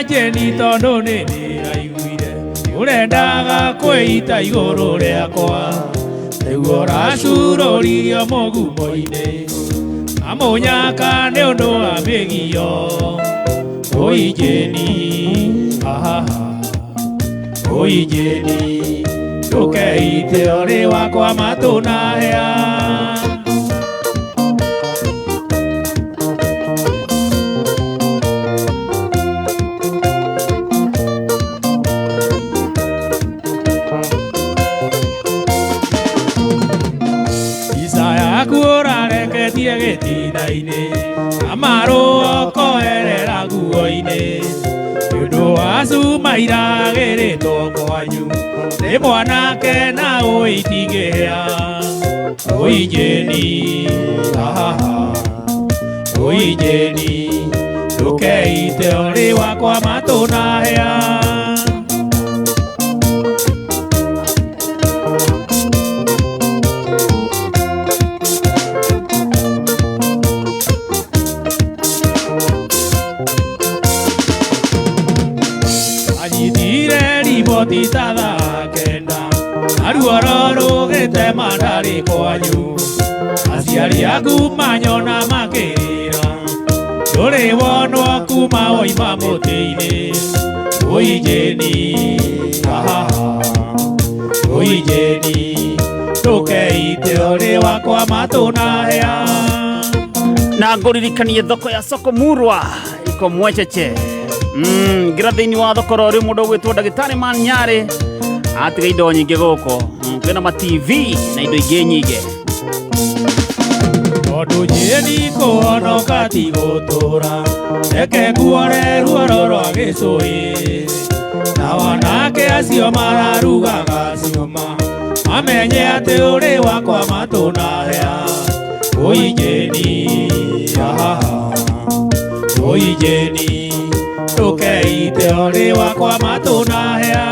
Jeni tondũ nĩ ndĩraiguire ũrendaga kwĩita igũrũ rĩakwa rĩu ũracurũririo mũgumo-inĩ amũnyaka nĩ ũndũ wa mĩgio ũi Jeni ahaha ũi Jeni ndũkeite ũrĩ wakwa matũ na hĩa. Mbica yaku ũrareketie gĩtina-inĩ amarũa ũkoerera nguo-inĩ nĩ ũndũ wa cuma iragĩrĩtwo kwanyu nĩ mwanake na ũitingĩhĩa ũi Jeni ahaha ũi Jeni ndũkeite ũrĩ wakwa matũ na hĩa. Anyitire riboti ta thaa kenda aruoro rũgĩtema ndarĩ kwanyu aciari aku manyona makĩrĩra ndũrĩ wonwo kuma woima mũtĩ-inĩ ũi Jeni ahaha ũi Jeni ndũkeite ũrĩ wakwa matũ na hĩa. Na ngũririkanie thoko ya soko murwa iko mwecheche ngira thĩinĩ wa thoko ro rĩu mũndũ ũgwĩtwo ndagĩtarĩ manyarĩ atiga indo nyingĩ gũkũ. Kwĩna ma TV na indo ingĩ nyingĩ. Tondũ Jeni kũhonoka ti gũtũra reke nguore ruoro rwa gĩcũĩ na wanake acio mararugaga ciũma mamenye atĩ ũrĩ wakwa matũ na hĩa ũi Jeni ahaha ũi Jeni ndũkeite ũrĩ wakwa matũ na hĩa.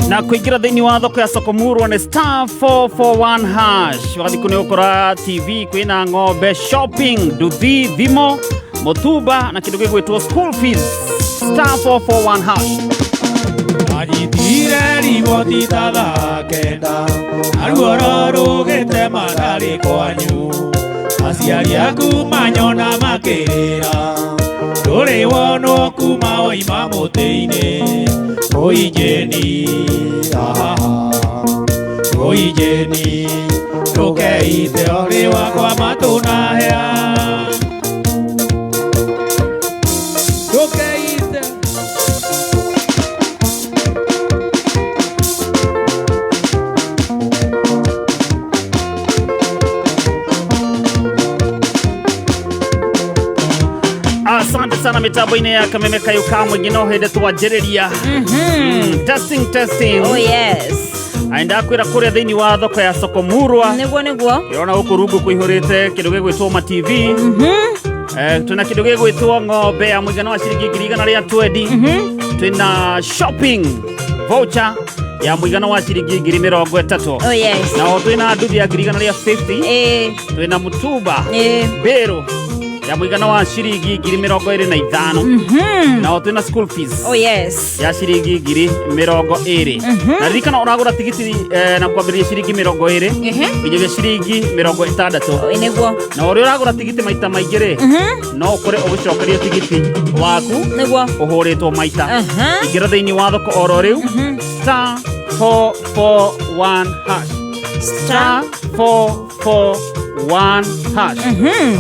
Na kũingĩra thĩinĩ wa thoko ya soko murwa nĩ star 441 hash wathi kũ nĩ ũkora TV kwĩna ng'ombe shopping nduthi thimo mũtumba na kĩndũ gĩgwĩtwo school fees star 441 hash. Anyitire riboti ta thaa kenda aruoro rũgĩtema ndarĩ kwanyu aciari aku manyona makĩrĩra ndũrĩ wonwo kuma woima mũtĩ-inĩ ũi Jeni ahaha ũi Jeni ndũkeite ũrĩ wakwa matũ na hĩa ndũkeite. Asante sana mitambo-inĩ ya kameme kayũ ka mũingĩ no hĩndĩ twanjĩrĩria. Testing testing. Oh yes. Aenda kwĩra kũrĩa thĩinĩ wa thoko ya soko murwa Nĩguo nĩguo. ĩrona gũkũ rungu kũihũrĩte kĩndũ gĩgwĩtwo ma TV. Twĩna kĩndũ gĩgwĩtwo ng'ombe ya mũigana wa ciringi ngiri igana rĩa twendi. Twĩna shopping voucher ya mũigana wa ciringi ngiri mĩrongo ĩtatũ. Oh yes. Na o twĩna nduthi ya ngiri igana rĩa 50. Twĩna mũtumba mbĩrũ ya mũigana wa ciringi ngiri mĩrongo ĩrĩ na ithano. Na o twĩna school fees Oh yes. ya ciringi ngiri mĩrongo ĩrĩ. Na ririkana ũragũra tigiti na kwambĩrĩria ciringi mĩrongo ĩrĩ nginyagia ciringi mĩrongo ĩtandatũ. Oh, nĩguo. Na ũrĩa ũragũra tigiti maita maingĩ rĩ no ũkore ũgĩcokerio tigiti waku Nĩguo. ũhũrĩtwo maita. Ingĩra thĩinĩ wa thoko oro rĩu star 441 hash star 441 hash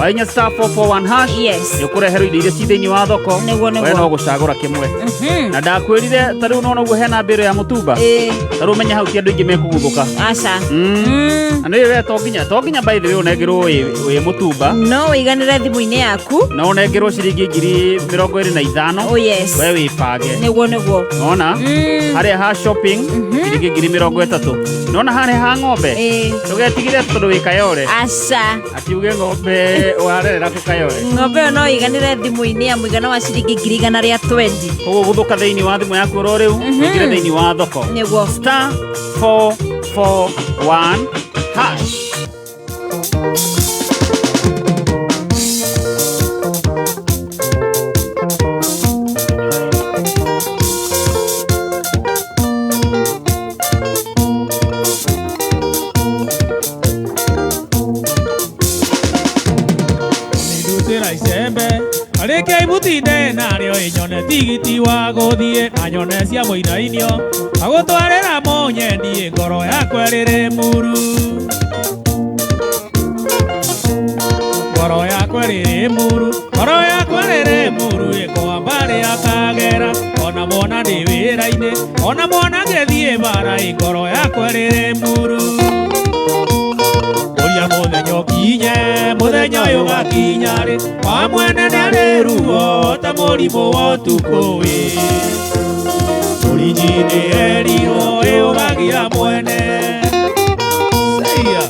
wainya star 441 hash Yes. nĩ ũkũreherwo indo iria ci thĩinĩ wa thoko. Nĩguo, nĩguo. We no gũcagũra kĩmwe na ndakwĩrire ta rĩu nona ũguo hena mbĩro ya mũtumba ta rĩu menya hau ti andũ aingĩ mekũguthũka. Aca. Na nĩ we to nginya by the way ũnengerwo wĩ mũtumba. No ũiganĩre thimũ-inĩ yaku. Na ũnengerwo ciringi ngiri mĩrongo ĩrĩ na ithano. Oh yes. We wĩbange. Nĩguo nĩguo. Nona harĩa ha shopping ciringi ngiri mĩrongo ĩtatũ nona harĩa ha ng'ombe ndũgetigĩre tondũ wĩ kayore. Aca. Atiuge ng'ombe warerera kũ kayore. Ng'ombe ĩyo no ũiganĩre thimũ-inĩ ya mũigana wa ciringi ngiri igana rĩa twendi. Koguo gũthũka thĩinĩ wa thimũ yaku oro rĩu ũingĩre thĩinĩ wa thoko Nĩguo. star 441 hash. Tigiti wa gũthiĩ na nyone cia mũinainio agũtwarĩra mũnyendi ngoro yakwa ĩrĩrĩ muru ngoro yakwa ĩrĩrĩ muru ngoro yakwa ĩrĩrĩ muru ĩkoa mbarĩ akagera ona mwana ndĩ wĩra-inĩ ona mwana ngĩthiĩ bara ngoro yakwa ĩrĩrĩ muru ũria mũthenya ũkinye mũthenya ũyũ ũgakinya rĩ wa mwene nĩarĩ ruo ta mũrimũ wa ũtukũ ĩ mũrinji nĩerirwo ĩ ũgagia mwene Seia.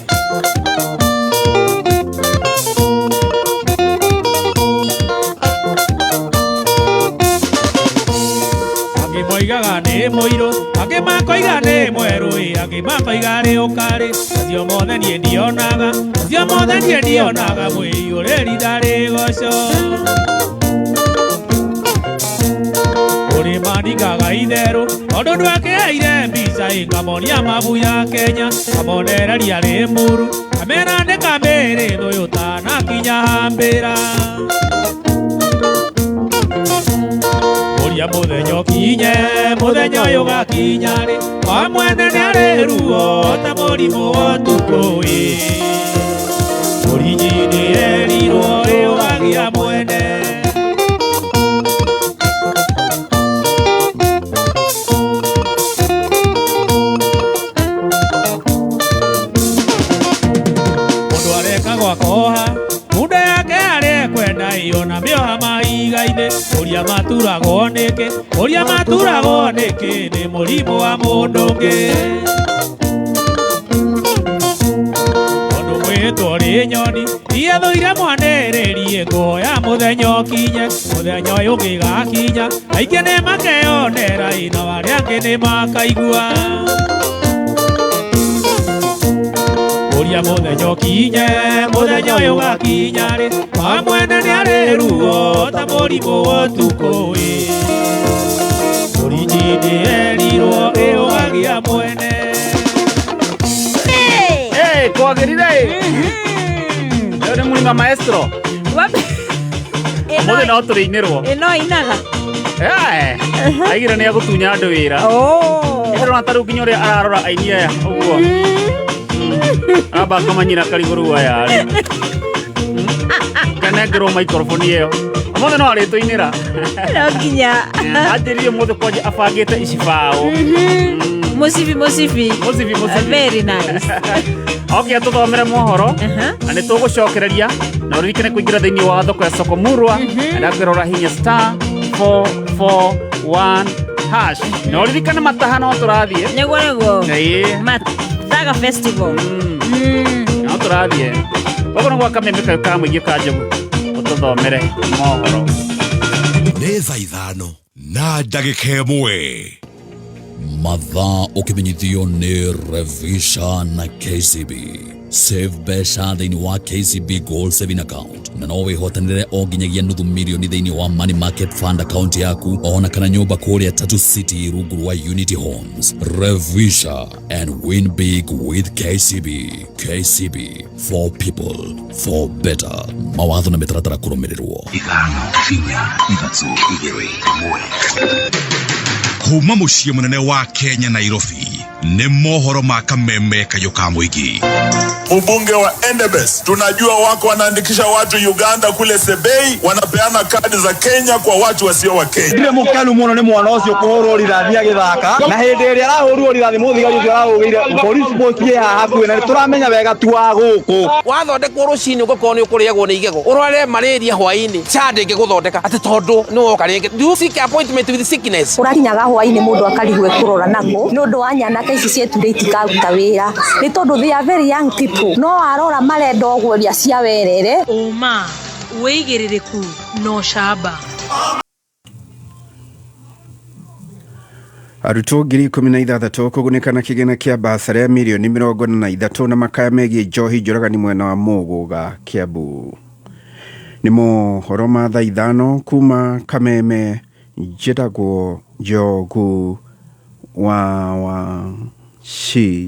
Angĩ moigaga nĩ mũirũ angĩ makoiga nĩ mwerũ ĩ angĩ makoiga rĩ ũkarĩ acio mothe niĩ ndionaga acio mothe niĩ ndionaga mwĩiyũrĩri ndarĩ goco ũrĩ mandingaga itherũ tondũ ndwakĩheire mbica ĩ ngamonia mabu ya Kenya ngamonereria rĩ muru ngamera nĩ kamĩrĩ thũyũ tanakinya hambĩra ũria mũthenya ũkinye mũthenya ũyũ ũgakinya rĩ wa mwene nĩarĩ ruo ta mũrimũ wa ũtukũ ĩ mũrinji nĩerirwo ĩ ũgagia mwene mũndũ areka gwakoha munda yake arekwenda ĩyo na mĩoha mahiga-inĩ ũria maturagwo nĩkĩ ũria maturagwo nĩkĩ nĩ mũrimũ wa mũndũ ũngĩ tondũ mwĩtwo rĩ nyoni iethũire mwanĩrĩrie nguoya mũthenya ũkinye mũthenya ũyũ ũngĩgakinya aingĩ nĩ makeyonera ĩ na arĩa angĩ nĩ makaigua ũria mũthenya ũkinye mũthenya ũyũ ũgakinya rĩ wa mwene nĩarĩ ruo ta mũrimũ wa ũtukũ ĩ mũrinji nĩerirwo ĩ ũgagia mwene. Hey, kwagĩrire ĩ Leo nĩ mũrima maestro Ũmũthĩ no tũrĩinĩrwo Ĩno inaga aigire nĩ egũtunya andũ wĩra ĩrona ta rĩu nginya ũrĩa ararora aini aya ũguo amba akamanyina karigũrũ aya rĩ kanengerwo microphone ĩyo ũmũthĩ no arĩtũinĩra no nginya anjĩrire ũmũthĩ kwanja abangĩte icibaũ Mũcibi mũcibi Mũcibi mũcibi Very nice. Okay, atũthomere mohoro na nĩ tũgũcokereria na ũririkane kũingĩra thĩinĩ wa thoko ya soko murwa na kwĩrora hinya star 441 hash na ũririkane mataha no tũrathiĩ Nĩguo nĩguo Ĩĩ. Mathaga festival. No tũrathiĩ koguo nĩ gwa kameme kayũ ka mũingĩ ka Njogu ũtũthomere mohoro. Nĩ thaa 5 na ndagĩka 1. Mathaa ũkĩmenyithio nĩ Revisha na KCB. Save mbeca thĩinĩ wa KCB Gold Saving Account na no wĩhotanĩre o nginyagia nuthu milioni thĩinĩ wa Money Market Fund account yaku ona kana nyũmba kũrĩa Tatu City rungu rwa Unity Homes. Revisha and win big with KCB. KCB for people for better. Mawatho na mĩtaratara kũrũmĩrĩrwo. 5 4 3 2 1. Kuma mũciĩ mũnene wa Kenya Nairobi nĩ mohoro ma kameme kayũ ka mũingĩ. Mbunge wa Endebess, tunajua wako wanaandikisha watu Uganda kule Sebei, wanapeana kadi za Kenya kwa watu wasio wa Kenya. Ndire mũkenu mũno nĩ mwana ũcio kũhũrwo rithathi agĩthaka na hĩndĩ ĩrĩa arahũrwo rithathi mũthigari ũcio arahũrĩire police post ĩ haha hakuhĩ na nĩtũramenya wega tu wa gũkũ. Wathondekwo rũcinĩ ũgakorwo nĩ ũkũrĩagwo nĩ igego ũrware malaria hwaĩ-inĩ SHA ndĩngĩgũthondeka atĩ tondũ nĩ woka rĩngĩ. Do you seek appointment with sickness? Ũrakinyaga hwaĩ-inĩ mũndũ akarigwo ekũrora nakũ nĩ ũndũ wa nyanake ici cieture itikaruta wĩra nĩ tondũ they are very young people no arora marenda ũguũria cia werere. Ũma, wĩigĩrĩrĩku na ũcamba. Arutwo 16,000 kũgunĩka na kĩgĩna kĩa basarĩ ya mirioni 43 na makaya megiĩ njohi njũragani mwena wa Mũgũga Kiambu. Nĩ mohoro ma thaa 5 kuma Kameme njĩtagwo Njogu wa Wachira.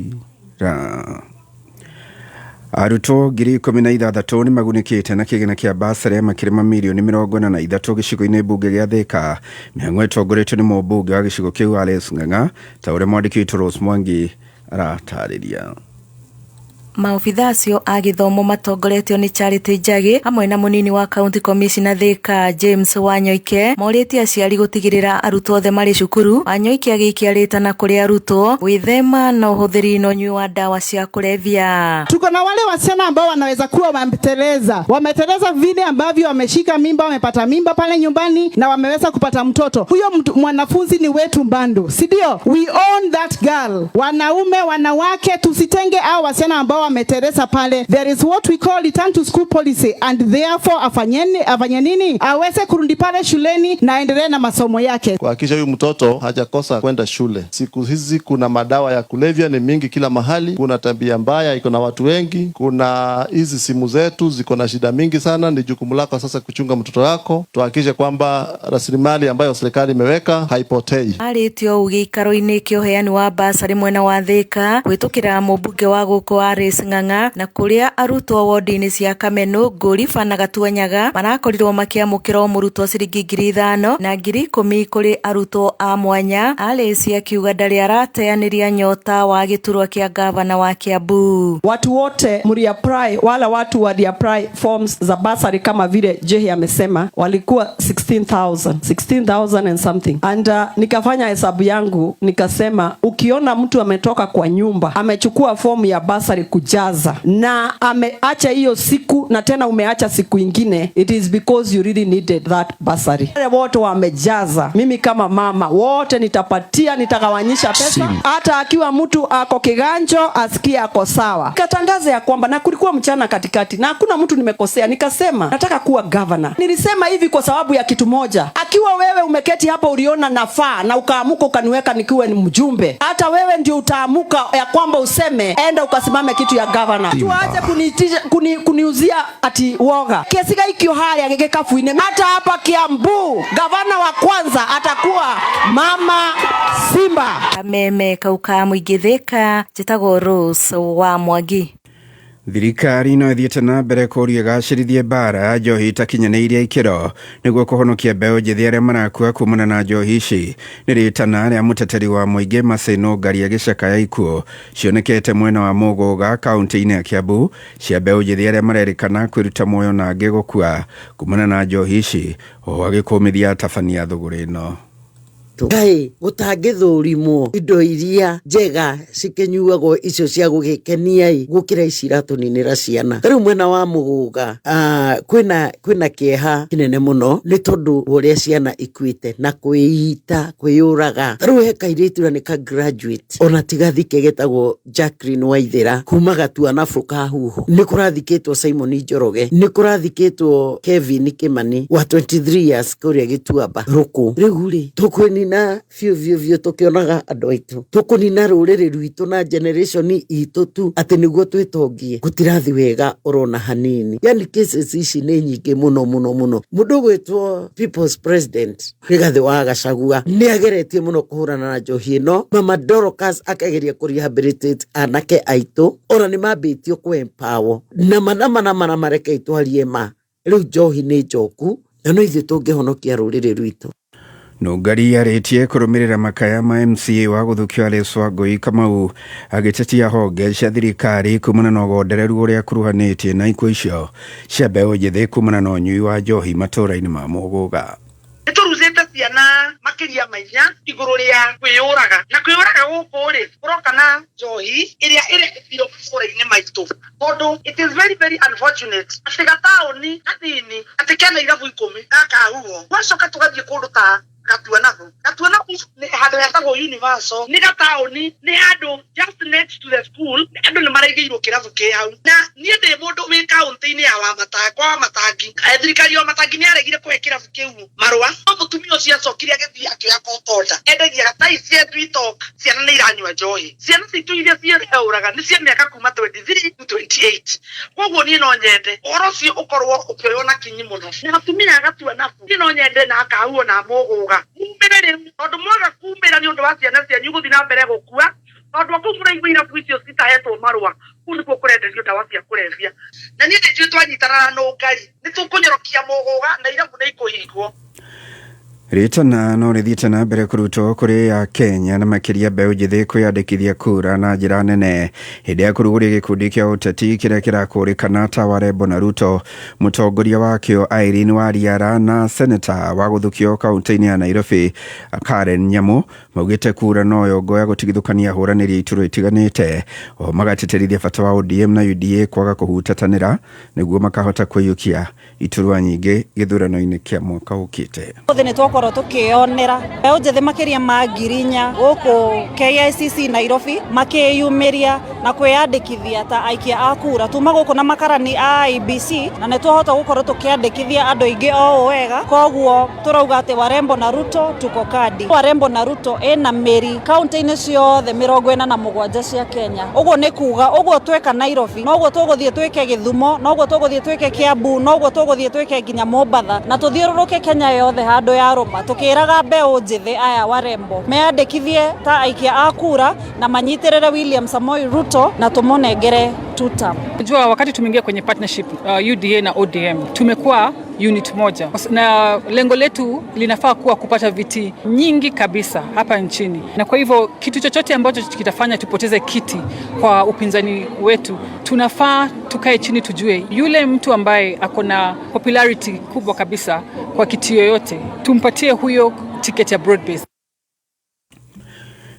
Arutwo 16,000 nĩ magunĩkĩte na kĩgĩna kĩa basarĩ ya makĩria ma mirioni 43 gĩcigo-inĩ mbunge gĩa Thĩka. Mĩhang'o ĩtongoretio nĩ mũmbunge wa gĩcigo kĩu Alex Ng'ang'a, ta ũrĩa mwandĩki witũ Rose Mwangi aratarĩria. Maobitha acio a gĩthomo matongoretio nĩ Charity Njagi hamwe na mũnini wa county commissioner Thika James Wanyoike morĩtie aciari gũtigĩrĩra arutwo othe marĩ cukuru. Wanyoike agĩikia rĩtana kũrĩ arutwo gwĩthema na ũhũthĩri na ũnyui wa ndawa cia kulevya. Tuko na wale wasichana ambao wanaweza kuwa wameteleza, wameteleza vile ambavyo wameshika mimba, wamepata mimba pale nyumbani na wameweza kupata mtoto. Huyo mwanafunzi ni wetu bado, si ndio? We own that girl. Wanaume, wanawake, tusitenge hao wasichana ambao wameteleza pale. There is what we call return to school policy and therefore afanye nini? Aweze kurudi pale shuleni na aendelee na masomo yake. Kuhakikisha huyu mtoto hajakosa kwenda shule. Siku hizi kuna madawa ya kulevya ni mingi kila mahali, kuna tabia mbaya iko na watu wengi, kuna hizi simu zetu ziko na shida mingi sana. Ni jukumu lako sasa kuchunga mtoto wako, tuhakikishe kwamba rasilimali ambayo serikali imeweka haipotei. Arĩtie ũũ gĩikaro-inĩ kĩa ũheani wa basarĩ mwena wa Thĩka gwĩtũkĩra mũmbunge wa gũkũ Alice Ng'ang'a na kũrĩa arutwo wodi-inĩ cia Kamenu, Ngũriba na Gatuanyaga marakorirwo makĩamũkĩra o mũrutwo ciringi 5,000 na 10,000 kũrĩ arutwo a mwanya. Alice akiuga ndarĩ arateanĩria nyota wa gĩturwa kĩa gavana wa Kiambu. Watu wote mliapply, wala watu waliapply forms za basari kama vile Jehi amesema walikuwa 16,000 16,000 and something and nikafanya hesabu yangu nikasema, ukiona mtu ametoka kwa nyumba amechukua fomu ya basari kujaza na ameacha hiyo siku na tena umeacha siku ingine, it is because you really needed that basari. Wale wote wamejaza, mimi kama mama wote nitapatia, nitagawanyisha pesa, hata akiwa mtu ako kiganjo asikie ako sawa. Nikatangaza ya kwamba, na kulikuwa mchana katikati na hakuna mtu nimekosea, nikasema nataka kuwa governor. Nilisema hivi kwa sababu ya kitu moja, akiwa wewe umeketi hapo uliona nafaa na ukaamuka ukaniweka nikiwe ni mjumbe, hata wewe ndio utaamuka ya kwamba useme enda ukasimame kitu ya governor. Tuache kuniuzia ati woga kesiga ikio haria gigikabu-inĩ. Hata hapa Kiambu gavana wa kwanza atakuwa Mama Simba. Kameme kau ka mũingĩ Thĩka, njĩtagwo Rose wa Mwangi. Thirikari no ĩthiĩte na mbere kũũria ĩgacĩrithie mbara ya njohi itakinyanĩirie ikĩro nĩguo kũhonokia mbeũ njĩthĩ arĩa marakua kumana na njohi ici. Nĩ rĩtana rĩa mũteteri wa mũingĩ Mercy Nũngari agĩcakaya ikuũ cionekete mwena wa Mũgũga kaũntĩ-inĩ ya Kiambu cia mbeũ njĩthĩ arĩa marerĩkana kwĩruta muoyo na angĩ gũkua kumana na njohi ici, oho agĩkũmithia atabania thũgũrĩ ĩno. Kaĩ gũtangĩthũrimwo indo iria njega cikĩnyuagwo icio cia gũgĩkenia ĩ gũkĩra ici iratũninĩra ciana. Ta rĩu mwena wa Mũgũga kwĩna kĩeha kĩnene mũno nĩ tondũ wa ũrĩa ciana ikuĩte na kwĩita kwĩyũraga. Ta rĩu he kairĩtu na nĩ ka graduate ona ti gathike getagwo Jacqueline Waithera kuma Gatuanabu ka Huho. Nĩ kũrathikĩtwo Simon Njoroge, nĩ kũrathikĩtwo Kevin Kimani wa 23 years kũrĩa Gĩtuamba Rũkũ. Rĩu rĩ tũkwĩnina biũ biũ biũ tũkĩonaga andũ aitũ, tũkũnina rũrĩrĩ rwitũ na generation itũ tu atĩ nĩguo twĩtongie. Gũtirathi wega orona hanini, yani cases ici nĩ nyingĩ mũno mũno mũno. Mũndũ ũgwĩtwo People's President Rigathĩ wa Gachagua nĩ ageretie mũno kũhũrana na njohi ĩno. Mama Dorcas akageria kũ rehabilitate anake aitũ, ona nĩ mambĩtio kũ empower na mana mana mana mareke twarie ma. Rĩu njohi nĩ njoku na no ithuĩ tũngĩhonokia rũrĩrĩ rwitũ. Nũngari arĩtie kũrũmĩrĩra makaya ma MCA wa gũthukio Alice Wangũi Kamau agĩtetia honge cia thirikari kumana na ũgondereru ũrĩa akuruhanĩtie na ikuũ icio cia mbeũ njĩthĩ kumana na ũnyui wa njohi matũũra-inĩ ma Mũgũga. Nĩtũrucĩte ciana makĩria ma inya igũrũ rĩa kwĩyũraga, na kwĩyũraga gũkũ rĩ kũroka na njohi ĩrĩa ĩrehithio matũũra-inĩ maitũ, tondũ it is very very unfortunate atĩ gataũni kanini atĩ kena irabu 10 gaka huho, gwacoka tũgathiĩ kũndũ ta Gatuanabu. Gatuanabu nĩ handũ hetagwo Universal, nĩ gataũni, nĩ handũ just next to the school, andũ nĩ maraigĩirwo kĩrabu kĩ hau. Na niĩ ndĩ mũndũ wĩ kaũntĩ-inĩ ya Wamatangi, kwa Wamatangi, thirikari ya Wamatangi nĩ yaregire kũhe kĩrabu kĩu marũa. No mũtumia ũcio acokire agĩthiĩ akĩoya court order, endagia thaa ici as we talk ciana nĩ iranyua njohi. Ciana citũ iria cireũraga nĩ cia mĩaka kuma 23 to 28. Koguo niĩ no nyende ũhoro ũcio ũkorwo ũkĩoywo na kinyi mũno. Na atumia a Gatuanabu, niĩ no nyende na akahuo na Mũgũga mumĩre rĩu, tondũ mwaga kumĩra nĩ ũndũ wa ciana cianyu gũthiĩ na mbere gũkua, tondũ kũu mũraigua irabu icio citahetwo marũa, kũu nĩkuo kũrendwo. Tũrenderio ndawa cia kũrebia na niĩ nĩ njũĩ twanyitana na nũngari nĩ tũkũnyorokia mũgũga na irabu nĩ ikũhingwo. Rĩtana no rĩthiĩte na mbere kũrutwo kũrĩ ya Kenya na makĩria mbeũ njĩthĩ kwĩyandĩkithia kura na njĩra nene hĩndĩ ya kũrugũria gĩkundi kĩa ũteti kĩrĩa kĩrakũrĩkana ta Warembo na Ruto. Mũtongoria wakĩo Irene Wariara na seneta wa gũthukio kaunti-inĩ ya Nairobi Karen Nyamu maugĩte kura noyo ngo ya gũtigithũkania ahũranĩri a iturwa itiganĩte, o magatĩtĩrithia bata wa ODM na UDA kwaga kũhutatanĩra nĩguo makahota kũiyũkia iturwa nyingĩ gĩthurano-inĩ kĩa mwaka ũkĩte. Ũmũthĩ nĩ twakorwo tũkĩyonera mbeũ njĩthĩ makĩria ma 4,000 gũkũ KICC Nairobi makĩyumĩria na kwĩyandĩkithia ta aikia a kura. Tuma gũkũ na makarani a IEBC na nĩ twahota gũkorwo tũkĩandĩkithia andũ aingĩ o ũũ wega, koguo tũrauga atĩ Warembo na Ruto tuko kadi. Warembo na Ruto ĩna mĩri kaunti-inĩ ciothe 47 cia Kenya. Ũguo nĩ kuga ũguo tweka Nairobi noguo tũgũthiĩ twĩke Gĩthumo, noguo tũgũthiĩ twĩke Kiambu, noguo tũgũthiĩ twĩke nginya Mombatha, na tũthiũrũrũke Kenya yothe handũ ya rũma tũkĩraga mbeũ njĩthĩ aya Warembo meyandĩkithie ta aikia a kura na manyitĩrĩre William Samoei Ruto na tũmũnengere tutam. Unajua, wakati tumeingia kwenye partnership UDA na ODM tumekuwa unit moja, na lengo letu linafaa kuwa kupata viti nyingi kabisa hapa nchini, na kwa hivyo kitu chochote ambacho kitafanya tupoteze kiti kwa upinzani wetu, tunafaa tukae chini tujue yule mtu ambaye ako na popularity kubwa kabisa kwa kiti yoyote, tumpatie huyo tiketi ya broad base.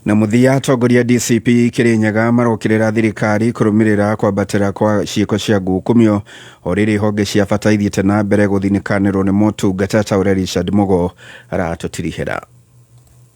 Na mũthia atongoria DCP Kirinyaga marokĩrĩra thirikari kũrũmĩrĩra kwambatĩra kwa ciĩko cia ngukumio o rĩrĩ honge cia bata ithiĩte na mbere gũthinĩkanĩrwo nĩ motungata ta ũrĩa Richard Mugo aratũtirihĩra.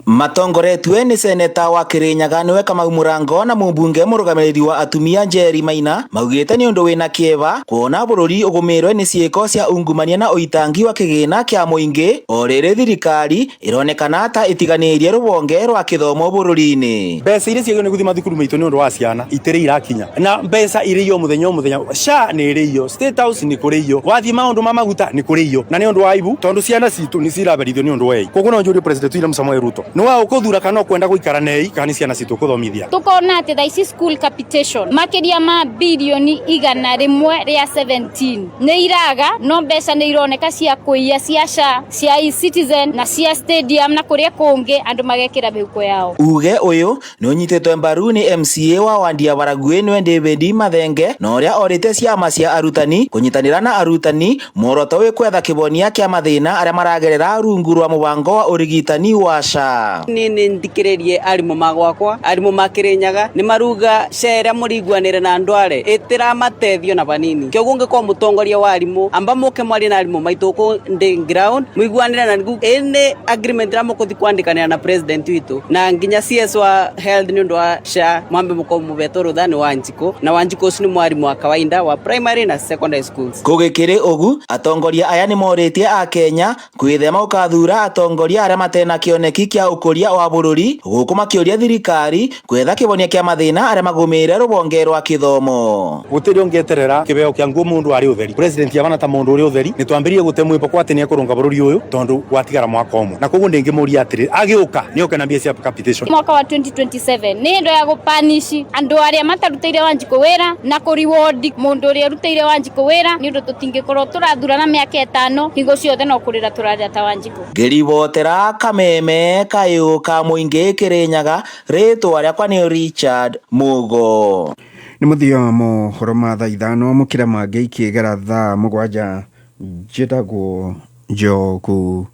Matongoretue nĩ seneta wa Kirinyaga nĩwe Kamau Mũrango na mũmbunge mũrũgamĩrĩri wa atumia Njeri Maina maugĩte nĩ ũndũ wĩna kĩeva kuona bũrũri ũgũmĩrwe nĩ ciĩko cia ungumania na ũitangi wa kĩgĩna kĩa mũingĩ o rĩrĩ thirikari ĩronekana ta ĩtiganĩirie rũhonge rwa kĩthomo bũrũri-inĩ. Mbeca iria ciagĩrĩirwo nĩ gũthiĩ mathukuru maitũ nĩ ũndũ wa ciana itirĩ irakinya, na mbeca irĩio mũthenya o mũthenya. SHA nĩ ĩrĩio, State House nĩ kũrĩio, wathiĩ maũndũ ma maguta nĩ kũrĩio, na nĩ ũndũ wa aibu tondũ ciana citũ nĩ ciraberithio nĩ ũndũ wa ei. Koguo no njũrie President William Samoei Ruto, nĩ wa ũkũthura kana ũkwenda gũikara nei kana nĩ ciana citũ ũkũthomithia? Tukona atĩ thaa ici school capitation makĩria ma birioni 117 nĩ iraga, no mbeca nĩ ironeka cia kũiya cia SHA, cia eCitizen na cia stadium na kũrĩa kũngĩ andũ magekĩra mĩhuko yao. Uge ũyũ nĩ ũnyitĩtwe mbaru nĩ MCA wa Wandia Waragui nĩwe David Mathenge na ũrĩa orĩte ciama cia arutani kũnyitanĩra na arutani muoroto wĩ kwetha kĩbonia kĩa mathĩna arĩa maragerera rungu rwa mũbango wa ũrigitani wa SHA. Ni nĩ nthikĩrĩrie arimũ magwakwa arimũ ma Kirinyaga nĩ maruga SHA ĩrĩa mũriguanĩre na andũ are ĩtĩramatethio na vanini. Kĩoguo ũngĩkorwo mũtongoria wa arimũ amba mũke mwarie na arimũ maitũ kũ ndĩ ground mũiguanĩre na nĩguo ĩnĩ agreement ĩrĩa mũkũthi kwandĩkanĩra na president witũ na nginya CS wa health nĩ ũndũ wa SHA mwambe mũkorwo mũbetwo rũtha nĩ Wanjikũ, na Wanjikũ ũcio nĩ mwarimũ wa kawaida wa primary na secondary schools. Gũgĩkĩrĩ ũgu atongoria aya nĩ morĩtie akenya kwĩthema gũkathura atongoria arĩa matena kĩoneki kĩa ũkũria wa bũrũri gũkũ makĩũria thirikari gwetha kĩhonia kĩa mathĩna arĩa magũmĩire rũhonge rwa kĩthomo. Gũtirĩ ũngĩeterera kĩbeo kĩa nguo mũndũ arĩ ũtheri. President abana ta mũndũ ũrĩ ũtheri nĩ twambĩrĩrie gũte mwĩboko atĩ nĩ ekũrũnga bũrũri ũyũ tondũ gwatigara mwaka ũmwe, na koguo ndĩngĩmũria atĩrĩ agĩũka nĩ oke na mbia cia capitation. Mwaka wa 2027 nĩ hĩndĩ ya gũpanici andũ arĩa matarutĩire Wanjikũ wĩra na kũriwondi mũndũ ũrĩa ũrutĩire Wanjikũ wĩra nĩ ũndũ tũtingĩkorwo tũrathurana mĩaka 5 hingo ciothe no kũrĩra tũrarĩra ta Wanjikũ. Ngĩribotera Kameme kayũ ka mũingĩ Kirinyaga, rĩtwa rĩakwa nĩ Richard Mugo. Nĩ mũthia wa mohoro ma thaa 5 mũkĩra mangĩ ikĩgera thaa 7. Njĩtagwo Njogu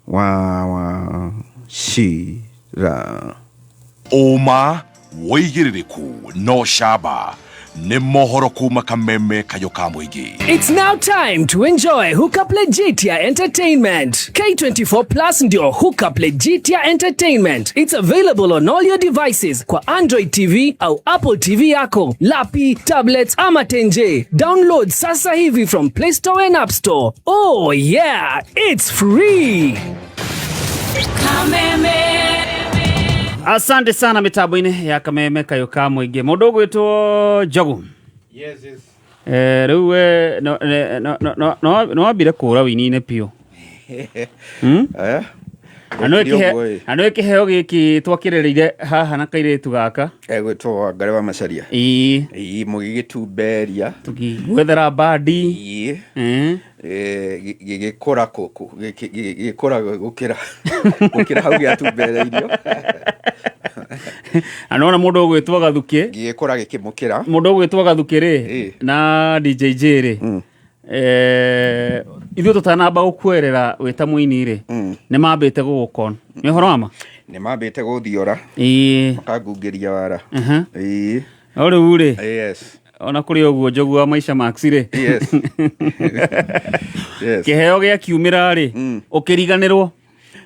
wa Wachira. Ũma wĩigĩrĩrĩku no camba nĩ mohoro kuma Kameme kayũ ka mũingĩ. It's now time to enjoy Hookup Legitia Entertainment. K24 Plus ndio Hookup Legitia Entertainment. It's available on all your devices kwa Android TV au Apple TV yako, lapi, tablets ama tenje. Download sasa hivi from Play Store and App Store. Oh yeah, it's free. Kameme. Asante sana mitambo-inĩ ya Kameme kayũ ka mũingĩ. Mũndũ ũgwĩtwo Njogu. Yes, yes. Rĩu no wambire kũra wĩini-inĩ biũ. Na nĩwe Ũkire kĩhe- ũguo ĩ. na nĩwe kĩheo gĩkĩ twakĩrereire haha na kairĩtu gaka Egwĩtwo Wangari wa Macharia. Ĩĩ. Ĩĩ mũgĩgĩtumberia. Tũkĩgwethera mbandi. Ĩĩ. Gĩgĩkũra kũkũ gĩgĩkũra gũkĩra gũkĩra hau gĩatumbereirio. Na nĩwona mũndũ ũgwĩtwo Gathukĩ. Gĩgĩkũra gĩkĩmũkĩra. Mũndũ ũgwĩtwo Gathukĩ rĩ na DJ J rĩ ithuĩ tũtanamba gũkwerera wĩ ta mũini rĩ nĩ mambĩte gũgũkon nĩ ũhoro wa ma Nĩ mambĩte gũthiora. Ĩĩ. Makangungĩria wara. Ĩĩ. No rĩu rĩ Yes. ona kũrĩ ũguo njogu wa Maisha Max rĩ Yes. Yes. kĩheo gĩakiumĩra rĩ ũkĩriganĩrwo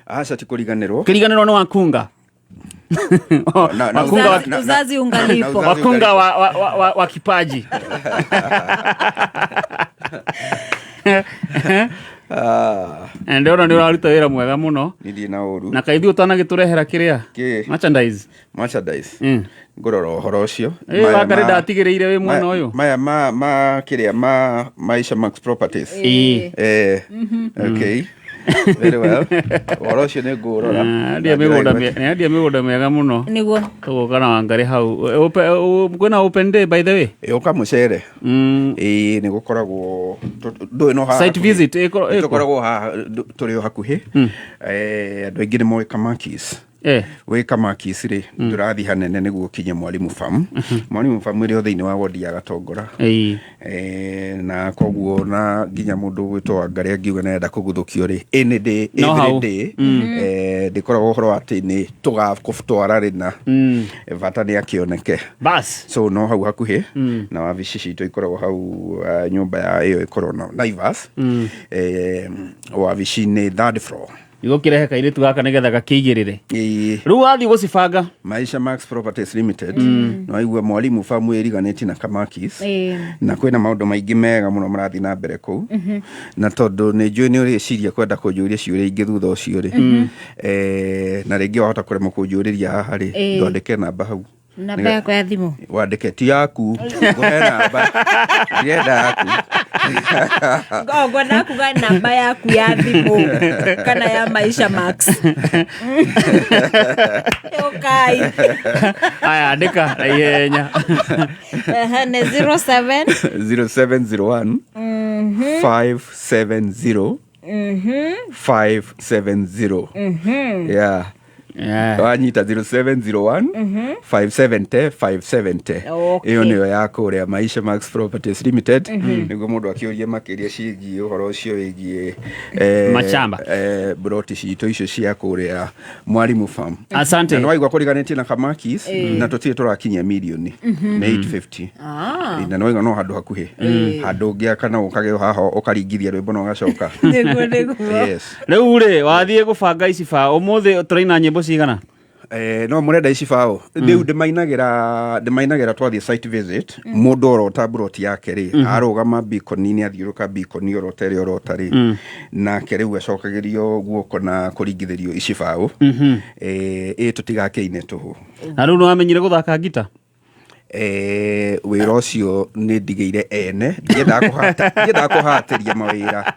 Aca ti kũriganĩrwo. Kĩriganĩrwo nĩ wakunga Na- na- Wakunga wa- na- na- Uzazi ungalipo. na uzazi wakunga wa kipaji Na ndĩrona nĩ ũraruta wĩra mwega mũno Ndirĩ na ũru. Na kaithuĩ ũtanagĩtũrehera kĩrĩa Kĩ? Merchandise. Merchandise. Ngũrora ũhoro ũcio. Ĩ, Maya Wangari ndatigĩrĩire wĩ mwena ũyũ. Maya ma kĩrĩa ma Maisha Max Properties. Ĩĩ. Eh. Okay. Very well. Ũhoro ũcio nĩ ngũũrora. Endia mĩgũnda nĩendia mĩgũnda mĩega mũno. Nĩguo. Tũgũka na Wangari hau. Kwĩna open day by the way. Ũka mũcere. Ĩĩ nĩ gũkoragwo ndũĩ no haha Site hakuhĩ. visit ĩkorwo- Nĩ ĩkũ? tũkoragwo haha tũrĩ o hakuhĩ. Andũ aingĩ nĩ moĩ Kamakis. Wĩ Kamakis rĩ ndũrathiĩ hanene nĩguo ũkinye Mwalimu Farm. Mwalimu Farm ĩrĩ o thĩinĩ wa wodi ya Gatongora. Na koguo na nginya mũndũ ũgwĩtwo Wangari angiuga nĩarenda kũguthũkio rĩ any day No every hau. day ndĩkoragwo ũhoro wa atĩ nĩ tũgakũtwara rĩna bata nĩ akĩoneke. Bas. So no hau hakuhĩ na wabici citũ ikoragwo hau nyũmba ya ĩyo ĩkoragwo na Naivas. Wabici-inĩ third floor. Igũkĩrehe kairĩtu gaka nĩgetha gakĩigĩrĩre. Ĩĩ. Rĩu wathiĩ gũcibanga. Maisha Max Properties Limited. Nĩwaigua Mwalimu Farm ĩriganĩtie na Kamakis. Na kwĩna maũndũ maingĩ mega mũno marathiĩ na mbere kũu. Na tondũ nĩ njũĩ nĩ ũrĩciria kwenda kũnjũria ciũria ingĩ thutha ũcio rĩ. Na rĩngĩ wahota kũremwo kũnjũrĩria haha rĩ, ndwandĩke namba hau. Namba yakwa ya thimũ. Wandĩke ti yaku, ngũhe namba. Ndienda yaku. Oh, ngwendaga kuga namba yaku ya thimũ kana ya Maisha Max. Ũkai. Aya andĩka na ihenya. Ehe, nĩ 07 0701 570 570. Yeah. Wanyita 0701 570 570. Okay. Ĩyo nĩyo ya kũrĩa Maisha Max Properties Limited. Nĩguo mũndũ akĩũrie makĩria ciĩgiĩ ũhoro ũcio wĩgiĩ Mashamba. Broti citũ icio cia kũrĩa Mwalimu Farm. Asante. Na nĩwaigua kũriganĩtie na Kamakis na tũtirĩ tũrakinyia mirioni nĩ 850. Na nĩwaigua no handũ hakuhĩ handũ ũngĩaka na ũkage haha ũkaringithia rwĩmbo na ũgacoka. Nĩguo, nĩguo. Yes. Rĩu rĩ wathiĩ gũbanga icibaũ ũmũthĩ tũraina nyĩmbo cigana? No mũrenda icibaũ rĩu ndĩmainagĩra twathiĩ site visit mũndũ orota mburoti yake rĩ arũgama bikoni-inĩ athiũrũka bikoni orota ĩrĩa orota rĩ nake rĩu acokagĩrio guoko na kũringithĩrio icibaũ ĩ tũtigakĩine tũhũ. Na rĩu nĩwamenyire gũthaka ngita? Wĩra ũcio nĩ ndigĩire ene ndiendaga kũhatĩria mawĩra.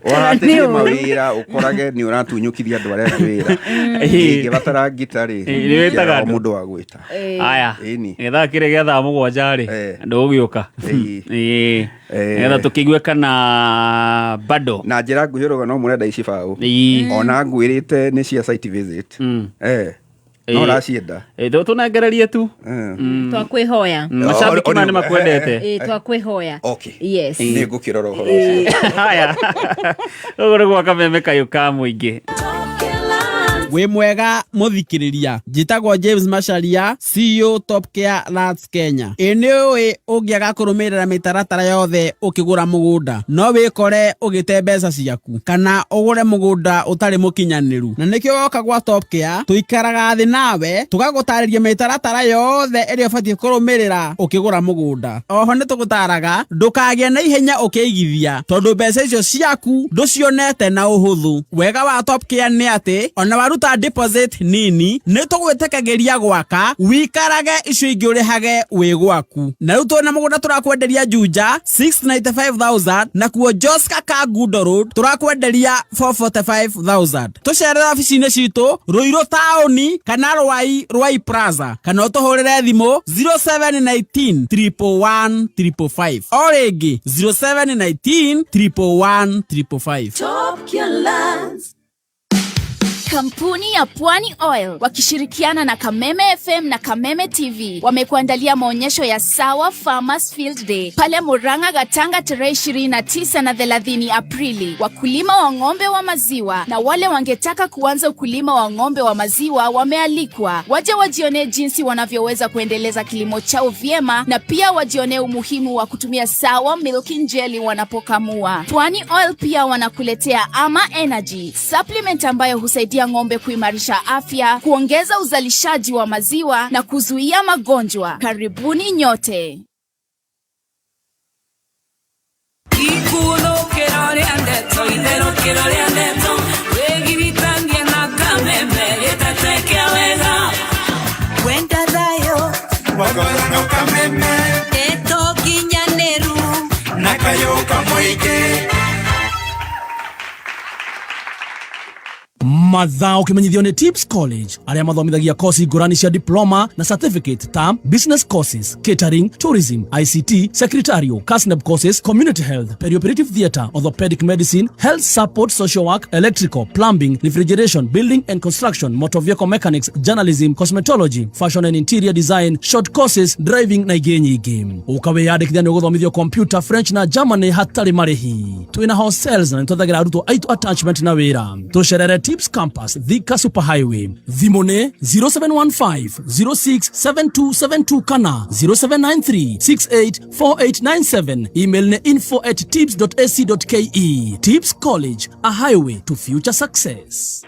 Wahatĩrie mawĩra ũkorage nĩ ũratunyũkithia andũ arĩa angĩ wĩra. Ingĩbatara ngita rĩ, Nĩ wĩtaga ngĩaraga andũ. mũndũ wa gwĩta. Aya. Ĩni. Gĩthaa kĩrĩa gĩa thaa mũgwanja rĩ ndũgũgĩũka. Ĩĩ. Nĩgetha tũkĩigue kana bado. Na njĩra nguhĩ ũrauga no mũrenda icibaũ. Ona ngwĩrĩte nĩ cia site visit. No ũracienda. Tũnengererie tu. Twakwĩhoya. Macambĩki maya nĩ makwendete. Ĩĩ, twakwĩhoya. Okay. Yes. Nĩ ngũkĩrora ũhoro ũcio. Haya. Ũguo nĩguo kameme kayũ ka mũingĩ. Wĩ mwega mũthikĩrĩria, njĩtagwo James Macharia, CEO Top Care Lands Kenya. Ĩ nĩ ũĩ ũngĩaga kũrũmĩrĩra mĩtaratara yothe ũkĩgũra mũgũnda no wĩkore ũgĩte mbeca ciaku kana ũgũre mũgũnda ũtarĩ mũkinyanĩru, na nĩkĩo woka gwa Top Care tũikaraga thĩ nawe tũgagũtarĩria mĩtaratara yothe ĩrĩa ũbatiĩ kũrũmĩrĩra ũkĩgũra mũgũnda. Oho nĩ tũgũtaraga ndũkagĩe na ihenya ũkĩigithia tondũ mbeca icio ciaku ndũcionete na ũhũthũ. Wega wa Top Care nĩ atĩ ona waruta Ũngĩruta deposit nini nĩ tũgwĩtĩkagĩria gwaka wikarage icio ingĩ ũrĩhage wĩ gwaku. Na rĩu twĩna mũgũnda tũrakwenderia Juja 695,000 nakuo Joska Kangundo Road tũrakwenderia 445,000. Tũcerere obici-inĩ citũ Ruiru taũni kana Rwai Rwai Plaza kana ũtũhũrĩre thimũ 0719 111 555. O rĩngĩ 0719 111 555. Top Lands. Kampuni ya Pwani Oil wakishirikiana na Kameme FM na Kameme TV wamekuandalia maonyesho ya Sawa Farmers Field Day pale Murang'a Gatanga tarehe 29 na 30 Aprili. Wakulima wa ng'ombe wa maziwa na wale wangetaka kuanza ukulima wa ng'ombe wa maziwa wamealikwa waje wajionee jinsi wanavyoweza kuendeleza kilimo chao vyema na pia wajionee umuhimu wa kutumia Sawa Milking Jelly wanapokamua. Pwani Oil pia wanakuletea Ama Energy supplement ambayo husaidia ng'ombe kuimarisha afya, kuongeza uzalishaji wa maziwa na kuzuia magonjwa. Karibuni nyote. Wenda thayo ndeto nginyanĩru na kayũ mũingĩ. Mathaa ũkĩmenyithio nĩ Tips College arĩa mathomithagia kosi ngũrani cia diploma na certificate ta business courses, catering, tourism, ICT, secretarial, KASNEB courses, community health, perioperative theatre, orthopedic medicine, health support, social work, electrical, plumbing, refrigeration, building and construction, motor vehicle mechanics, journalism, cosmetology, fashion and interior design, short courses, driving na ingĩ nyingĩ. Ũka wĩyandĩkithia nĩ ũgũthomithio computer, French na Germany hatarĩ marĩhi. Twĩna hostels na nĩtwethagĩra arutwo aitũ attachment na wĩra. Tũcerere Tips Campus, Thika Super Highway. Thimũ nĩ 0715 067272 kana 0793 684897. Email nĩ info@tips.ac.ke. Tips College, a highway to future success.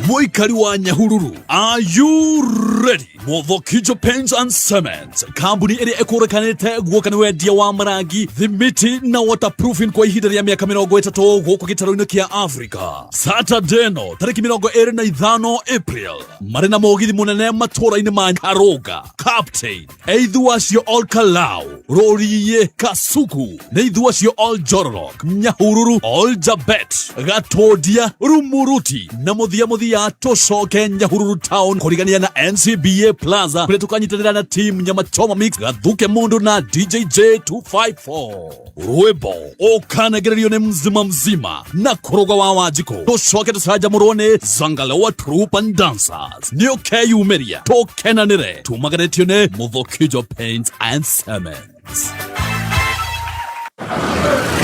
Mũikari wa Nyahururu, are you ready? Muthokijo Paints and Cement, kambuni ĩrĩa ĩkũrĩkanĩte guoka nĩ wendia wa marangi, thimiti na waterproofing kwa ihinda rĩa mĩaka 30 gũkũ gĩtarũ-inĩ kĩa Africa. Saturday no tarĩki 25 April marĩ na mũgithi mũnene matũũra-inĩ ma Karũnga, Captain, Eithuacio, Ol Kalou, Rũriĩ, Kasuku, nĩ Ithuacio, Ol Jororok, Nyahururu, Ol Jabet, Gatũndia, Rumuruti na mũthia mũthia tũcoke Nyahururu town kũrigania na NCBA Plaza kũrĩa tũkanyitanĩra na team Nyama Choma Mix, Gathuke Mundu na DJJ 254. Rwĩmbo ũkanegererio nĩ mzima mzima na kũrũga wa Wanjikũ, tũcoke tũcanjamũrwo nĩ Zangalewa Troop and Dancers. Nĩ ũkeyumĩria tũkenanĩre tumaganĩtio nĩ Muthokijo Paints and Cements.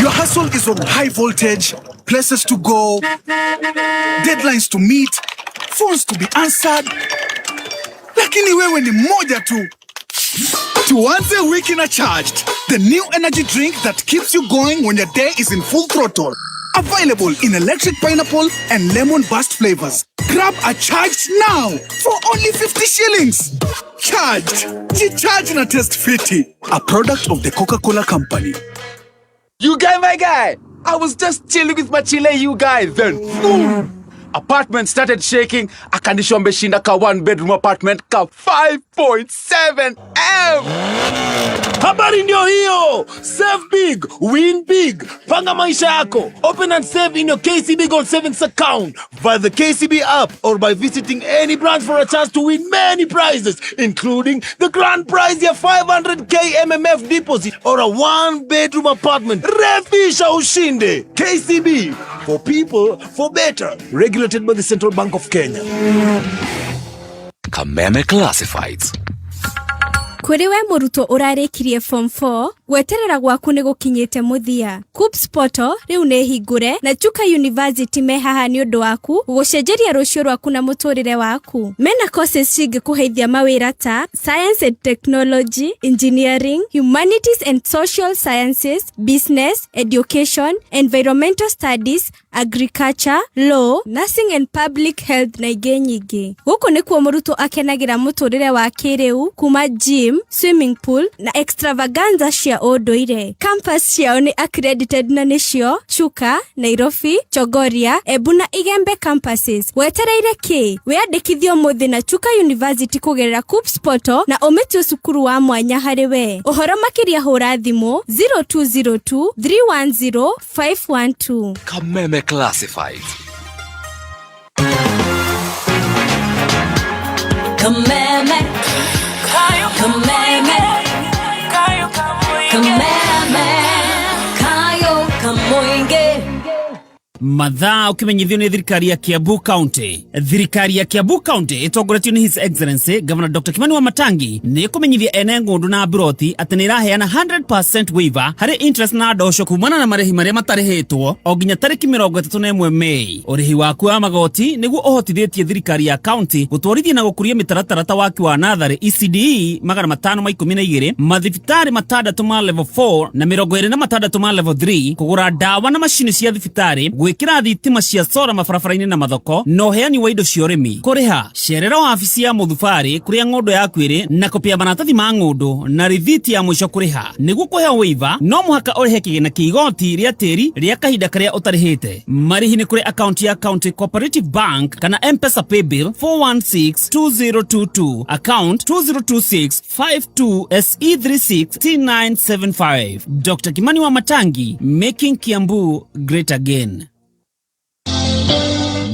Your hustle is on high voltage, places to go, deadlines to meet, phones to be answered. Lakini wewe ni moja tu. Tuanze wiki na Charged, the new energy drink that keeps you going when your day is in full throttle. Available in electric pineapple and lemon burst flavors. Grab a Charged now for only 50 shillings. Charged. Charge na taste fiti. A product of the Coca-Cola Company. You guy, my guy! I was just chilling with my chile, you guy. Then, boom! Apartment started shaking. Akanisho ameshinda ka one bedroom apartment ka 5.7 M. Habari ndio hiyo. Save big, win big. Panga maisha yako. Open and save in your KCB Gold Savings account via the KCB app or by visiting any branch for a chance to win many prizes, including the grand prize ya 500K MMF deposit or a one bedroom apartment. Refisha ushinde. KCB, for people, for better. Regulated by the Central Bank of Kenya. Kameme Classifieds. Kũrĩ we mũrutwo ũrarĩkirie form 4, gweterera gwaku nĩ gũkinyĩte mũthia. KUCCPS portal rĩu nĩ hingũre na Chuka University me haha nĩ ũndũ waku gũcenjeria rũciũ rwaku na mũtũrĩre waku. Mena courses cingĩkũheithia mawĩra ta Science and Technology, Engineering, Humanities and Social Sciences, Business, Education, Environmental Studies, Agriculture, Law, Nursing and Public Health na ingĩ nyingĩ. Gũkũ nĩkuo mũrutwo akenagĩra mũtũrĩre wa kĩrĩu kuma gym, gym, swimming pool na extravaganza cia ũndũire. Campus ciao nĩ accredited na nĩcio Chuka, Nairobi, Chogoria, Embu na Igembe campuses. Wetereire kĩ? Wĩyandĩkithie ũmũthĩ na Chuka University kũgerera KUCCPS portal na ũmĩtue cukuru wa mwanya harĩ we. Ũhoro makĩria hũra thimũ 0202 310 512. Kameme Classifieds. Kameme, kameme, kameme, kayo kamoinge. Mathaa ukimenyithio nĩ thirikari ya Kiambu County. Thirikari ya Kiambu County ĩtongoretio nĩ His Excellency Governor Dr. Kimani Wamatangi nĩ ĩkũmenyithia ene ng'ũndũ na mburoti atĩ nĩ ĩraheana 100% waiver harĩ interest na ndosho kumana na marĩhi marĩa matarĩhĩtwo o nginya tarĩki 31 Mei. Ũrĩhi waku wa magoti nĩguo ũhotithĩtie thirikari ya county gũtwarithia na gũkũria mĩtaratara ta waki wa natharĩ ECDE 512, mathibitarĩ matandatũ ma level 4 na 26 ma level 3, kũgũra ndawa na macini cia thibitarĩ, gwĩkĩra thitima cia sora mabarabara-inĩ na mathoko, na ũheani wa indo cia ũrĩmi. Kũrĩha cerera wabici ya mũthubarĩ kũrĩa ng'ũndũ yaku ĩrĩ na kopia maratathi ma ng'ũndũ na rithiti ya mũico kũrĩha. Nĩguo kũheo waiver no mũhaka ũrĩhe kĩgĩna kĩa igoti rĩa tĩri rĩa kahinda karĩa ũtarĩhĩte. Marĩhi nĩ kũrĩ akaunti ya County Cooperative Bank kana M-Pesa Paybill 4162022, account 2026 52 SE36 T975. Dr. Kimani Wamatangi, making Kiambu great again.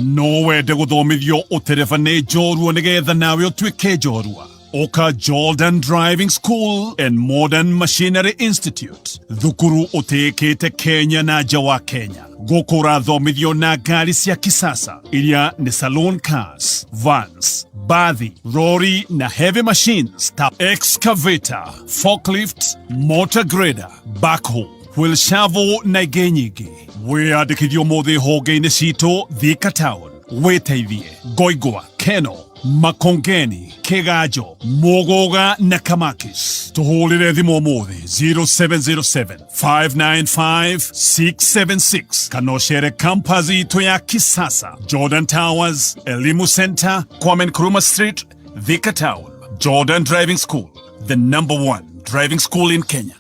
No wende gũthomithio ũtereba nĩ njorua nĩgetha nawe ũtuĩke njorua. Ũka Jordan Driving School and Modern Machinery Institute, thukuru ũtĩĩkĩte Kenya na nja wa Kenya. Gũkũ ũrathomithio na ngari cia kisasa iria nĩ saloon cars, vans, bathi, rori na heavy machines ta excavator, forklift, motor grader, backhoe, wheel shovel na ingĩ nyingĩ. Wĩyandĩkithio ũmũthĩ honge-inĩ citũ Thika Town, wĩteithie Ngoingwa, Keno, Makongeni, Kiganjo, Muguga na Kamakis. Tũhũrĩre thimũ ũmũthĩ 0707 595 676 kana ũcere campus itũ ya kisasa, Jordan Towers, Elimu Center, Kwame Nkrumah Street, Thika Town. Jordan Driving School, the number one driving school in Kenya.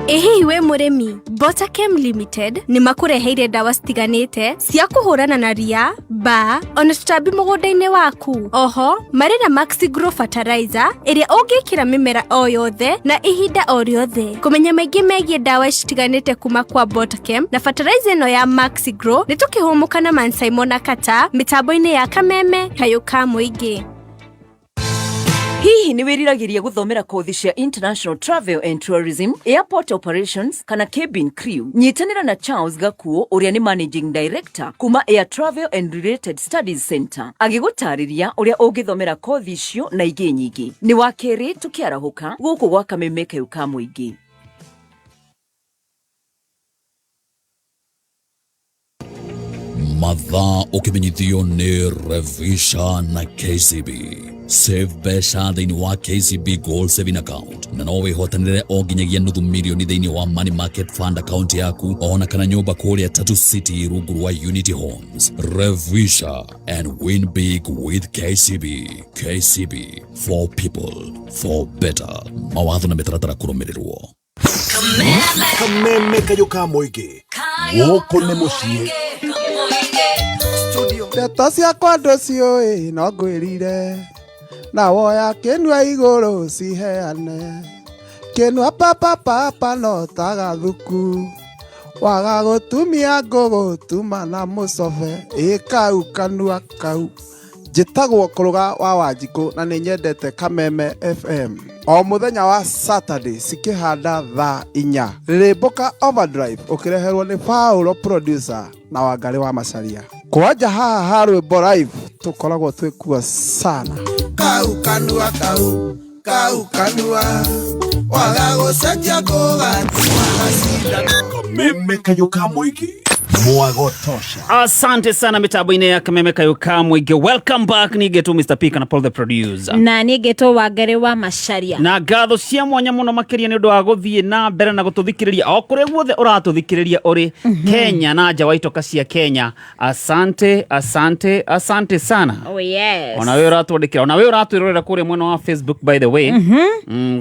Ĩ hihi wĩ mũrĩmi? Botachem Limited nĩ makũreheire ndawa citiganĩte cia kũhũrana na ria, mbaa ona tũtambi mũgũnda-inĩ waku. Oho marĩ na Maxi Grow fertilizer ĩrĩa ũngĩkĩra mĩmera o yothe na ihinda o rĩothe. Kũmenya maingĩ megiĩ ndawa ici citiganĩte kuma kwa Botachem na fertilizer ĩno ya Maxi Grow, nĩ tũkĩhũmũka na Man Simon na Kata mĩtambo-inĩ ya Kameme Kayũ ka Mũingĩ. Hihi nĩ wĩriragĩria gũthomera kothi cia international travel and tourism, airport operations kana cabin crew? Nyitanĩra na Charles Gakuo ũrĩa nĩ managing director kuma Air Travel and Related Studies Center agĩgũtarĩria ũrĩa ũngĩthomera kothi icio na ingĩ nyingĩ. Nĩ wa kerĩ tũkĩarahũka gũkũ gwa Kameme Kayũ ka Mũingĩ. Mathaa ũkĩmenyithio nĩ Revisha na KCB. Save mbeca thĩinĩ wa KCB Gold Saving Account na no wĩhotanĩre o nginyagia nuthu milioni thĩinĩ wa Money Market Fund account yaku ona kana nyũmba kũrĩa Tatu City rungu rwa Unity Homes. Revisha and win big with KCB. KCB, for people, for better. Mawatho na mĩtaratara kũrũmĩrĩrwo. Kameme Kayũ ka Mũingĩ, gũkũ nĩ mũciĩ. Ndeto ciakwa ndũciũĩ no ngwĩrire, na woya kĩnua igũrũ ciheane kĩnua papapapa no tagathuku waga gũtumia ngũgũtuma na mũcobe ĩ kau kanua kau. Njĩtagwo Kũrũga wa Wanjikũ na nĩ nyendete Kameme FM o mũthenya wa Saturday cikĩhanda thaa 4, Rĩrĩmbũka Overdrive ũkĩreherwo nĩ Paulo producer na Wangarĩ wa Macaria. Kwanja haha ha rwĩmbo live tũkoragwo twĩkuo sana. Kau kanua kau kau kanua waga gũcenjia ngũgatuma na cindano. Kameme Kayũ ka Mũingĩ. Mwagotosha. Asante sana mitambo-inĩ ya Kameme Kayo ka Mũingĩ. Welcome back ningĩ Mr. P kana Paul the producer. Na niĩ ngetwo Wangari wa Macharia. Na ngatho cia mwanya mũno makĩria nĩ ũndũ wa gũthiĩ na mbere na gũtũthikĩrĩria o kũrĩa guothe ũratũthikĩrĩria ũrĩ Kenya na nja wa itoka cia Kenya. Asante, asante, asante sana. Oh yes. Ona we ũratwandĩkĩra, ona we ũratwĩrorera kũrĩa mwena wa Facebook by the way.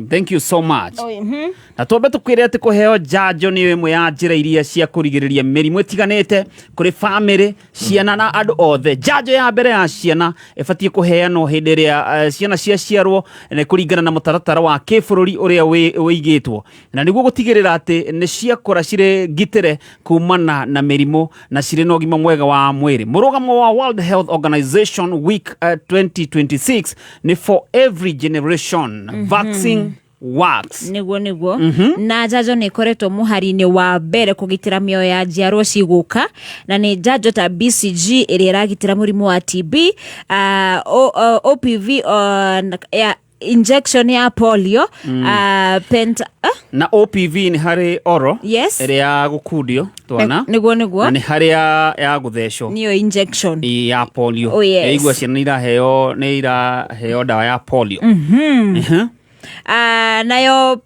Thank you so much. Oh, mhm. Na twambe tũkwĩre atĩ kũheo njanjo nĩ ĩmwe ya njĩra iria cia kũrigĩrĩria mĩrimũ ĩtiganĩte kũrĩ bamĩrĩ, ciana na andũ othe. Njanjo ya mbere ya ciana ĩbatiĩ kũheanwo hĩndĩ ĩrĩa ciana ciaciarwo nĩ kũringana na mũtaratara wa kĩbũrũri ũrĩa wĩigĩtwo, na nĩguo gũtigĩrĩra atĩ nĩ ciakũra cirĩ ngitĩre kumana na mĩrimũ na cirĩ na ũgima mwega wa mwĩrĩ. Mũrũgamo wa World Health Organization Week 2026 nĩ for every generation. Vaccine works. Nĩguo nĩguo. Na njanjo nĩ ĩkoretwo mũhari-inĩ wa mbere kũgitĩra mĩoyo ya njiarwo cigũka, na nĩ njanjo ta BCG ĩrĩa ĩragitĩra mũrimũ wa TB, OPV, ya injection ya polio, penta, Na OPV nĩ harĩ oro Yes. ĩrĩa ya gũkundio twana. Nĩguo nĩguo. Na nĩ harĩ ya gũthecwo. Nĩyo injection. Ya polio. Oh, yes. Igua ciana nĩ iraheo, nĩ iraheo ndawa ya polio. Nayo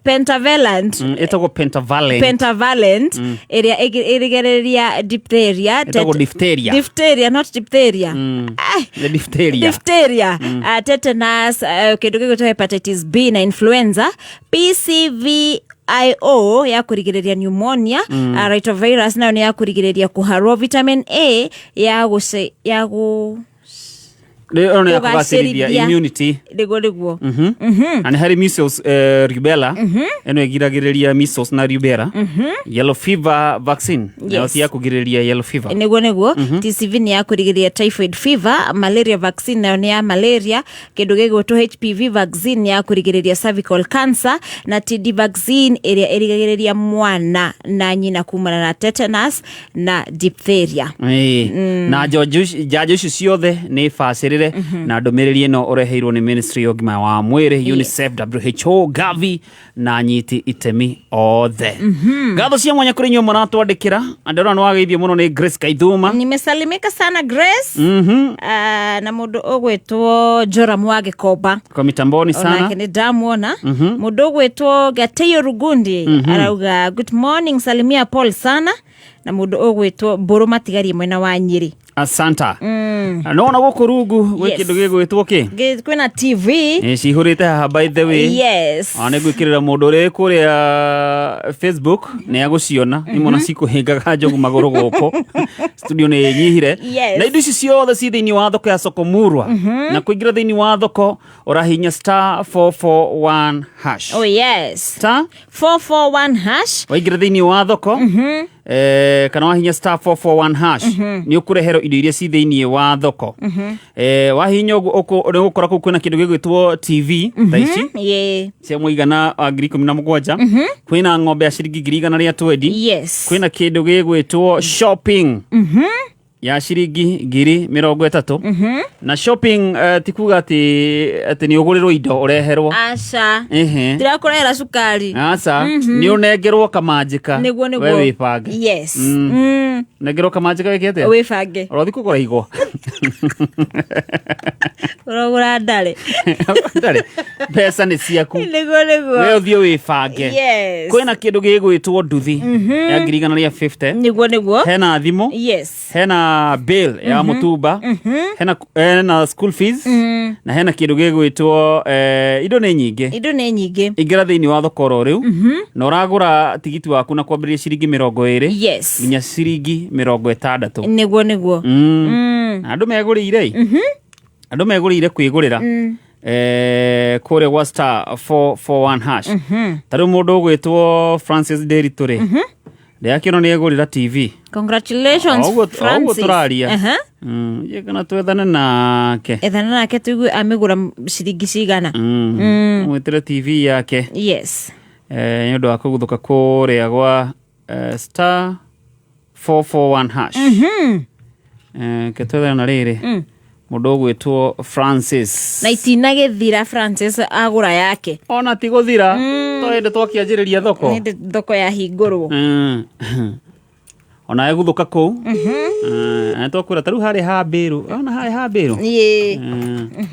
pentavalent. Ĩtagwo pentavalent. Pentavalent ĩrĩa ĩrigĩrĩria diphtheria. Ĩtagwo diphtheria. Diphtheria, not diphtheria. Nĩ diphtheria. Diphtheria. Tetanus, kĩndũ gĩgwĩtwo hepatitis B na influenza, PCVIO ya kũrigĩrĩria pneumonia, rhinovirus nayo nĩ ya kũrigĩrĩria kũharwo, vitamin A ya gũce ya gũ Ĩyo nĩ ya kũgacĩrithia kũgacĩrithia. Immunity. Nĩguo nĩguo. Na nĩ harĩ measles, rubella, ĩno ĩgiragĩrĩria measles na rubella. Yellow fever vaccine nayo ti ya kũgirĩrĩria yellow fever. Nĩguo nĩguo. TCV nĩ ya kũrigĩrĩria typhoid fever, malaria vaccine nayo nĩ ya malaria, kĩndũ gĩgwĩtwo HPV vaccine nĩ ya kũrigĩrĩria cervical cancer, na TD vaccine ĩrĩa ĩrigagĩrĩria mwana na nyina kumana na tetanus na diphtheria. Ĩĩ. Na njanjo icio ciothe nĩ bacĩrĩre, na ndũmĩrĩri ĩno ũreheirwo nĩ Ministry ya ũgima wa mwĩrĩ, UNICEF, WHO, Gavi na anyiti itemi othe. Ngatho cia mwanya kũrĩ inyuĩ mũratwandĩkĩra. Andũ nĩ wageithio mũno nĩ Grace Kaithuma. Nimesalimika sana Grace. Na mũndũ ũgwĩtwo Joram wa Gĩkomba kwa mitamboni sana. Onake nĩ ndamuona. Mũndũ ũgwĩtwo Gateyo Rugundi arauga good morning, salimia Paul sana, na mũndũ ũgwĩtwo Mbũrũ Matigarie mwena wa Nyĩrĩ. Asanta. No ona gũkũ rungu gwĩ kĩndũ gĩgwĩtwo kĩ? Kwĩna TV. Ĩ, cihũrĩte haha by the way. Yes. Ona nĩ ngwĩkĩrĩra mũndũ ũrĩa wĩ kũrĩa Facebook nĩ agũciona. Imwe na cikũhĩngaga njogu magũrũ gũkũ studio nĩ nyihire. Yes. Na indo ici ciothe ci thĩinĩ wa thoko ya Soko Murwa. Na kũingĩra thĩinĩ wa thoko ũrahihinya star 441 hash. Oh yes. Star 441 hash. Waingĩra thĩinĩ wa thoko, kana wahihinya star 441 hash, nĩ ũkũreherwo indo iria ci thĩinĩ wa thoko. Wahihinya ũguo nĩ ũgũkora kũu kwĩna kĩndũ gĩgwĩtwo TV tha ici cia mũigana wa 17,000. Kwĩna ng'ombe ya ciringi 120,000. Yes. Kwĩna kĩndũ gĩgwĩtwo shopping ya ciringi 30,000. Na shopping, ti kuga atĩ nĩ ũgũrĩrwo indo ũreherwo. Aca. Ehe. Ndirakũrehera cukari. Aca, nĩ ũnengerwo kamanjĩka. Nĩguo nĩguo. We wĩbange. Yes. Nengerwo kamanjĩka wĩke atĩa? Wĩbange. Ũrothi kũgũra igwa. Ũrogũra ndarĩ. Ndarĩ. Mbeca nĩ ciaku. Nĩguo nĩguo. We ũthiĩ wĩbange. Yes. Kwĩna kĩndũ gĩgwĩtwo nduthi ya 150,000. Nĩguo nĩguo. Hena thimũ. Yes. Hena bill ya mũtumba. Hena school fees. Na hena kĩndũ gĩgwĩtwo, indo nĩ nyingĩ. Indo nĩ nyingĩ. Ingĩra thĩinĩ wa thoko oro rĩu na ũragũra tigiti waku na kwambĩrĩria ciringi 20 Yes. nginya ciringi 60. Nĩguo nĩguo. Na andũ megũrĩire ĩ, andũ megũrĩire kwĩgũrĩra kũrĩa gwa star 441 hash. Ta rĩu mũndũ ũgwĩtwo Francis Nderitu rĩ, ndĩrakĩona nĩ egũrĩra TV. Congratulations, O ũguo Francis. tũraria. Aha. Ye kana twethane nake. Ethana nake tuigue amĩgũra ciringi cigana. Mwĩtĩre TV yake. Yes. Nĩ ũndũ wa kũguthũka kũrĩa gwa star 441 hash. Ke twethane na rĩrĩ mũndũ ũgwĩtwo Francis. Na itinagĩthira Francis agũra yake. Ona ti gũthira, to hĩndĩ twakĩanjĩrĩria thoko. Nĩ thoko yahingũrwo. Onawe guthuka kũu. Eh, twakwĩra ta rĩu harĩa ha mbĩrũ, ona harĩa ha mbĩrũ. Ĩĩ.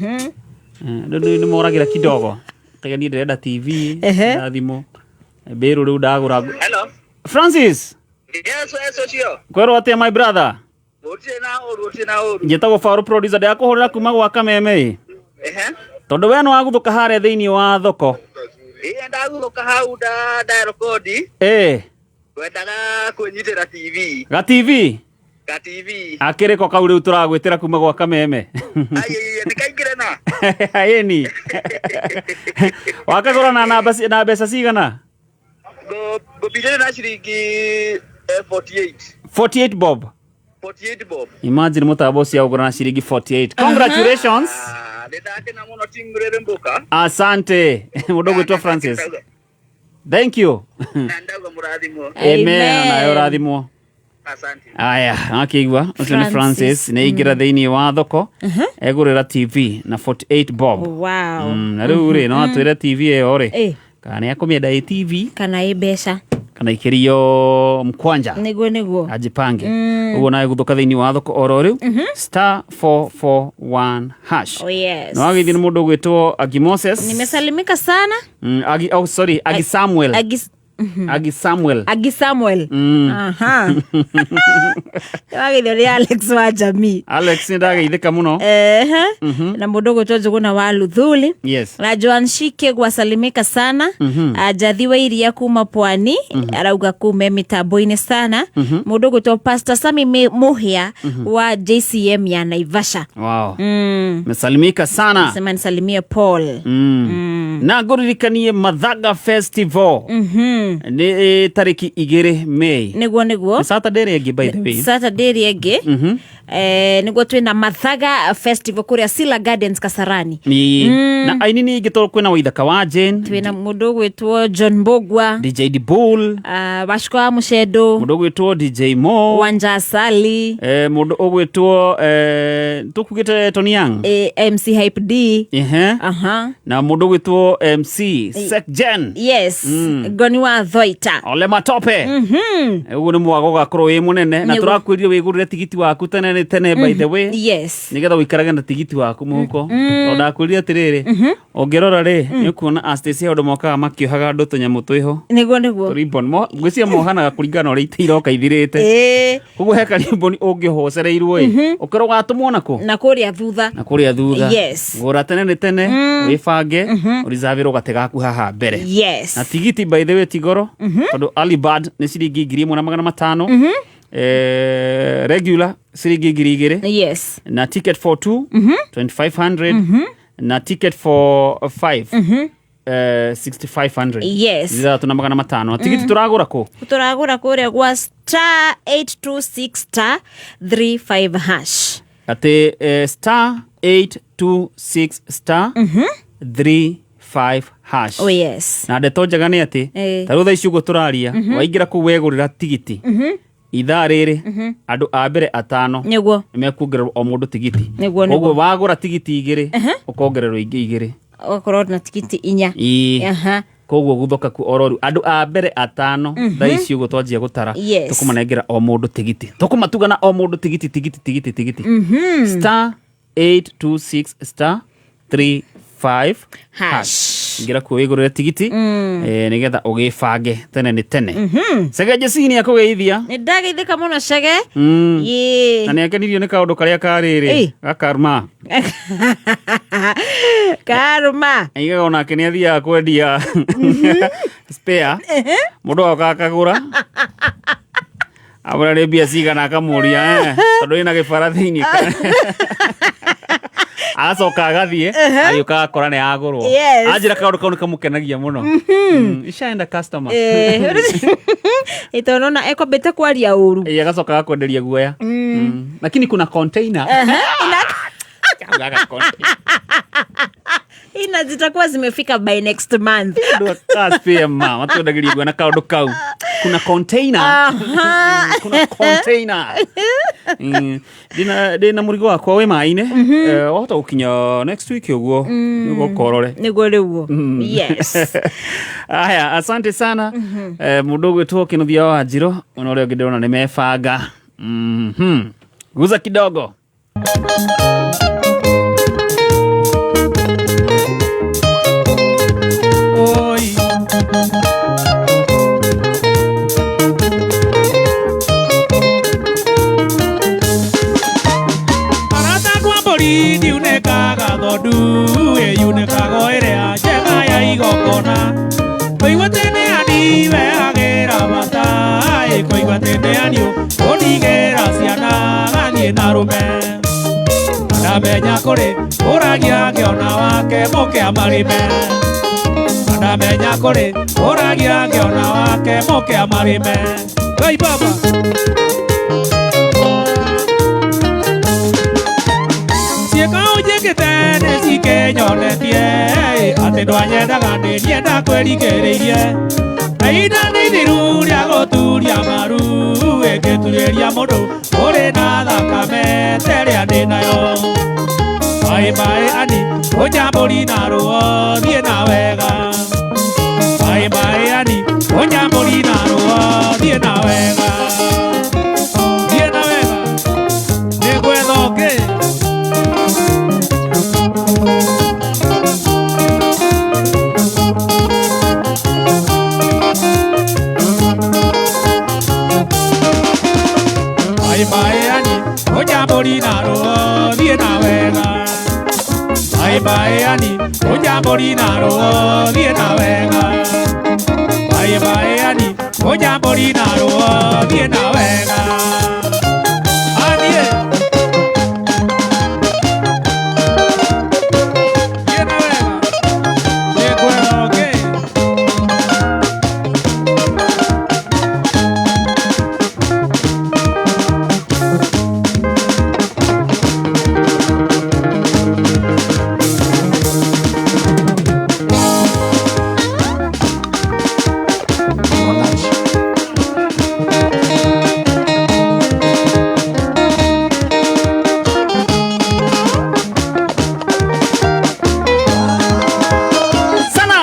Eh, rĩu nĩ moragĩra kidogo. Kaiga niĩ ndĩrenda TV na thimũ. Mbĩrũ rĩu ndagũra. Hello. Francis, Yes, yes, ũcio. kwerwo atĩa my brother? Gũtirĩ na ũru, gũtirĩ na ũru. Njĩtagwo Faru producer ndĩrakũhũrĩra kuma gwa Kameme ĩ. Ehe. Tondũ we nĩ wagũthũka harĩa thĩinĩ wa thoko. Ĩĩ ndaguthũka hau nda dial code. Ĩ, Ngwendaga kwĩnyitĩra TV. ga TV. Ga TV. Akĩrĩ ko kau rĩu tũragwĩtĩra kuma gwa Kameme. Ai, nĩ kaingĩre na. Ĩni. Wakagũra na namba na mbeca cigana? Ngũbindĩre na ciringi 48. 48 bob. 48 bob. Imagine mũtambo ũcio agũra na ciringi 48. Congratulations. Ah, nĩ ndakena mũno team rĩrĩ mbũka. Asante. Mũndũ ũgwĩtwo Francis. Thank you. Na ndauga mũrathimwo. Amen. Nawe ũrathimwo. Asante. Aya, akĩigua ũcio nĩ Francis. Francis nĩ aingĩra thĩinĩ wa thoko egũrĩra TV na 48 bob. Wow. Na rĩu rĩ no atwĩre TV ĩyo rĩ Eh. kana nĩ akũmĩenda ĩ TV Kana ĩ mbeca. kana ikĩrio mkwanja Nĩguo nĩguo. ajipange ũguo nawe gũthũka thĩinĩ wa thoko oro rĩu star 441 hash. Oh yes. Na wagĩthiĩ nĩ mũndũ ũgwĩtwo Agi Moses. Nimesalimika sana. Agi, oh sorry, Agi Samuel. Agi Agi Samuel. Agi Samuel. Aha. Wagithio nĩ Alex wa jamii. Alex nĩ ndageithĩka mũno. Ehe. Na mũndũ ũgwĩtwo Njũgũna wa Luthuli. Yes. Na Joan Shike gwasalimika sana. Ajathi wa iria kuma pwani arauga kume mitambo-inĩ sana. Mũndũ ũgwĩtwo Pastor Sami Muhia wa JCM ya Naivasha. Wow. Mesalimika sana. Sema nisalimie Paul. Na ngũririkanie Mathaga Festival nĩ tarĩki 2 May. Nĩguo nĩguo. Nĩ Saturday ĩrĩa ĩngĩ by the way. Saturday ĩrĩa ĩngĩ nĩguo twĩna Mathaga Festival kũrĩa Sila Gardens Kasarani. Ni na aini nĩ ingĩ tondũ kwĩna Waithaka wa Jane, Twĩna mũndũ ũgwĩtwo John Mbugua, DJ Dibul, Wachiko wa Mũcendo, mũndũ ũgwĩtwo DJ Mo, Wanja Asali, mũndũ ũgwĩtwo tũkugĩte Tony Young. MC Hype D. Ehe. Aha. Na mũndũ ũgwĩtwo MC Sek Jen. Yes. Ngoni wa Thoita. Ole Matope. Ũguo nĩ mwago ũgakorwo wĩ mũnene na Nĩguo. tũrakwĩrire wĩgũrĩre tigiti waku tene nĩ tene by the way. Yes. Nĩgetha ũikarage na tigiti waku mũhuko. Tondũ ndakwĩrire atĩrĩrĩ, ũngĩrora rĩ, nĩ ũkuona Astacy andũ mokaga makĩohaga andũ tũnyamũ twĩho. Nĩguo nĩguo. Ribbon. Ngwĩciria mohanaga kũringana na ũrĩa itĩ iroka ithirĩte. Ĩĩ. Koguo he karimboni ũngĩhocereirwo ĩ, ũkerwo ũgatũmwo nakũ? Na kũrĩa thutha. Na kũrĩa thutha. Yes. Gũra tene nĩ tene, wĩbange, ũricaabĩrwo gatĩ gaku haha mbere. Yes. Na tigiti by the way ti goro, tondũ early bird nĩ ciringi 1,500. Regular ciringi 2,000. Yes. Na ticket for two, 2,500. Na ticket for five, 6,500. Yes. 6,500. Na tigiti tũragũra kũ? Tũragũra kũrĩa gwa star 826 star 35 hash. Atĩ star 826 star 35 hash. Oh yes. Na ndeto njega nĩ atĩ Eh. ta rĩu thaa ici ũguo tũraria waingĩra kũu wegũrĩra tigiti ithaa rĩrĩ andũ a mbere atano Nĩguo. nĩmekuongererwo o mũndũ tigiti. Nĩguo, nĩguo. Koguo wagũra tigiti 2 ũkongererwo ingĩ 2. Ũgakorwo na tigiti 4. Ĩĩ. Aha. Koguo guthoka ku oro rĩu andũ a mbere atano thaa ici ũguo twanjia gũtara Yes. tũkũmanengera o mũndũ tigiti tũkũmatugana o mũndũ tigiti tigiti tigiti tigiti star 826 star 35 Hash. Ingĩra kuo wĩgũrĩre tigiti nĩgetha ũgĩbange tene nĩ tene. Chege Jesse nĩ akũgeithia. Nĩ ndageithĩka mũno Chege. Ĩĩ. Na nĩ akenirio nĩ kaũndũ karĩa karĩrĩ Ĩ. gakarma. Karma. Aigaga onake nĩ athiaga kwendia spare mũndũ agoka akagũra amũra nĩ mbia cigana akamũria tondũ ĩna gĩbara thĩinĩ agacoka agathiĩ agĩũka agakora nĩ agũrwo. Yes. Anjĩra kaũndũ kau nĩ kamũkenagia mũno. Ishaenda customer. Ĩ tondũ nona ekwambĩte kwaria ũru. Ĩ, agacoka agakwenderia guoya. Lakini kuna container. Gaka container. Ina zitakuwa zimefika by next month. Mama matwendagiria guo na kaundu kau kuna container. Kuna container. Ndina murigo wakwa wi maine, wahota gukinya next week uguo niguo ukorore. Niguo riuo. Yes. Aya, asante sana. Mundu ugwitwo Kinuthia wa Njiro ona uria ungi ndirona ni mebanga. Guza kidogo. Oi. Arata kwa mbũri ndiunĩkaga thondu ĩyunĩkaga o ĩrĩa njega ya igongona. Kũigua atĩ nĩ ani wehagĩra bata, kũigua atĩ nĩ ani ũndigĩra ciana gathiĩ na rũme. Ndamenya kũrĩ ũragia ngĩona wake mũkĩa marĩme. Ndamenya kũrĩ ũragia ngĩona wake mũkĩa marĩme. Ngai baba. Ciĩko ũnjĩkĩte nĩ cikĩnyonetie atĩ ndwanyendaga nĩ niĩ ndakwĩrikĩrĩirie. Na ihinda nĩ ithiru rĩa gũturia maru ĩngĩturĩria mũndũ ũrĩ na thakame ta ĩrĩa ndĩ nayo. Maĩ maĩ ani ũnyambũri na rũo thiĩ na wega. Maĩ maĩ ani ũnyambũri na rũo thiĩ na wega. Thiĩ na wega nĩ gwetha ũngĩ. Maĩ maĩ ani ũnyambũri na rũo thiĩ na wega. Maĩ maĩ ani ũnyambũri na rũo thiĩ na wega. Maĩ maĩ ani ũnyambũri na rũo thiĩ na wega. Athiĩ. Thiĩ na wega. Nĩ ngwetha ũngĩ. Sana.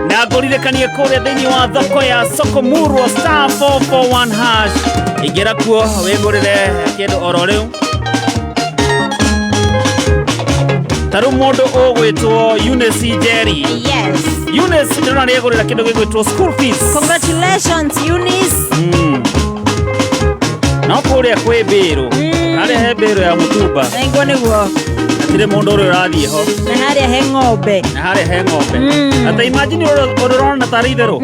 Na ngũririkanie kũrĩa thĩinĩ wa thoko ya Soko Murwa star 441 hash ingĩra kuo wĩgũrĩre kĩndũ oro rĩu. Ta rĩu mũndũ ũgwĩtwo Eunice Njeri. Yes. Eunice ndĩrona nĩegũrĩra kĩndũ gĩgwĩtwo school fees. Congratulations Eunice. No kũrĩa kwĩ mbĩrũ, harĩa he mbĩrũ ya mũtumba Nĩguo nĩguo. hatirĩ mũndũ ũrĩa ũrathiĩ ho. Na harĩa he ng'ombe. Na harĩa he ng'ombe. Ata imagine ũrĩa ũrona tarĩ itherũ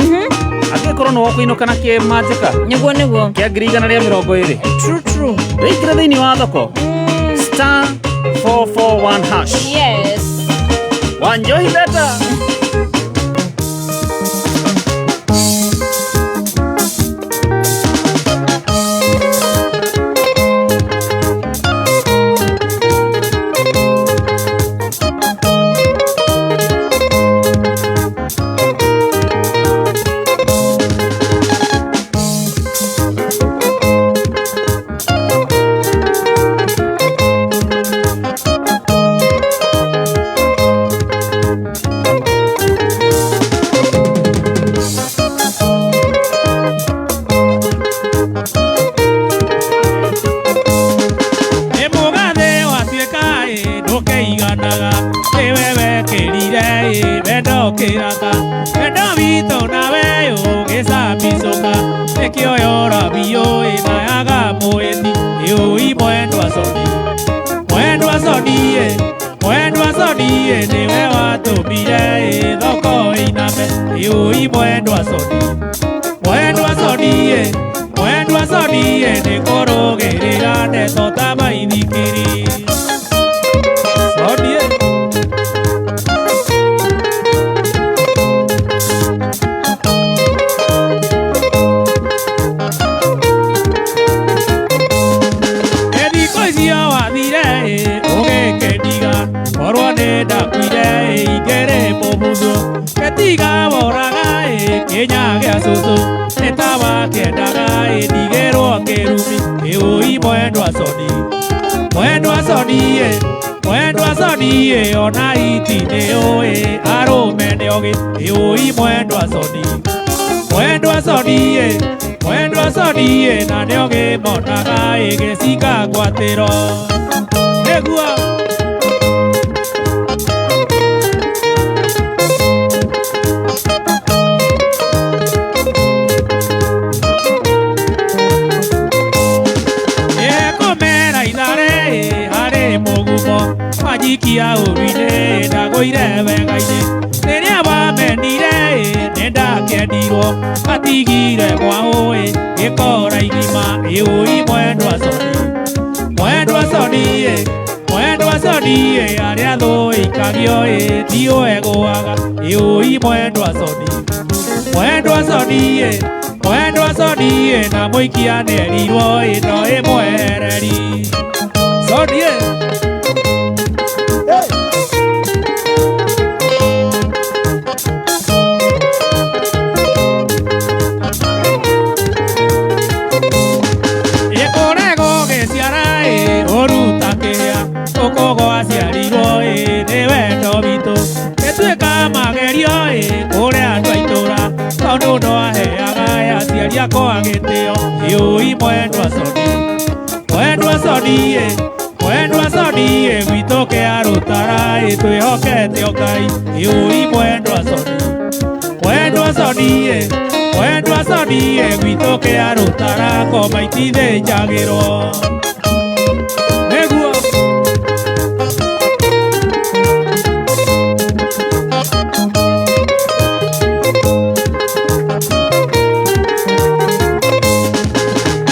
angĩkorwo nĩ wokũinũka na kĩmanjĩka. Nĩguo nĩguo. Kĩa 120,000. True true. Rĩingĩra thĩinĩ wa thoko star 441 hash. Yes. Wanjohi leta. Nĩ mũgathe watuĩka ĩ ndũkĩiganaga nĩwe wekĩrire ĩ wendo ũkĩraka wendo witũ nawe ũgĩcambicũka nĩkĩo yora biũ ĩ nayaga mũĩti ĩũi mwendwa soni mwendwa soni ĩ mwendwa soni ĩ nĩwe watũmire ĩ thoko ĩiname ĩũi mwendwa soni mwendwa soni ĩ mwendwa soni ĩ nĩ kũrũgĩrĩra ndeto ta maithikiri soni ĩ. Kĩnya gĩa cũcũ nĩ ta wakĩendaga ĩ ndigĩrwo kĩrumi ĩũi mwendwa soni mwendwa soni ĩ mwendwa soni ĩ ona iti nĩ ũĩ arũme nĩ ogĩ ĩũi mwendwa soni mwendwa soni ĩ mwendwa soni ĩ na nĩ ogĩ monaga ĩ gĩcinga ngwatĩro nĩguo. Ĩkũmera ithare harĩ mũgumo wanjikia ũru-inĩ ndagũire wega-inĩ rĩrĩa wamenire nĩ ndakĩendirwo atigire mwaũ gĩkora igima ĩũi mwendwa soni mwendwa soni mwendwa soni arĩa thũikagio tiũ egũaga ĩũi mwendwa soni mwendwa soni mwendwa soni na mũikia nĩerirwo ĩno ĩmwehereri soni. Ĩkũrego gĩciara ũruta kĩrĩa ũkũgwo aciarirwo nĩ wendo witũ ĩtuĩka magerio kũrĩa andũ a itũra tondũ no aheaga aciari akwa gĩtĩo ĩũi mwendwa soni mwendwa soni mwendwa soni gwitũ kĩarũtara twĩhokete o Ngai ĩũi mwendwa soni mwendwa soni mwendwa soni gwitũ kĩarũtara ngoma itithĩnjagĩrwo nĩguo.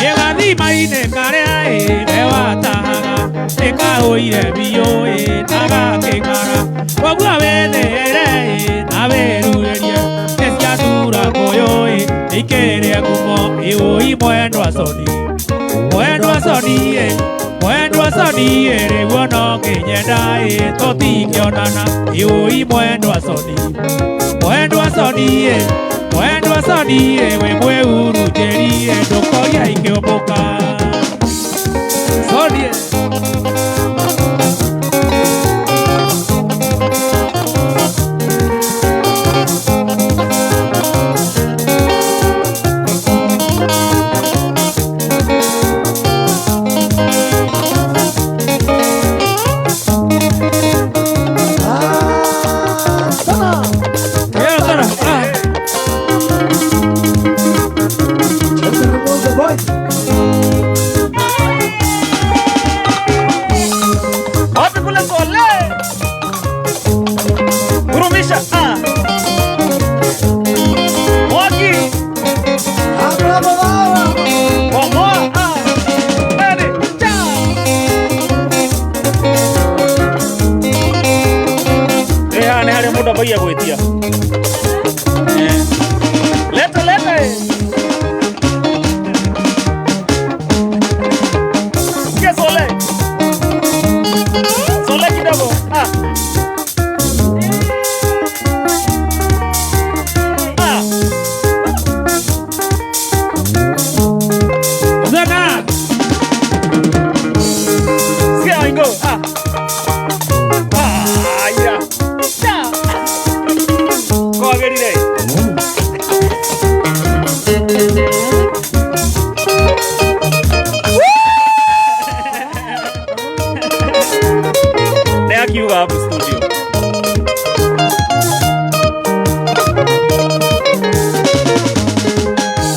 Ĩgathima-inĩ karĩa ewatahaga nĩkahũire biũ na gakĩng'ara koguo wĩthĩĩre na wĩruĩrie nĩ ciatura ngũyũ ikĩrĩe ngumo ĩũi mwendwa soni mwendwa soni mwendwa soni rĩu ona ũngĩnyenda tũtingĩonana ĩũi mwendwa soni mwendwa soni mwendwa soni wĩ mwĩurunjĩri ndũkoria ikĩũmbũka soni. Wapi kule Sole? Gurumisha. Mwaki. Bomoa. Ede. Cha. Haha nĩ harĩa mũndũ ambagia gwĩtia. Leta leta. Sikia Sole. Sole kidogo. Zana. Sikia wingo. Yeah. Cha. Kwagĩrire. Nĩ akiuga hapu studio.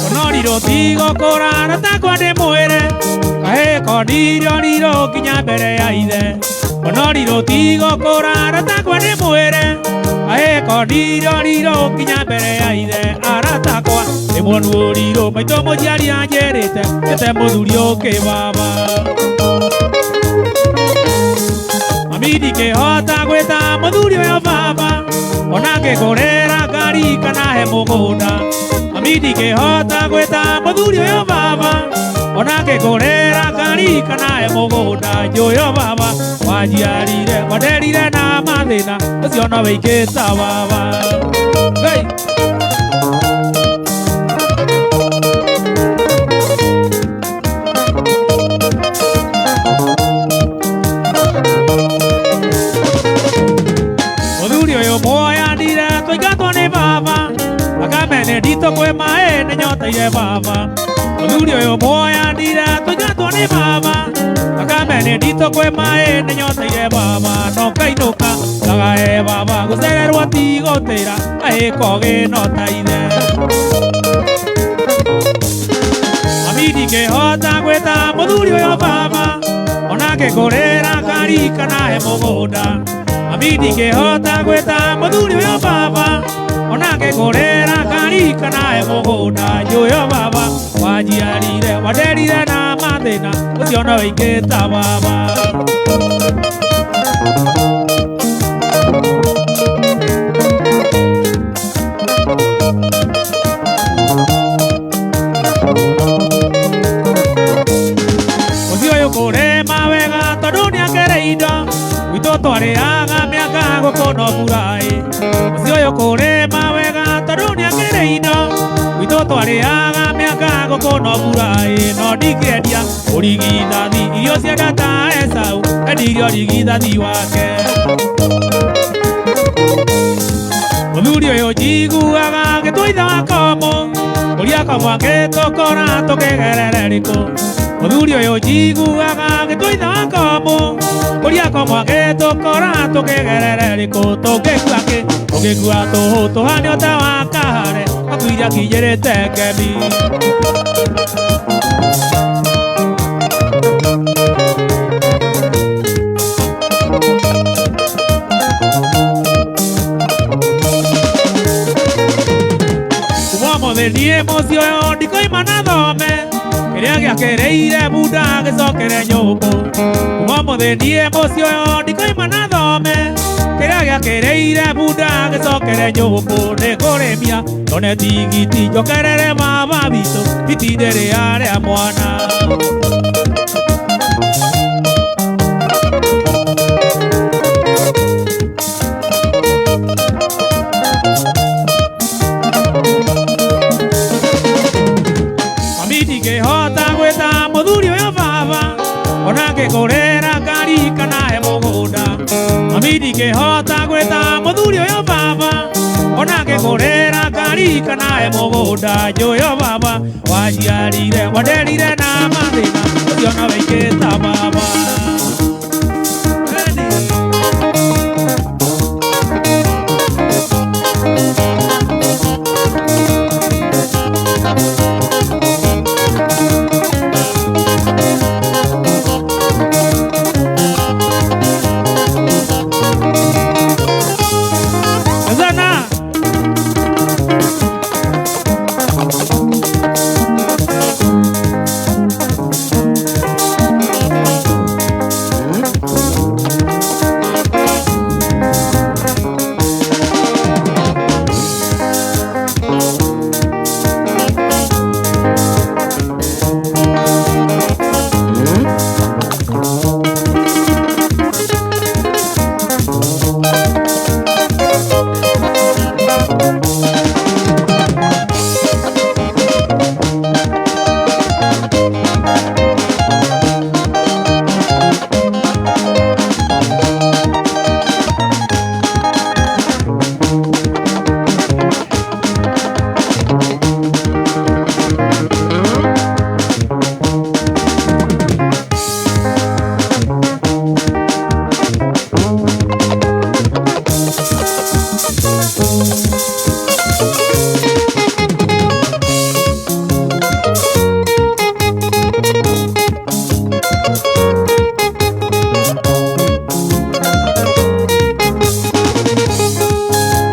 Onoriro tigo kũrara takwa ndĩmwĩre kahĩ kondirio riro nginya mbere ya ithe onoriro tigo kũrara takwa ndĩmwĩre kahĩ kondirio riro nginya mbere ya ithe aratakwa ndĩmuonu ũrirũ maitũ mũciari anjĩrĩte njĩte mũthuri ũkĩ baba mami ndingĩhota gwĩta mũthuri ũyũ baba ona ngĩgũrĩra ngari kana he mũgũnda mami ndingĩhota gwĩta mũthuri ũyũ baba ona ngĩgũrĩra ngari kana he mũgũnda njũyũ baba wanjiarire wanderire na mathĩna ũcio no wĩikĩta baba. Hey! Thakame nĩ nditũ kwĩ maĩ nĩ nyoteire baba. Mũthuri ũyũ muoyanire tũingatwo nĩ baba. Thakame nĩ nditũ kwĩ maĩ nĩ nyoteire baba. No kainũka ndagae baba gũcererwo ti gũtĩra ahĩko no ta ithe. Mami ndingĩhota gwĩta mũthuri ũyũ baba ona ngĩngũrĩra ngari kana he mũgũnda. Mami ndingĩhota gwĩta mũthuri ũyũ baba ona ngĩngũrĩra ngari kana he mũgũnda. Njũyo baba wanjiarire wanderire na mathĩna ũcio no ingĩta baba. Mũciĩ ũyũ kũrĩma wega tondũ nĩakĩrĩ indo gwitũ twarĩaga mĩaka gũkũ no mbura-ĩ. Mũciĩ ũyũ kũrĩma wega tondũ nĩakĩrĩ indo gwitũ twarĩaga mĩaka gũkũ no mbura-ĩ. No ndingĩendia ũrigithathi irio cienda ta Esau endirie ũrigithathi wake. Mũthuri ũyũ njiguaga agĩtua ithe wa komũ ũrĩa komũ angĩtũkora tũkĩgerere rĩkũ. Mũthuri ũyũ njiguaga agĩtua ithe wa komũ ũrĩa komũ angĩtũkora tũkĩgerere rĩkũ. Tũngĩkua kĩ tũngĩkua tũhũ tũhane o ta wa kahare akuire akinyĩrĩte ngemi. Kuma ũmũthĩ niĩ mũciĩ ũyũ ndikoima na thome kĩrĩa gĩakĩrĩire bunda gĩcokere nyũmbũ. Kuma ũmũthĩ niĩ mũciĩ ũyũ ndikoima na thome kĩrĩa gĩakĩrĩire bunda gĩcokere nyũmbũ. Nĩngũrĩmia nyone tigiti njokerere baba witũ itinde rĩa rĩa mwana. Mami ndingĩhota gwĩta mũthuri ũyũ baba ona ngĩngũrĩra ngari kana he mũgũnda. Mami ndingĩhota gwĩta mũthuri ũyũ baba ona ngĩngũrĩra ngari kana he mũgũnda. Njũyo baba waciarire wanderire na mathĩna ũcio no wĩkĩta baba. Zana.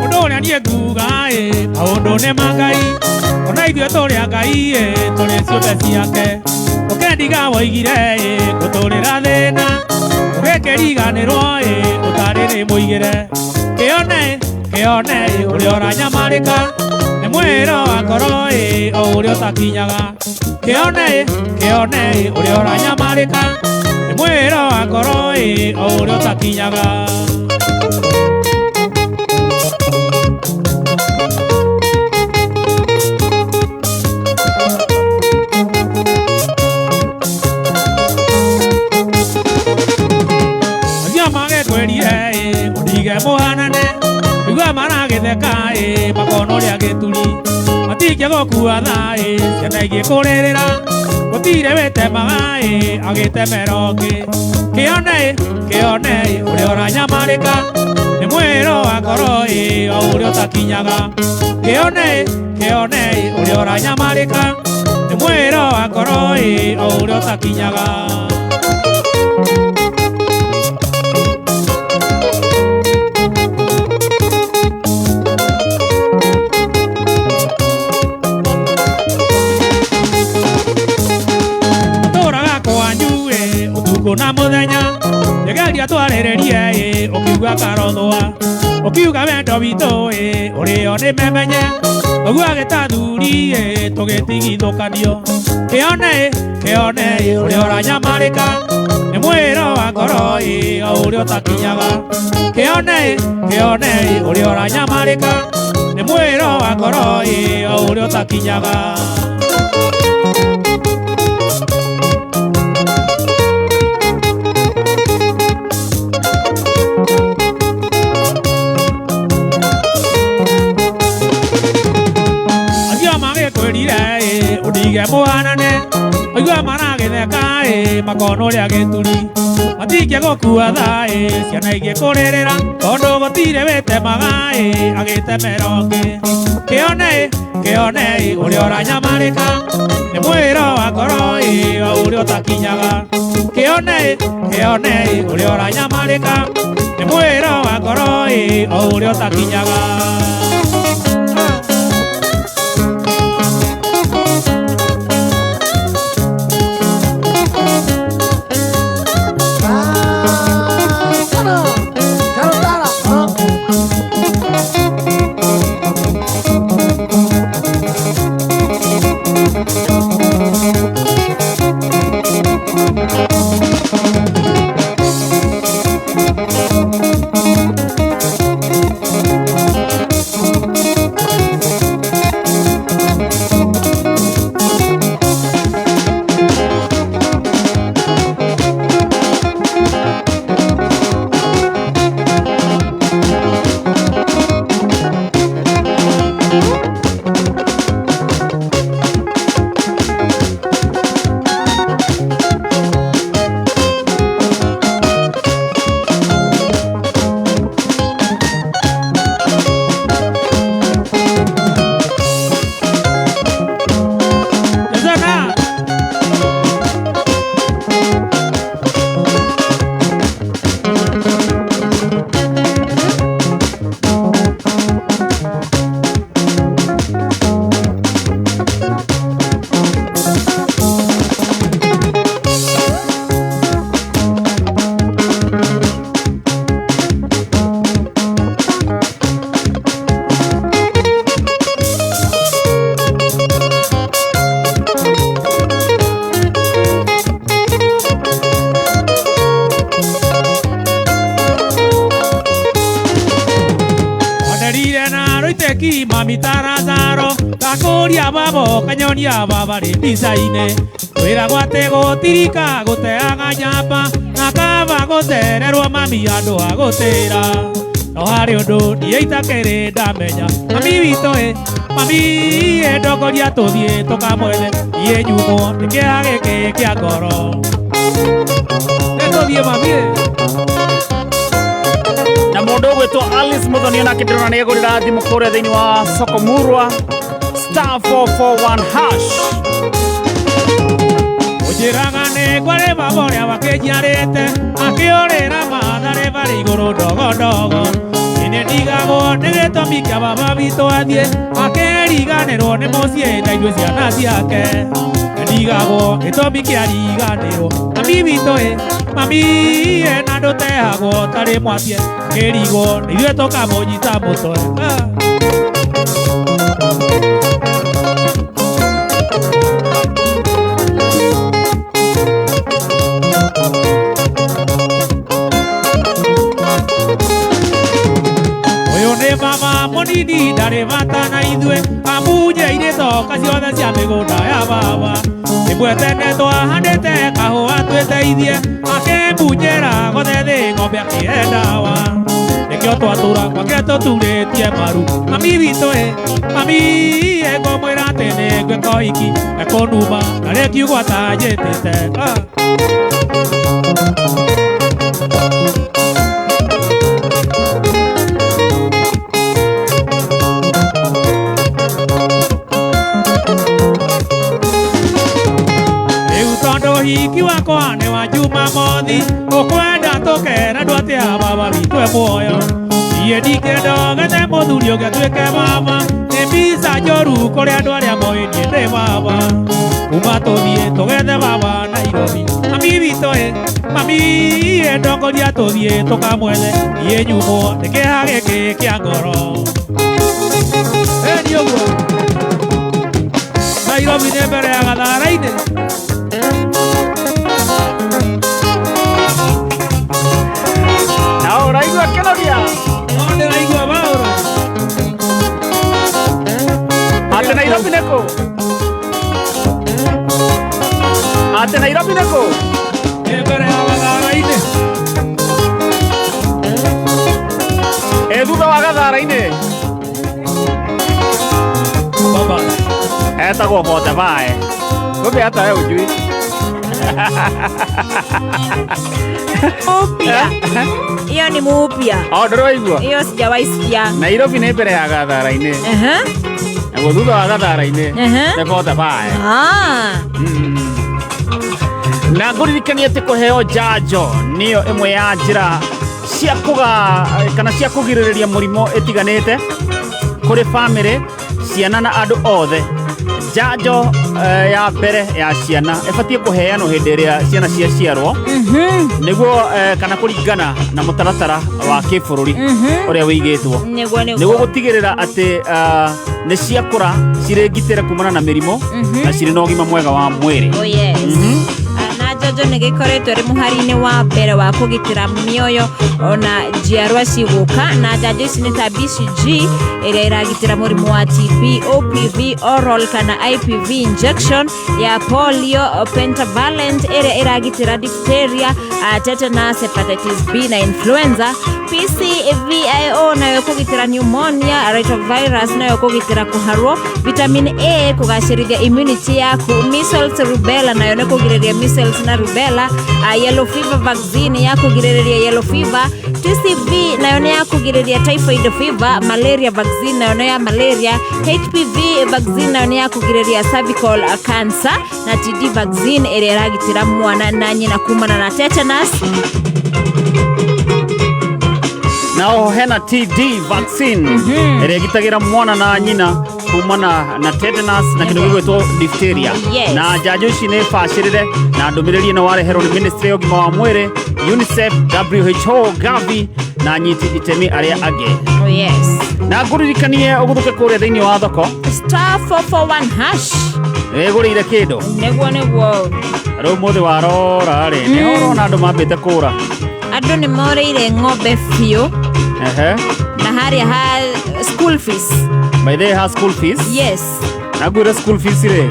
Ũndũ ũrĩa niĩ nguga ĩ maũndũ nĩ ma Ngai ona ithuĩ tũrĩ a Ngai ĩ tũrĩ ciũmbe ciake. Ũkendiga woigire ĩ gũtũrĩra thĩna ũgĩkĩriganĩrwo ĩ ũtarĩ nĩ mũigĩre. Kĩone kĩone ĩ ũrĩa ũranyamarĩka nĩ mwĩrwo wa ngoro ĩ o ũrĩa ũtakinyaga. Kĩone kĩone ĩ ũrĩa ũranyamarĩka nĩ mwĩrwo wa ngoro ĩ o ũrĩa ũtakinyaga. Acio magĩkwĩrire ĩ ũndige mũhanane igua maragĩtheka ĩ makona ũrĩa gĩturi. Matingĩa gũkua thaĩ ciana igĩkũrĩrĩra gũtirĩ wĩtemaga ĩ agĩtemera ũngĩ kĩone kĩone ũrĩa ũranyamarĩka nĩ mwĩrĩ wa ngoro ĩ o ũrĩa ũtakinyaga kĩone kĩone ũrĩa ũranyamarĩka nĩ mwĩrĩ wa ngoro ĩ o ũrĩa ũtakinyaga. Na muthenya ngeria twarĩrĩrie ĩ ũkiuga karothwa ũkiuga wendo witũ ĩ ũrĩo nĩ memenye ũguo agĩtathuri ĩ tũgĩtigithũkanio kĩone kĩone ũrĩa ũranyamarĩka nĩ mwĩrĩ wa ngoro ĩ o ũrĩa ũtakinyaga kĩone kĩone ũrĩa ũranyamarĩka nĩ mwĩrĩ wa ngoro ĩ o ũrĩa ũtakinyaga. Udige muhanane oigua maragĩtheka ĩ makona ũrĩa gĩturi matingĩa gũkua thaĩ ciana igĩkũrĩrĩra tondũ gũtirĩ wĩtemaga ĩ agĩtemera ũngĩ kĩone kĩone ũrĩa ũranyamarĩka nĩ mwĩrĩ wa ngoro ĩ o ũrĩa ũtakinyaga kĩone kĩone ũrĩa ũranyamarĩka nĩ mwĩrĩ wa ngoro ĩ o ũrĩa ũtakinyaga. Kanyonia baba rĩ mbica-inĩ wĩra gwate gũtirika gũteaga nyamba na kaba gũcererwo mami andũ a gũtĩra no harĩ ũndũ niĩ itakĩrĩ ndamenya mami witũ ĩ mami ĩ ndongoria tũthiĩ tũkamwethe niĩ nyumwo nĩ kĩeha gĩkĩ kĩa ngoro nĩ tũthiĩ mami ĩ. Na mũndũ ũgwĩtwo Alice Muthoni onake ndĩrona nĩ egũrĩra thimũ kũrĩa thĩinĩ wa soko murwa star 441 hash. Ũnjĩraga nĩ kwarĩ baba ũrĩa wakĩnjiarĩte akĩũrĩra matharĩ barĩ igũrũ ndogondogo nĩ ndigagwo nĩ gĩtũmi kĩa baba witũ athiĩ akĩriganĩrwo nĩ mũciĩ na ithuĩ ciana ciake ndigagwo gĩtũmi kĩa riganĩrwo mami witũ ĩ mami ĩ na ndũtehagwo tarĩ mwatie akĩrigwo nĩ ithuĩ tũkamũnyita mũtwe. Ũyũ nĩ baba mũnini ndarĩ bata na ithuĩ amunyeire thoka ciothe cia mĩgũnda ya baba Rĩmwe tene twahandĩte kahũa twĩteithie akĩmbunyĩra gothe thĩ ng'ombe akĩendawa nĩkĩo twatũra gwake tũturĩtie maru mami witũ ĩ mami ĩngũmwĩra atĩ nĩngwĩka ũhiki ekũnuma na rĩngiugo atanjĩtĩte. Rĩu tondũ ũhiki wakwa nĩ wa Jumamothi ũkwenda tũkera andũ atĩa baba witũ e muoyo niĩ ndingĩenda ũgethe mũthuri ũngĩ atuĩke baba nĩ mbica njũru kũrĩ andũ arĩa moĩ niĩ ndĩ baba kuma tũthiĩ tũgethe baba Nairobi mami witũ ĩ mami ĩ ndongoria tũthiĩ tũkamwethe niĩ nyumwo nĩ kĩeha gĩkĩ kĩa ngoro. Ĩ nĩ ũguo Nairobi nĩ mbere ya Gathara-inĩ. Na ũraigua kĩnoria? No ndĩraigua Paũlũ. Atĩ Nairobi nĩ kũ? Atĩ Nairobi nĩ kũ? Nĩ mbere ya Gathara-inĩ. Ĩ thutha wa Gathara-inĩ? Baba. Etagwo Botebae. Kumbe hata wewe hujui. Upya. Hiyo ni mupya. O ndũraigua? Hiyo sijawahi sikia. Nairobi nĩ mbere ya Gathara-inĩ. Naguo thutha wa Gathara-inĩ nĩ Botebae. Na ngũririkanie atĩ kũheo njanjo nĩyo ĩmwe ya njĩra cia kũga kana cia kũgirĩrĩria mũrimũ ĩtiganĩte kũrĩ bamĩrĩ, ciana na andũ othe. Njanjo ya mbere ya ciana ĩbatiĩ kũheanwo hĩndĩ ĩrĩa ciana ciaciarwo nĩguo kana kũringana na mũtaratara wa kĩbũrũri ũrĩa wĩigĩtwo Nĩguo nĩguo. nĩguo gũtigĩrĩra atĩ nĩ ciakũra cirĩ ngitĩre kumana na mĩrimũ na cirĩ na ũgima mwega wa mwĩrĩ. Oh yes. Na njanjo nĩ gĩkoretwo ĩrĩ mũhari-inĩ wa mbere wa kũgitĩra mĩoyo ona njiarwa cigũka na njanjo ici nĩ ta BCG ĩrĩa ĩragitĩra mũrimũ wa TB, OPV, oral kana IPV injection ya polio, pentavalent ĩrĩa ĩragitĩra diphtheria, tetanus, hepatitis B na influenza, PCVIO nayo kũgitĩra pneumonia, retrovirus nayo kũgitĩra kũharwo, vitamin A kũgacĩrithia immunity yaku, measles rubella nayo nĩ kũgirĩrĩria measles na rubella, yellow fever vaccine ya kũgirĩrĩria yellow fever, TCV nayo nĩ ya kũgirĩrĩria typhoid fever, malaria vaccine nayo nĩ ya malaria, HPV vaccine nayo nĩ ya kũgirĩrĩria cervical cancer na TD vaccine ĩrĩa ĩragitĩra mwana na nyina kumana na tetanus. Na oho hena TD vaccine ĩrĩa ĩgitagĩra mwana na nyina kumana na tetanus na kĩndũ gĩgwĩtwo diphtheria. Yes. Na njanjo ici nĩ bacĩrĩre na ndũmĩrĩri ĩno wareherwo nĩ ministry ya ũgima wa mwĩrĩ, UNICEF, WHO, Gavi na anyiti itemi arĩa angĩ. Oh yes. Na ngũririkanie ũgũthũke kũrĩa thĩinĩ wa thoko Star 441 hash. wĩgũrĩire kĩndũ Nĩguo nĩguo. rĩu mũthĩ warora rĩ nĩho ũrona andũ mambĩte kũra. Andũ nĩ morĩire ng'ombe biũ Ehe. na harĩa ha school fees. By the way, ha school fees. Yes. Na ngwĩre school fees rĩ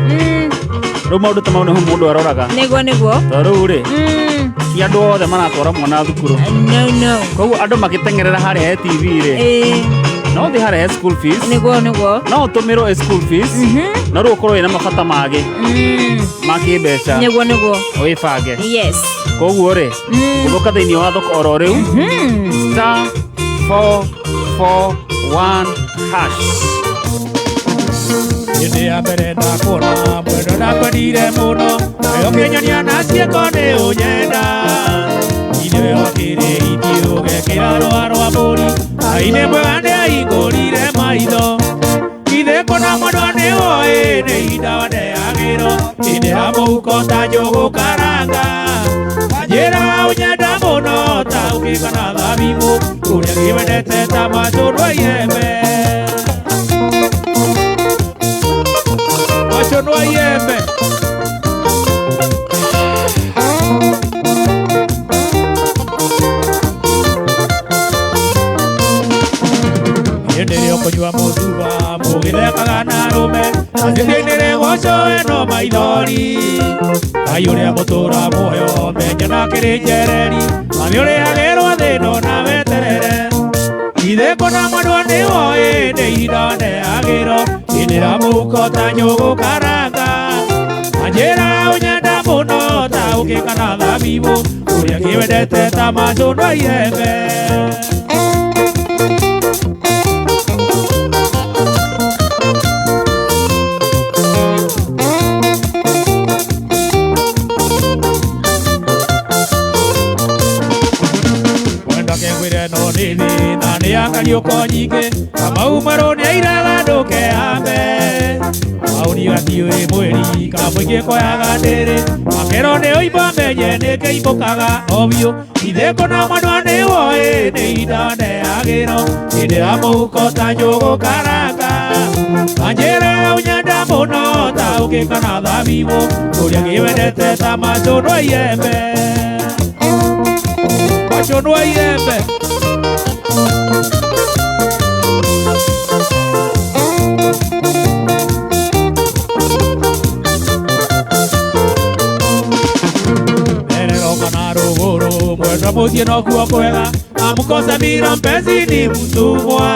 rĩu maũndũ ta mau nĩho mũndũ aroraga Nĩguo nĩguo. tondũ rĩu rĩ ti andũ othe maratwara mwana thukuru. No no. Koguo andũ magĩteng'erera harĩa he TV rĩ no ũthiĩ harĩa he school fees. Nĩguo nĩguo. No ũtũmĩrwo ĩ school fees no rĩu ũkorwo wĩna mabata mangĩ ma kĩmbeca Nĩguo nĩguo. wĩbange. Yes. Koguo rĩ gũthũka thĩinĩ wa thoko oro rĩu star 441 hash. Hĩndĩ ya mbere ndakuona mwendo ndakwendire mũno nayo ũkĩnyonia na ciĩko nĩ ũnyenda ithuĩ wakĩrĩ iti ũgekĩra rũa rwa mbũri Ngai mwega nĩ ahingũrire maitho ithe kũna mwendwa nĩ woĩ nĩ ihinda waneagĩrwo hĩndĩ ya mũhuko ta njũgũ karanga njĩra ũnyenda mũno ta ũkĩgana thabibũ ũrĩa kĩwendete ta macũnwa iembe macũnwa iembe. Hĩndĩ ĩrĩa ũkũnyua mũcuba mũgĩthekaga na arũme acitĩnĩre goco ĩno Maithori Ngai ũrĩa mũtũra muoyo menya na kĩrĩ njereri na nĩ ũrĩagĩrwo thĩno na weterere Itheko na mwendwa nĩ woĩ nĩ ihinda neagĩrwo inĩra mũhuko ta nyũgũ karanga Anjĩra ũnyenda mũno ta ũkĩ kana thabibũ ũrĩa kĩwendete ta macũnwa iembe. No nĩthĩ na nĩ akariũko nyingĩ Kamau mwerũ nĩ airaga ndũkeambe Maũni gatiũĩ mwĩri kamũingĩ koyaga ndĩrĩ Makerwo nĩ ũimbo menye nĩ kĩimbũkaga o biũ Ithĩkũ na mwanwa nĩ woĩ nĩ ihinda neagĩrwo Ĩndĩra mũhuko ta njũgũ karanga Anjĩra ũnyenda mũno ta ũkĩ kana thabibũ Kũrĩa kĩwendete ta macũnwa iembe Macũnwa iembe. Mwendwa mũciĩ nokuo kwega amũkosa mira mpenzi ni mũtumwa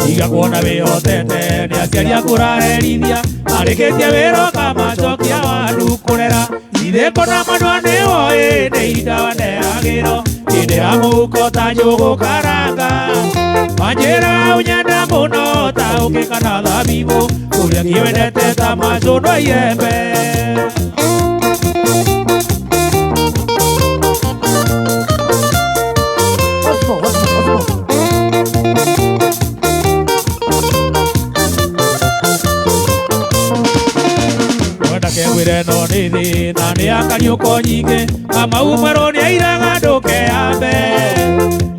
Tiga kuona wĩhotete nĩ aciari akũraherithia arĩkĩtie wĩra ũkamacokia waru kũrera Ithĩkũ na mwendwa nĩ woĩ nĩ ihinda waneagĩrwo Ĩndĩra mũhuko ta njũgũ karanga Manjĩra ũnyenda mũno ta ũkĩ kana thabibũ Kũrĩa kĩwendete ta macũnwa iembe. Kegwire no nĩthĩ na nĩ akariũko nyingĩ Kamau mwerũ nĩ airaga ndũkeambe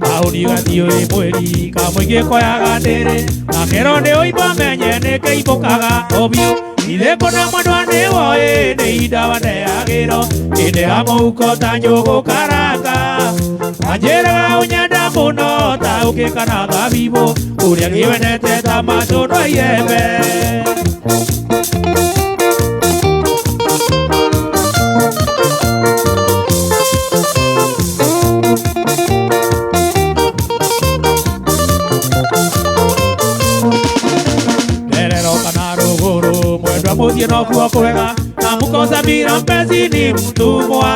Kaũni gatiũĩ mwĩri kamũingĩ koyaga ndĩrĩ Makerwo nĩ ũimbo menye nĩ kĩimbũkaga o biũ Ithĩkũ na mwendwa nĩ woĩ nĩ ihinda waneagĩrwo Ĩndĩra mũhuko ta njũgũ karanga Anjĩraga ũnyenda mũno ta ũkĩ kana thabibũ Ũrĩa kĩwendete ta macũnwa iembe. Mũciĩ nokuo kwega amũkosa mira mpenzi ni mũtumwa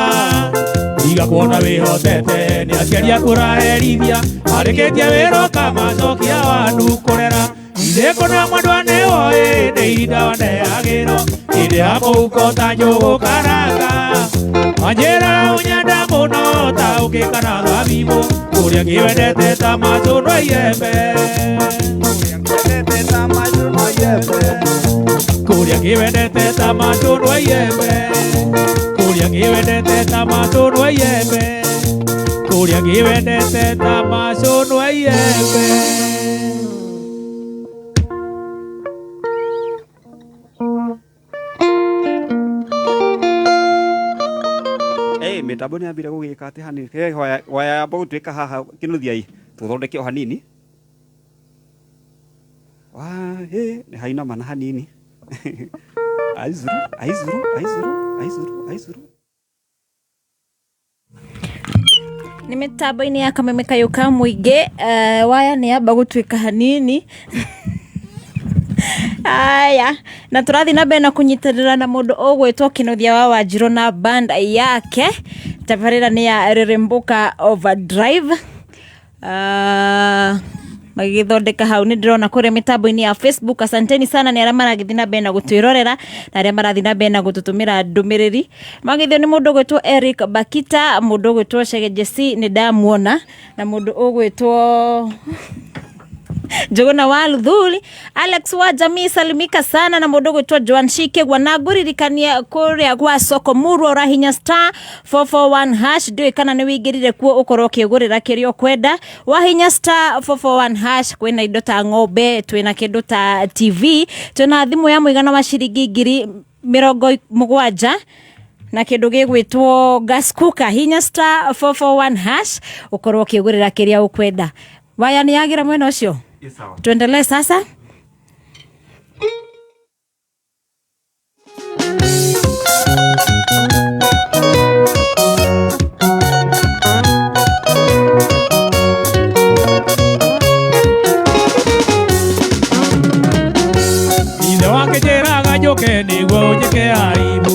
Tiga kuona wĩhotete nĩ aciari akũraherithia arĩkĩtie wĩra ũkamacokia wanu kũrera Ithĩkũ na mwendwa nĩ woĩ nĩ ihinda waneagĩrwo Ĩndĩra mũhuko ta njũgũ karanga Anjĩra ũnyenda mũno ta ũkĩ kana thabibũ Kũrĩa kĩwendete ta macũnwa iembe Kũrĩa kĩwendete ta macũnwa iembe Kũrĩa kĩwendete ta macũnwa iembe Kũrĩa kĩwendete ta macũnwa iembe. Mitambo nĩ yambire gũgĩka atĩ hanini waya yamba gũtuĩka haha kĩnũthia tũthondeke o hanini nĩ hainama na hanini aizuru aizuru aizuru aizuru aizuru Nĩ mĩtambo-inĩ ya Kameme Kayũ ka Mũingĩ waya nĩ yamba gũtuĩka hanini Aya, na tũrathiĩ na mbere na kũnyitanĩra na mũndũ ũgwĩtwo Kĩnuthia wa Wanjirũ na band yake tabarĩra nĩ ya Rĩrĩmbũka Overdrive. Magĩgĩthondeka hau nĩ ndĩrona kũrĩa mĩtambo-inĩ ya Facebook. Asanteni sana nĩ arĩa maragĩthiĩ na mbere na gũtwĩrorera na arĩa marathiĩ na mbere na gũtũtũmĩra ndũmĩrĩri. Magĩthio nĩ mũndũ ũgwĩtwo Eric Bakita, mũndũ ũgwĩtwo Chege Jesse nĩ ndamuona, na mũndũ ũgwĩtwo Njuguna wa Luthuli, Alex wa Jamii salimika sana na mũndũ ũgwĩtwo Joan Shike gwana ngũririkania kũrĩa gwa soko murwa ũrahinya star 441 hash ndiũĩ kana nĩ wĩingĩrire kuo ũkorwo ũkĩgũrĩra kĩrĩa ũkwenda. Wahinya star 441 hash kwĩna indo ta ng'ombe, twĩna kĩndũ ta TV, twĩna thimũ ya mũigana wa ciringi 70,000 na kindu gigwitwo gas cooker. Hinya star 441 hash ukorwo ukigurira kiria ukwenda. Waya ni yagira mwena ucio. Tuendelee sasa. Ũgĩũke nĩguo ũnjĩke aibu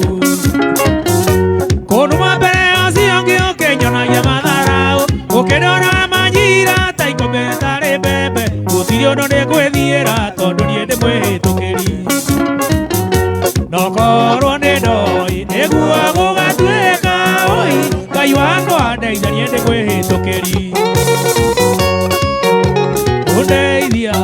Kũnuma mbere acio angĩ ũkĩnyonagia matharau Ũkĩndora manjira ta ikũmbĩ tarĩ mbembe Gũtirĩ ũndũ nĩngwĩthiĩra tondũ niĩ ndĩ mwĩhĩtũkĩri Nokorwo nĩ ndoĩ nĩguo gũgatuĩka oi Ngai wakwa ndeithia niĩ ndĩ mwĩhĩtũkĩri Ũndeithia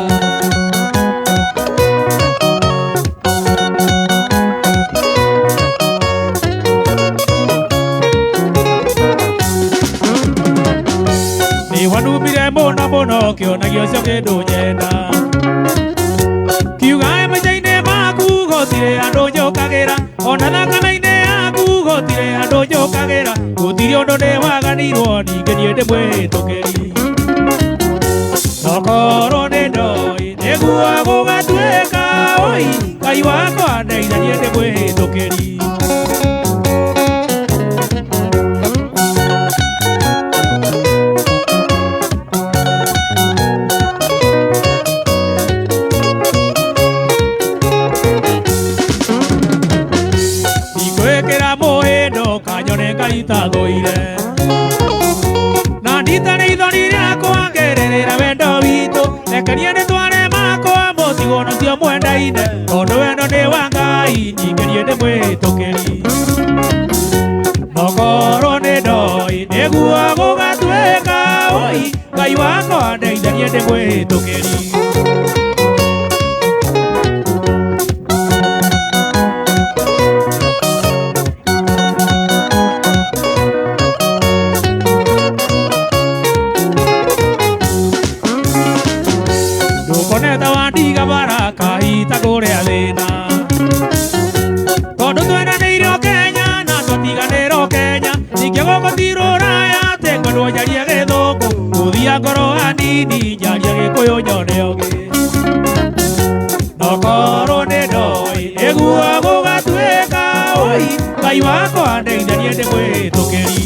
Nĩwanumire mũno mũno kĩonagia ũcio kĩndũ nyenda Kiuga maica-inĩ maku gũtirĩ andũ njũkagĩra Ona thakame-inĩ yaku gũtirĩ andũ njũkagĩra Gũtirĩ ũndũ nĩwaganirwo ningĩ niĩ ndĩ mwĩhĩtũkĩri Nokorwo nĩ ndoĩ nĩguo gũgatuĩka oi Ngai wakwa ndeithia niĩ ndĩ mwĩhĩtũkĩri Ndikwĩkĩra mũhĩndo kanyone Ngai tathũire Na nditane ithori rĩakwa ngererera wendo witũ Reke niĩ ndĩtware makwa mũtigo ũcio mwendaine Tondũ wendo nĩ wa Ngai ningĩ niĩ ndĩ mwĩhĩtũkĩri Nokorwo nĩ ndoĩ nĩguo gũgatuĩka oi Ngai wakwa ndeithia niĩ ndĩ mwĩhĩtũkĩri Ndũkoneta wandiga baraka hita kũrĩa thĩna Tondũ twendanĩire o Kenya na twatiganĩra o Kenya Ningĩ gũkũ ti rũraya atĩ ngwendwo njarie gĩthũngũ Gũthia ngoro hanini njarie gĩkũyũ nyone ũngĩ Nokorwo nĩ ndoĩ nĩguo gũgatuĩka oi Ngai wakwa ndeithia niĩ ndĩ mwĩhĩtũkĩri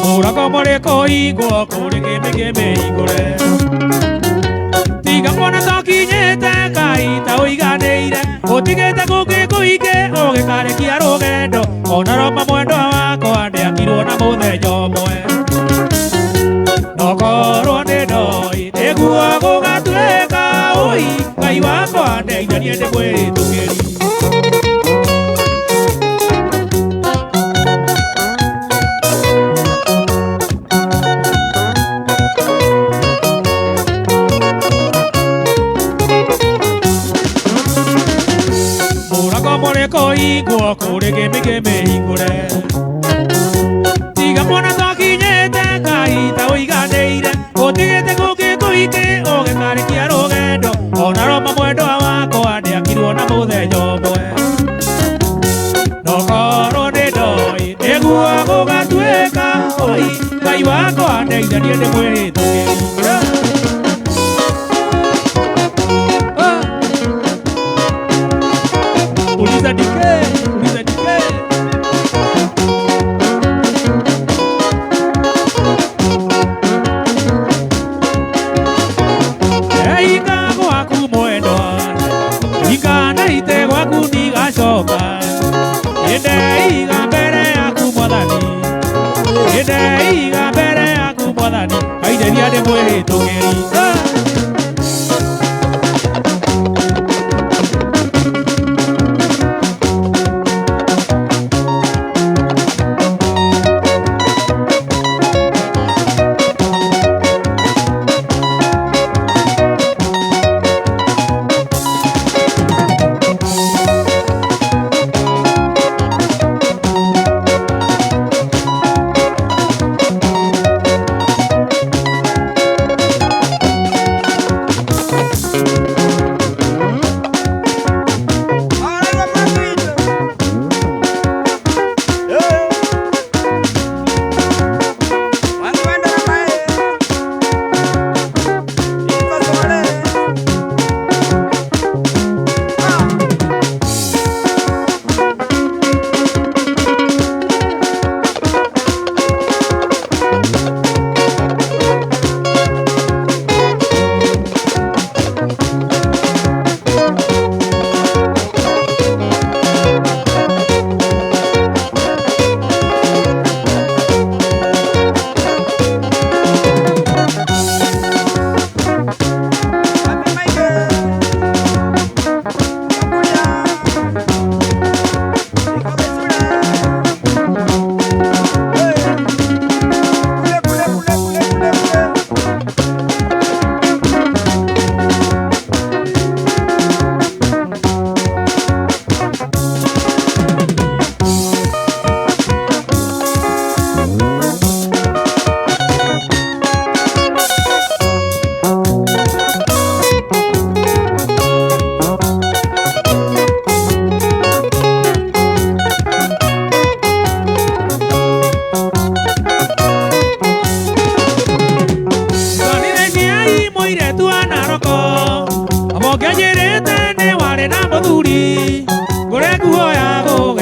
Mũrango mũrĩkũ hingwo kũrĩ kĩmĩkĩmĩhingũre Tiga kuona tokinyĩte kaita ũiganĩire Ũtigĩte kũngĩ kũingĩ ũgĩkarĩkia rũgendo Ona Roma mwendwa wakwa ndĩakirwo na mũthenya ũmwe Nokorwo nĩ ndoĩ nĩguo gũgatuĩka oi Ngai wakwa ndeithia niĩ ndĩ mwĩhĩtũkĩri Mũrango mũrĩkũ hingwo kũrĩ kĩmĩkĩmĩhingũre Tiga kuona tokinyĩte kaita ũiganĩire Ũtigĩte kũngĩ kũingĩ ũgĩkarĩkia rũgendo Ona Roma mwendwa wakwa ndĩakirwo na mũthenya ũmwe Nokorwo nĩ ndoĩ nĩguo gũgatuĩka oi Ngai wakwa ndeithia niĩ ndĩ mwĩhĩtũkĩri Uliza dike, uliza dike. Inga gwaku mwendwa, inga ndaite gwaku ndigacoka. Ndeiga mbere yaku mwathani, ndeiga mbere yaku mwathani, ndeithia ndĩ mwĩhĩtũkĩri.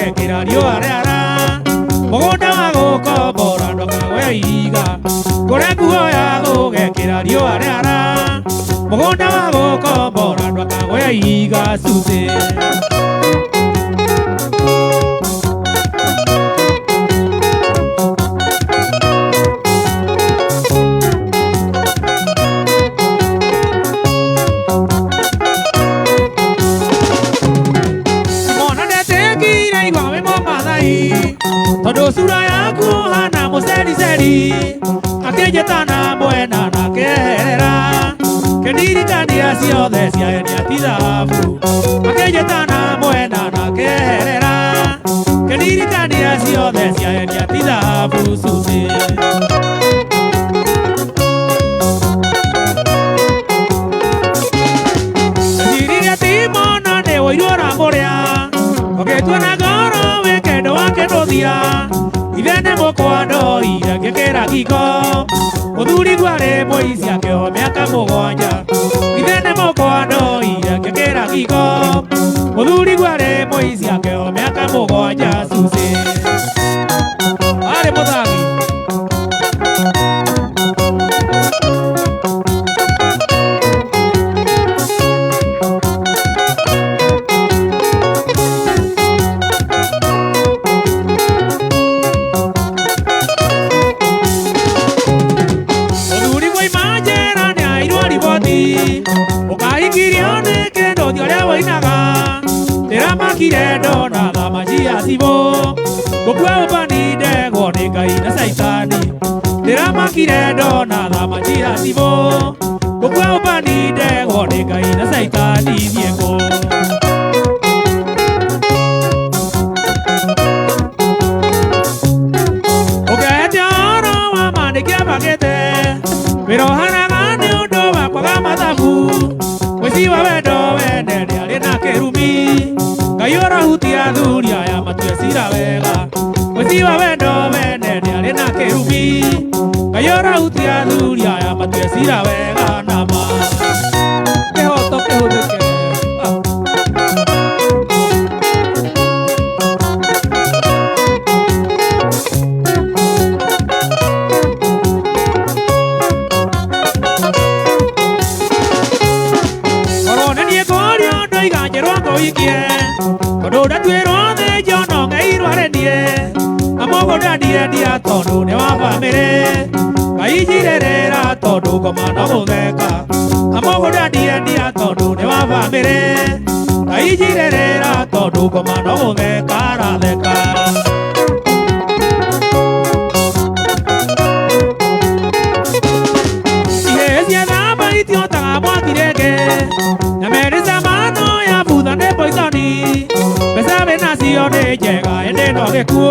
gũgekĩra riũa rĩara mũgũnda wa gũkombora ndũkagwe ihiga ngũre nguo ya gũgekĩra riũa rĩara mũgũnda wa gũkombora ndũkagwe ihiga cucĩ. Tondu sura yaku hana muceriseri akĩnjĩtana mwena na akĩeherera kĩndirikania ciothe ciaenia ti thahabu akĩnjĩtana mwena na akĩeherera kĩndirikania ciothe ciaenia ti thahabu cucĩ. Ndecirirĩe ti mona nĩ ũiru ũramũrĩa ũgĩtua na ngoro wĩ kĩndũ wakĩndũthia ithe nĩ mũkwandoire ngĩkĩra ngingo mũthuri guarĩ mũici akĩohwo mĩaka mũgwanja ithe nĩ mũkwandoire ngĩkĩra ngingo mũthuri guarĩ mũici akĩohwo mĩaka mũgwanja cucĩ. Arĩ mũthagi. Ũkahikirio nĩ kĩndũ ti ũrĩa woinaga ndĩramakire ndona thama cia cibũ gũkua ũbani ndegwo nĩ Ngai na caitani ndĩramakire ndona thama cia cibũ gũkua ũbani ndegwo nĩ Ngai na caitani thiĩ kũ. Ũkehete ũhoro wa ma nĩkĩabangĩte wĩra ũhanaga nĩ ũndũ wa kwaga mathabu mũici wa wendo wene nĩarĩ na kĩrumi Ngai ũrahutia athuri aya matue cira wega mũici wa wendo wene nĩarĩ na kĩrumi Ngai ũrahutia athuri aya matue cira wega na ma kĩhoto kĩhũthĩke. Tondu ndatuĩrwo thĩnjo no ng'eirwo arenie na mũgũnda ndiendia tondu nĩ wa bamĩrĩ Ngai njirĩrĩra tondu ngoma no gũtheka na mũgũnda ndiendia tondu nĩ wa bamĩrĩ Ngai njirĩrĩra tondu ngoma no gũtheka aratheka. Ihĩĩ cia thamba itiotaga mwaki rĩngĩ nyama ĩrĩ cama no ya butha nĩ poisoni mbeca wĩnacio nĩ njega ĩndĩ no gĩkuũ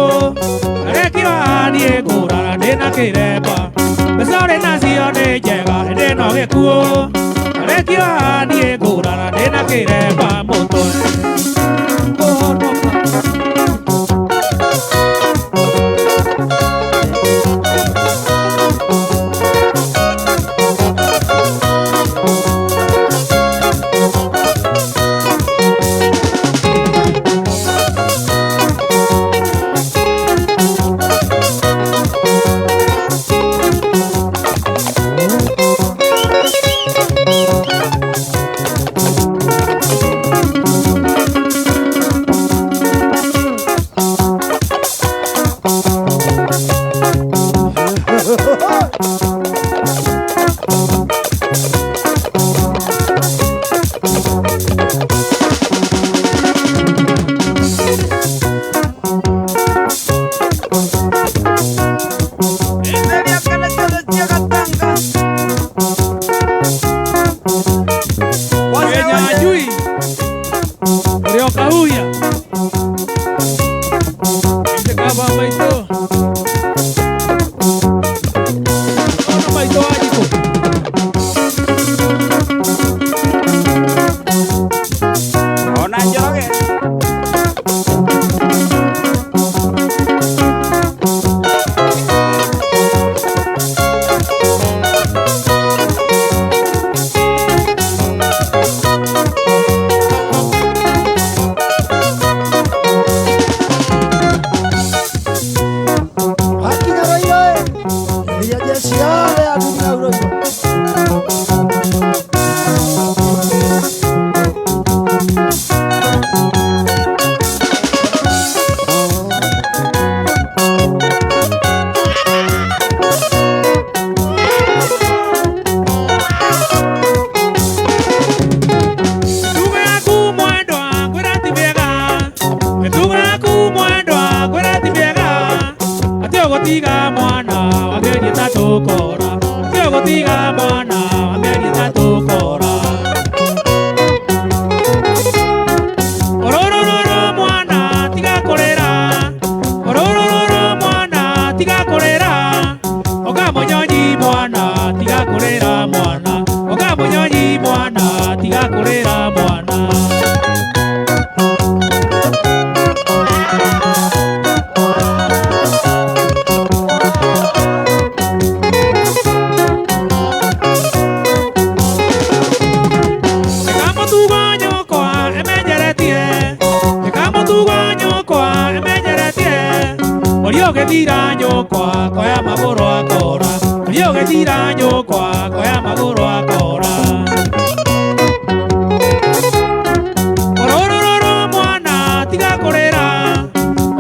arekirwo niĩ ngũrara ndĩna kĩremba mbeca ũrĩ nacio nĩ njega ĩndĩ no gĩkuũ arekirwo niĩ ngũrara ndĩna kĩremba mũtwe. gũtiga mwana wa mĩeri 3 kora, tiga gũtiga mwana wa mĩeri 3 kora. Ororororo mwana tiga kũrĩra, ororororo mwana tiga kũrĩra, oga mũnyonyi mwana tiga kũrĩra mwana, oga mũnyonyi mwana tiga kũrĩra mwana. Ũgĩthira nyũkwa koya magũrũ akora, ũrĩa ũgĩthira nyũkwa koya magũrũ akora. Ororororo mwana tiga kũrĩra,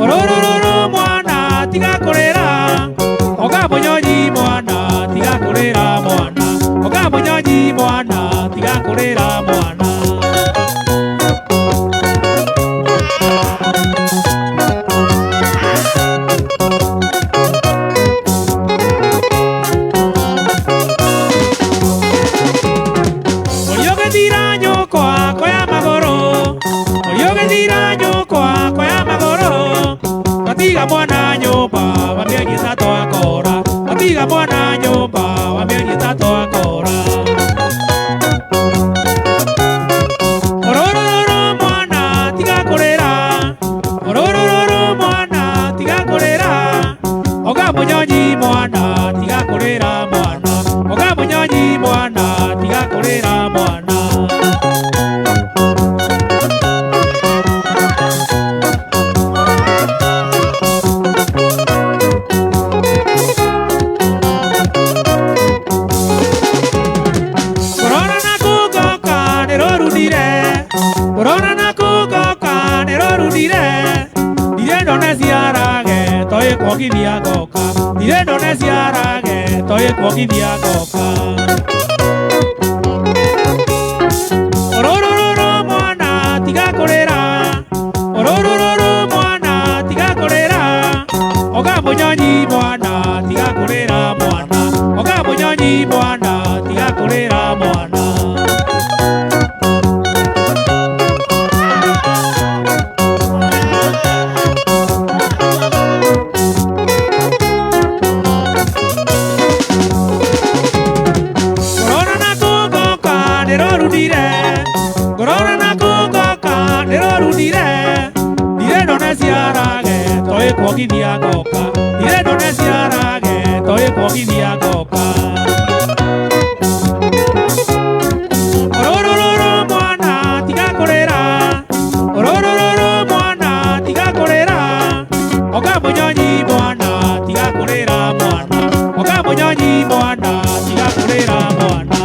ororororo mwana tiga kũrĩra, oga mũnyonyi mwana tiga kũrĩra mwana, oga mũnyonyi mwana tiga kũrĩra mwana. Tiga mwana nyũmba wa mĩeri 3 akora, tiga mwana nyũmba wa mĩeri 3 akora. Ororororo mwana tiga kũrĩra, ororororo mwana tiga kũrĩra, oga mũnyonyi mwana tiga kũrĩra mwana, oga mũnyonyi mwana tiga kũrĩra mwana. Kuongithia ngoka, ndirĩ ndona ciarage toĩ kuongithia ngoka. Ororororo mwana tiga kũrĩra, ororororo mwana tiga kũrĩra, oga mũnyonyi mwana tiga kũrĩra mwana, oga mũnyonyi mwana tiga kũrĩra mwana. Kuongithia ngoka, ndirĩ ndona ciarage toĩ kuongithia ngoka. Ororororo mwana tiga kũrĩra, ororororo mwana tiga kũrĩra, oga mũnyonyi mwana tiga kũrĩra mwana, oga mũnyonyi mwana tiga kũrĩra mwana.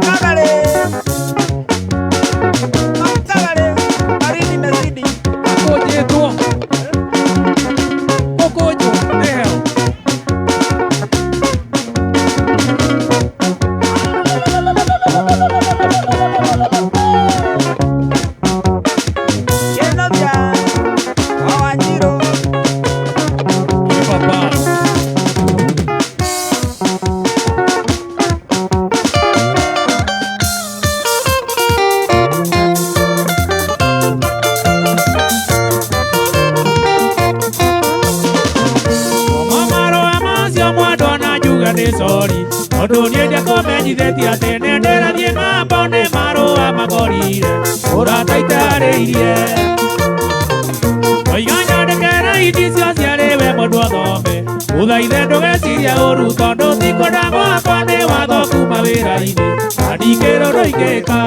Makagari. Makagari. Baridi imezidi. Akonjetwo. Gũkũnjwo nĩ heho. Kinuthia wa Wanjiru. Papa. Mamarũa macio mwendwa na njuge nĩ sori tondũ niĩ ndiakũmenyithĩtie atĩ nĩ ndĩrathiĩ ng'ambo nĩ marũa makorire ũrata itarĩirie oiga nyandĩke raini icio ciarĩ we mũndũ athome ũthaithe ndũgecirie ũru tondũ ti kwenda gwakwa nĩ watho kuma wĩra-inĩ na ndingĩrwo ndũingĩka.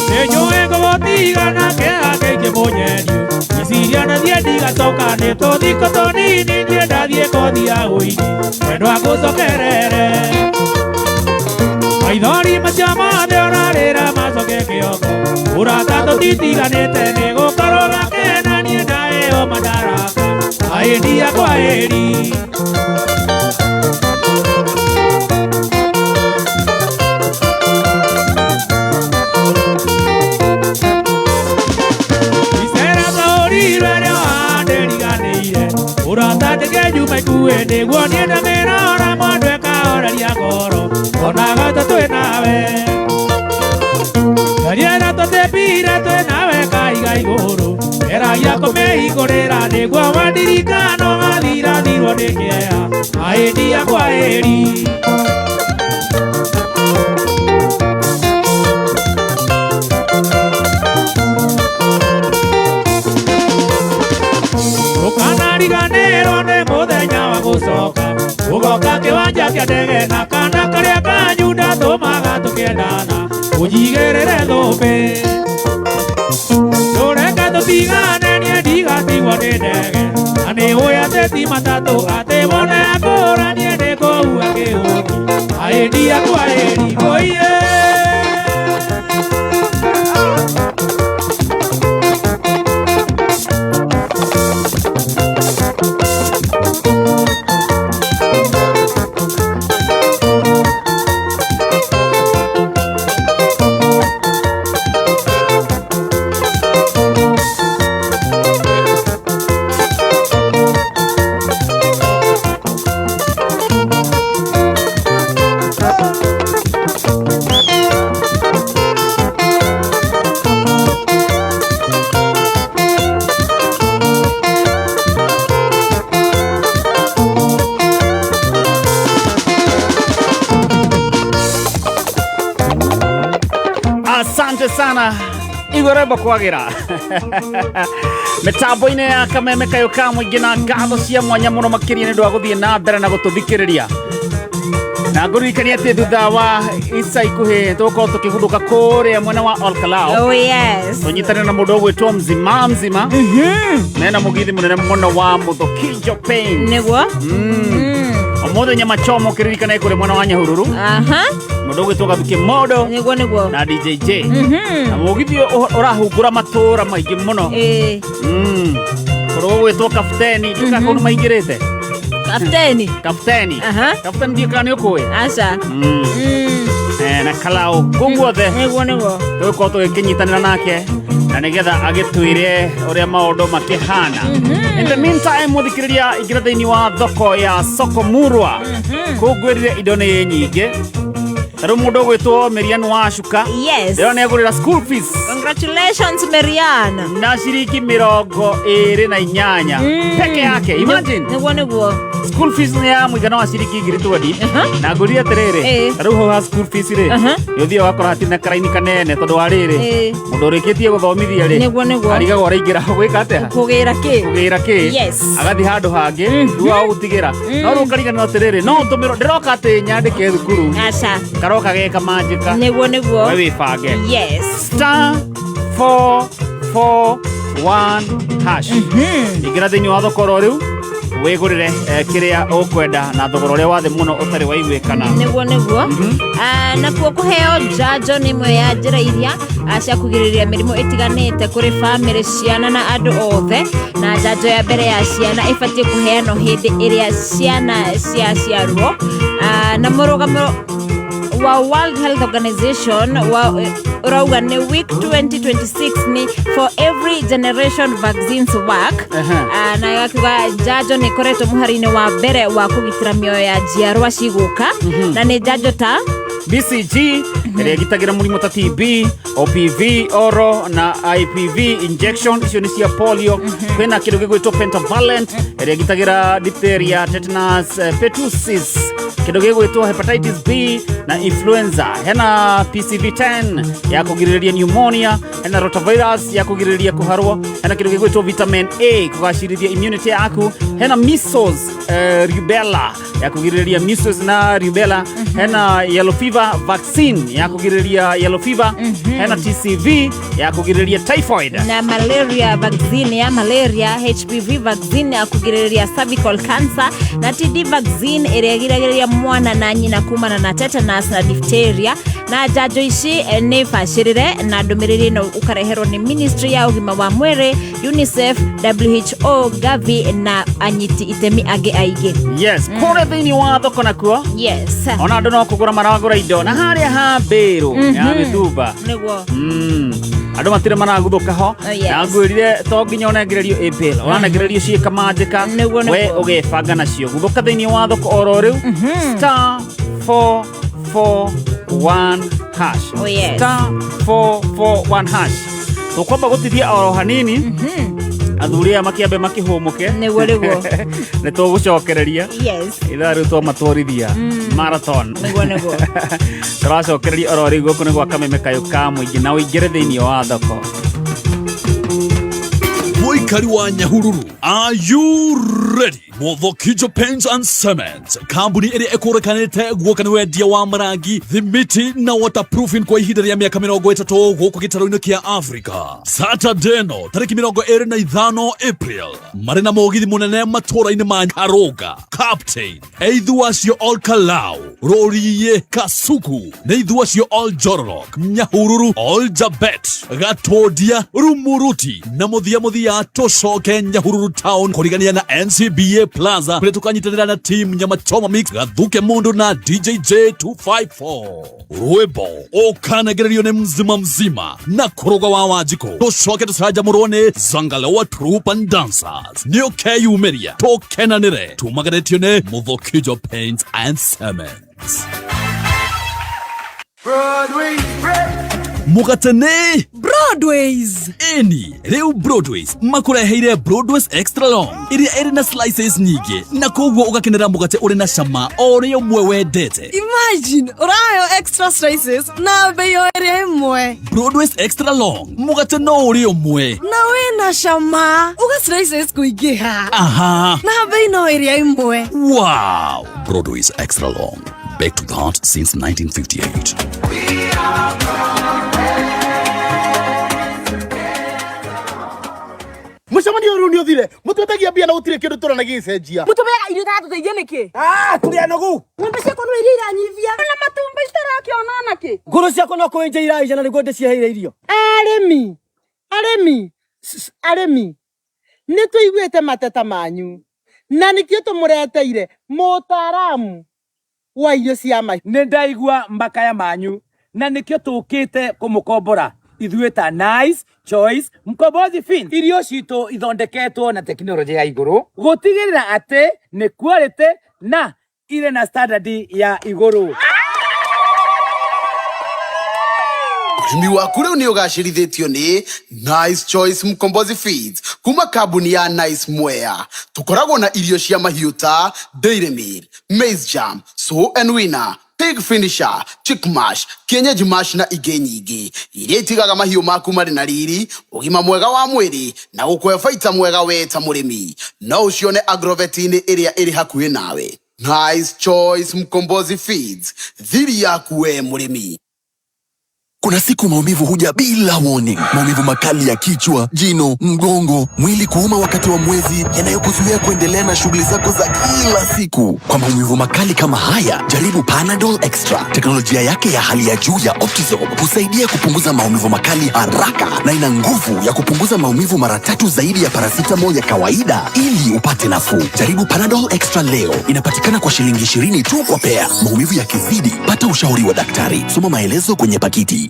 Nĩnjũĩ ngũgũtiga na kĩeha kĩingĩ mũnyenyu Ngĩciria nathiĩ ndigacoka nĩ tũthiko tũnini niĩ ndathiĩ kothi ya ũini mwendwa ngũcokerere Maithori macio mothe ũrarĩra macoke kĩoko ũrata tũtitiganĩte nĩ gũkorwo gakena niĩ ndaheo madaraka aĩndia kwa ĩri. Icera twaũrirwe rĩo ndĩriganĩire ũrata ndĩkĩnjuma ikuĩ nĩguo niĩ ndamĩrora mwendwa ĩkahoreria ngoro onaga ta twĩ nawe Ngariera tũtĩmbire twĩ nawe kaiga igũrũ geragia kũmĩhingũrĩra nĩguo wandirikano gathirathirwo nĩ kĩeha aĩndia kwa ĩri. Ndũkanariganĩrwo nĩ mũthenya wa gũcoka ũgoka kĩwanja kĩa ndege na kana karĩa kanyu ndatũmaga tũkĩendana ũnjigĩrĩre thũmbĩ ndũreke tũtigane niĩ ndigatigwo nĩ ndege na nĩũĩ atĩ ti matatũ atĩ wone akũra niĩ nĩngũua kĩũki aĩndia kwa ĩri ngũiye. Asante sana igorembo kwagira mitambo-inĩ ya kameme kayũ ka mũingĩ na ngatho cia mwanya mũno makĩria nĩ ũndũ wa gũthiĩ na mbere na gũtũthikĩrĩria na ngũririkania atĩ thutha wa ica ikuhĩ tũgũkorwo tũkĩguthũka kũrĩa mwena wa Olkalou. Oh yes. Tũnyitane na mũndũ ũgwĩtwo mzima mzima mena mũgithi mũnene mũno wa Mũthokijo Paints. Nĩguo. Ũmũthĩ nyama choma ũkĩririkana ĩkũrĩ mwena wa Nyahururu. Aha. Mũndũ ũgwĩtwo Gathuki Modo Nĩguo nĩguo. na DJ J. Na mũgithi ũyũ ũrahungũra matũra maingĩ mũno. Kũrĩ ũgwĩtwo Kapteni nduka kũu nĩmaingĩrĩte. Kapteni. Kapteni. Aha. Kapteni ndiũ kana nĩ ũkũĩ. Aca. Na Kalau kũu guothe. Nĩguo nĩguo. Tũgũkorwo tũgĩkĩnyitanĩra nake na nĩgetha agĩtwĩre ũrĩa maũndũ makĩhana. In the meantime mũthikĩrĩria ingĩra thĩinĩ wa thoko ya Soko Murwa. Kũu ngwĩrire indo nĩ nyingĩ. Ta rĩu mũndũ ũgwĩtwo Miriam Wacuka. Yes. Ndĩrona nĩagũrĩra school fees. Congratulations Marian. Na ciringi 28 peke yake. Imagine. Nĩguo nĩguo. School fees nĩ ya mũigana wa ciringi 20,000. Na ngũrire atĩrĩrĩ, ta rĩu hau ha school fees rĩ, nĩ ũthiaga ũgakora hatirĩ na karaini kanene tondũ wa rĩrĩ, mũndũ ũrĩkĩtie gũthomithia rĩ, Nĩguo nĩguo. arigagwo araingĩra gwĩka atĩa? Kũgĩra kĩ? Kũgĩra kĩ? Yes. Agathiĩ handũ hangĩ, rĩu agũtigĩra. No rĩu ũkariganĩrwo atĩrĩrĩ, no ũtũmĩrwo, ndĩroka atĩ nyandĩke thukuru. Aca. Karoka geka manjĩka. Nĩguo nĩguo. We wĩbange. Yes. Star 4 4 1 hash. Ingĩra thĩinĩ wa thoko oro rĩu wĩgũrĩre kĩrĩa ũkwenda na thogora ũrĩa wa thĩ mũno ũtarĩ waiguĩkana. Nĩguo nĩguo. Nakuo kũheo njanjo nĩ ĩmwe ya njĩra iria cia kũgirĩrĩria mĩrimũ ĩtiganĩte kũrĩ bamĩrĩ, ciana na andũ othe. Na njanjo ya mbere ya ciana ĩbatiĩ kũheanwo hĩndĩ ĩrĩa ciana ciaciarwo. Na mũrũgamo wa World Health Organization wa ũrauga nĩ week 2026 ni for every generation vaccines work. Na akiuga njanjo nĩ ĩkoretwo mũhari-inĩ wa mbere wa kũgitĩra mĩoyo ya njiarwa cigũka, na nĩ njanjo ta BCG ĩrĩa ĩgitagĩra mũrimũ ta TB, OPV, oro na IPV injection, icio nĩ cia polio. Kwĩna kĩndũ gĩgwĩtwo pentavalent ĩrĩa ĩgitagĩra diphtheria, tetanus, pertussis, kĩndũ gĩgwĩtwo hepatitis B na influenza. Hena PCV10 ya kũgirĩrĩria pneumonia, hena rotavirus ya kũgirĩrĩria kũharwo, hena kĩndũ gĩgwĩtwo vitamin A kũgacĩrithia immunity yaku, hena measles, rubella ya kũgirĩrĩria measles na rubella, hena yellow fever vaccine ya kũgirĩrĩria yellow fever, hena TCV ya kũgirĩrĩria typhoid na malaria vaccine ya malaria, HPV vaccine ya kũgirĩrĩria cervical cancer, na TD vaccine ĩrĩa ĩgiragĩrĩria mwana na nyina kumana na tetanus na diphtheria. Na njanjo ici nĩ bacĩrĩre, na ndũmĩrĩri ĩno ũkareherwo nĩ Ministry ya ũgima wa mwĩrĩ, UNICEF, WHO, Gavi na anyiti itemi angĩ aingĩ. Yes, kũrĩa thĩinĩ wa thoko nakuo ona andũ no kũgũra maragũra indo na harĩa ha mbĩrũ ya mĩtumba. Nĩguo. Andũ matirĩ maraguthũka ho. Oh, yes. Na ngwĩrire to nginya ũnengererio ĩ bill, ũranengererio ciĩ kamanjĩka. Nĩguo, we nĩguo. Ũgebanga nacio guthũka thĩinĩ wa thoko oro rĩu, star 441 hash. Oh, yes. Star 441 hash. Tũkwamba gũtithia oro hanini, athuri aya makĩambe makĩhũmũke. Nĩguo, nĩguo. Nĩ tũgũcokereria. Ithaa rĩu twamatwarithia marathon. Nĩguo, nĩguo. Tũracokereria oro rĩu. Gũkũ nĩ gwa Kameme Kayũ ka mũingĩ, na ũingĩre thĩinĩ wa thoko. Mũikari wa Nyahururu, are you ready? Muthokijo Paints and Cement, kambuni ĩrĩa ĩkũrĩkanĩte guoka nĩ wendia wa marangi, thimiti na waterproofing kwa ihinda rĩa mĩaka 30 gũkũ gĩtarũ-inĩ kĩa Africa. Saturday ĩno tarĩki 25 April marĩ na mũgithi mũnene matũũra-inĩ ma Karũnga, Captain, Eithuacio, Ol Kalou, Rũriĩ, Kasuku, nĩ Ithuacio, Ol Jororok, Nyahururu, Ol Jabet, Gatũndia, Rumuruti na mũthia mũthia tũcoke Nyahururu town kũrigania na NCBA Plaza kũrĩa tũkanyitanĩra na team Nyama Choma Mix, Gathuke Mundu na DJJ 254. Rwĩmbo ũkanegererio nĩ mzima mzima na kũrũga wa Wanjikũ, tũcoke tũcanjamũrwo nĩ Zangalewa Troop and Dancers. Nĩ ũkeyumĩria tũkenanĩre, tumaganĩtio nĩ Muthokijo Paints and Cements. Mũgate nĩ Broadways. Ĩni rĩu Broadways makũreheire Broadways Extra Long ĩrĩa ĩrĩ na slices nyingĩ, na koguo ũgakenera mũgate ũrĩ na cama o ũrĩa ũmwe wendete. Imagine ũrayo extra slices na bei o ĩrĩa ĩmwe. Broadways Extra Long, mũgate no ũrĩ ũmwe na wĩna cama, uga slices kũingĩha na bei no ĩrĩa ĩmwe. Wow! Broadways Extra Long, back to that since 1958. Mũcemanio ũyũ nĩ ũthire, mũtwetagia mbia na gũtirĩ kĩndũ tũrona gĩgĩcenjia. Mũtũmeaga irio itaratũteithia nĩkĩ? Ah, tũrĩ anogu. Ng'ombe ciakwa no iria iranyivia na matumbĩ citarakĩona nakĩ. Ngũrũ ciakwa no kũenja iraija na nĩguo ndĩciheire irio. Arĩmi, arĩmi, arĩmi, nĩ tũiguĩte mateta manyu na nĩkĩo tũmũreteire mũtaaramu wa irio cia mahiũ. Nĩ ndaigua makaya manyu na nĩkĩo tũkĩte kũmũkombora ithuĩ ta Nice Choice Mkombozi Feeds. Irio citũ ithondeketwo na tekinoronjĩ ya igũrũ gũtigĩrĩra atĩ nĩ quality na irĩ na standard ya igũrũ. Ũrĩmi waku rĩu nĩ ũgacĩrithĩtio nĩ Nice Choice Mkombozi Feeds kuma kambuni ya Nice Mwea. Tũkoragwo na irio cia mahiũ ta Dairy Meal, Maize Jam, Sow and Winner, Pig Finisher, Chick Mash, Kienyeji Mash na ingĩ nyingĩ iria itigaga mahiũ maku marĩ na riri, ũgima mwega wa mwĩrĩ na gũkũhe baita mwega we ta mũrĩmi. No ũcione agrovet-inĩ ĩrĩa ĩrĩ hakuhĩ nawe. Nice Choice Mkombozi Feeds, thiri yaku we mũrĩmi. Kuna siku maumivu huja bila warning. Maumivu makali ya kichwa, jino, mgongo, mwili kuuma wakati wa mwezi, yanayokuzuia kuendelea na shughuli zako za kila siku. Kwa maumivu makali kama haya, jaribu Panadol Extra. Teknolojia yake ya hali ya juu ya Optizorb husaidia kupunguza maumivu makali haraka na ina nguvu ya kupunguza maumivu mara tatu zaidi ya paracetamol ya kawaida ili upate nafuu. Jaribu Panadol Extra leo. Inapatikana kwa shilingi 20 tu kwa pea. Maumivu yakizidi, pata ushauri wa daktari. Soma maelezo kwenye pakiti.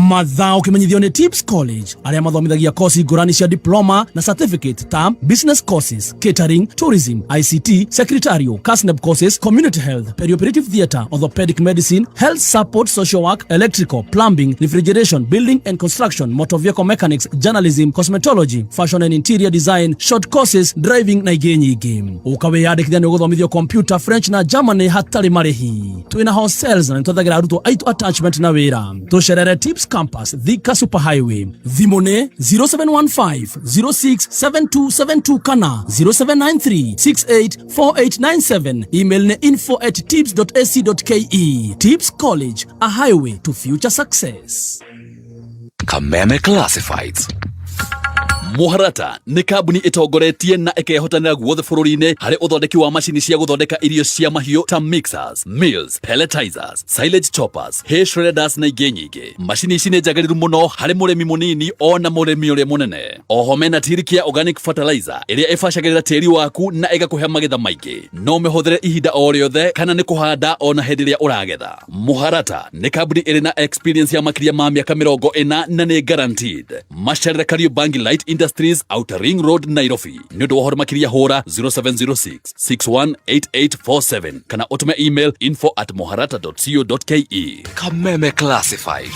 Mathaa ũkĩmenyithio nĩ Tips College arĩa mathomithagia kosi ngũrani cia diploma na certificate ta business courses, catering, tourism, ICT, secretarial, KASNEB courses, community health, perioperative theatre, orthopedic medicine, health support, social work, electrical, plumbing, refrigeration, building and construction, motor vehicle mechanics, journalism, cosmetology, fashion and interior design, short courses, driving na ingĩ nyingĩ. Ũka wĩyandĩkithia nĩ ũgũthomithio computer, French na Germany hatarĩ marĩhi. Twĩna hostels na nĩtwethagĩra arutwo aitũ attachment na wĩra. Tũcerere Tips Campus, Thika Super Highway. Thimũ nĩ 0715 067272 kana 0793 684897. Email nĩ info@tips.ac.ke. Tips College, a highway to future success. Kameme Classifieds. Muharata nĩ kambuni ĩtongoretie na ĩkehotanĩra guothe bũrũri-inĩ harĩ ũthondeki wa macini cia gũthondeka irio cia mahiũ ta mixers, mills, pelletizers, silage choppers, hay shredders na ingĩ nyingĩ. Macini ici nĩ njagĩrĩru mũno harĩ mũrĩmi mũnini ona mũrĩmi ũrĩa mũnene. Oho mena tĩri kĩa organic fertilizer ĩrĩa ĩbacagĩrĩra tĩri waku na ĩgakũhe magetha maingĩ. No mĩhũthĩre ihinda o rĩothe kana nĩ kũhanda ona hĩndĩ ĩrĩa ũragetha. Muharata nĩ kambuni ĩrĩ na experience ya makĩria ma mĩaka 40 na nĩ guaranteed. Macerere Kariobangi Light Industries, Outer Ring Road, Nairobi. Nĩ ũndũ wa ũhoro makĩria hũra 0706 618847 kana ũtũme email info@muharata.co.ke. Kameme Classifieds.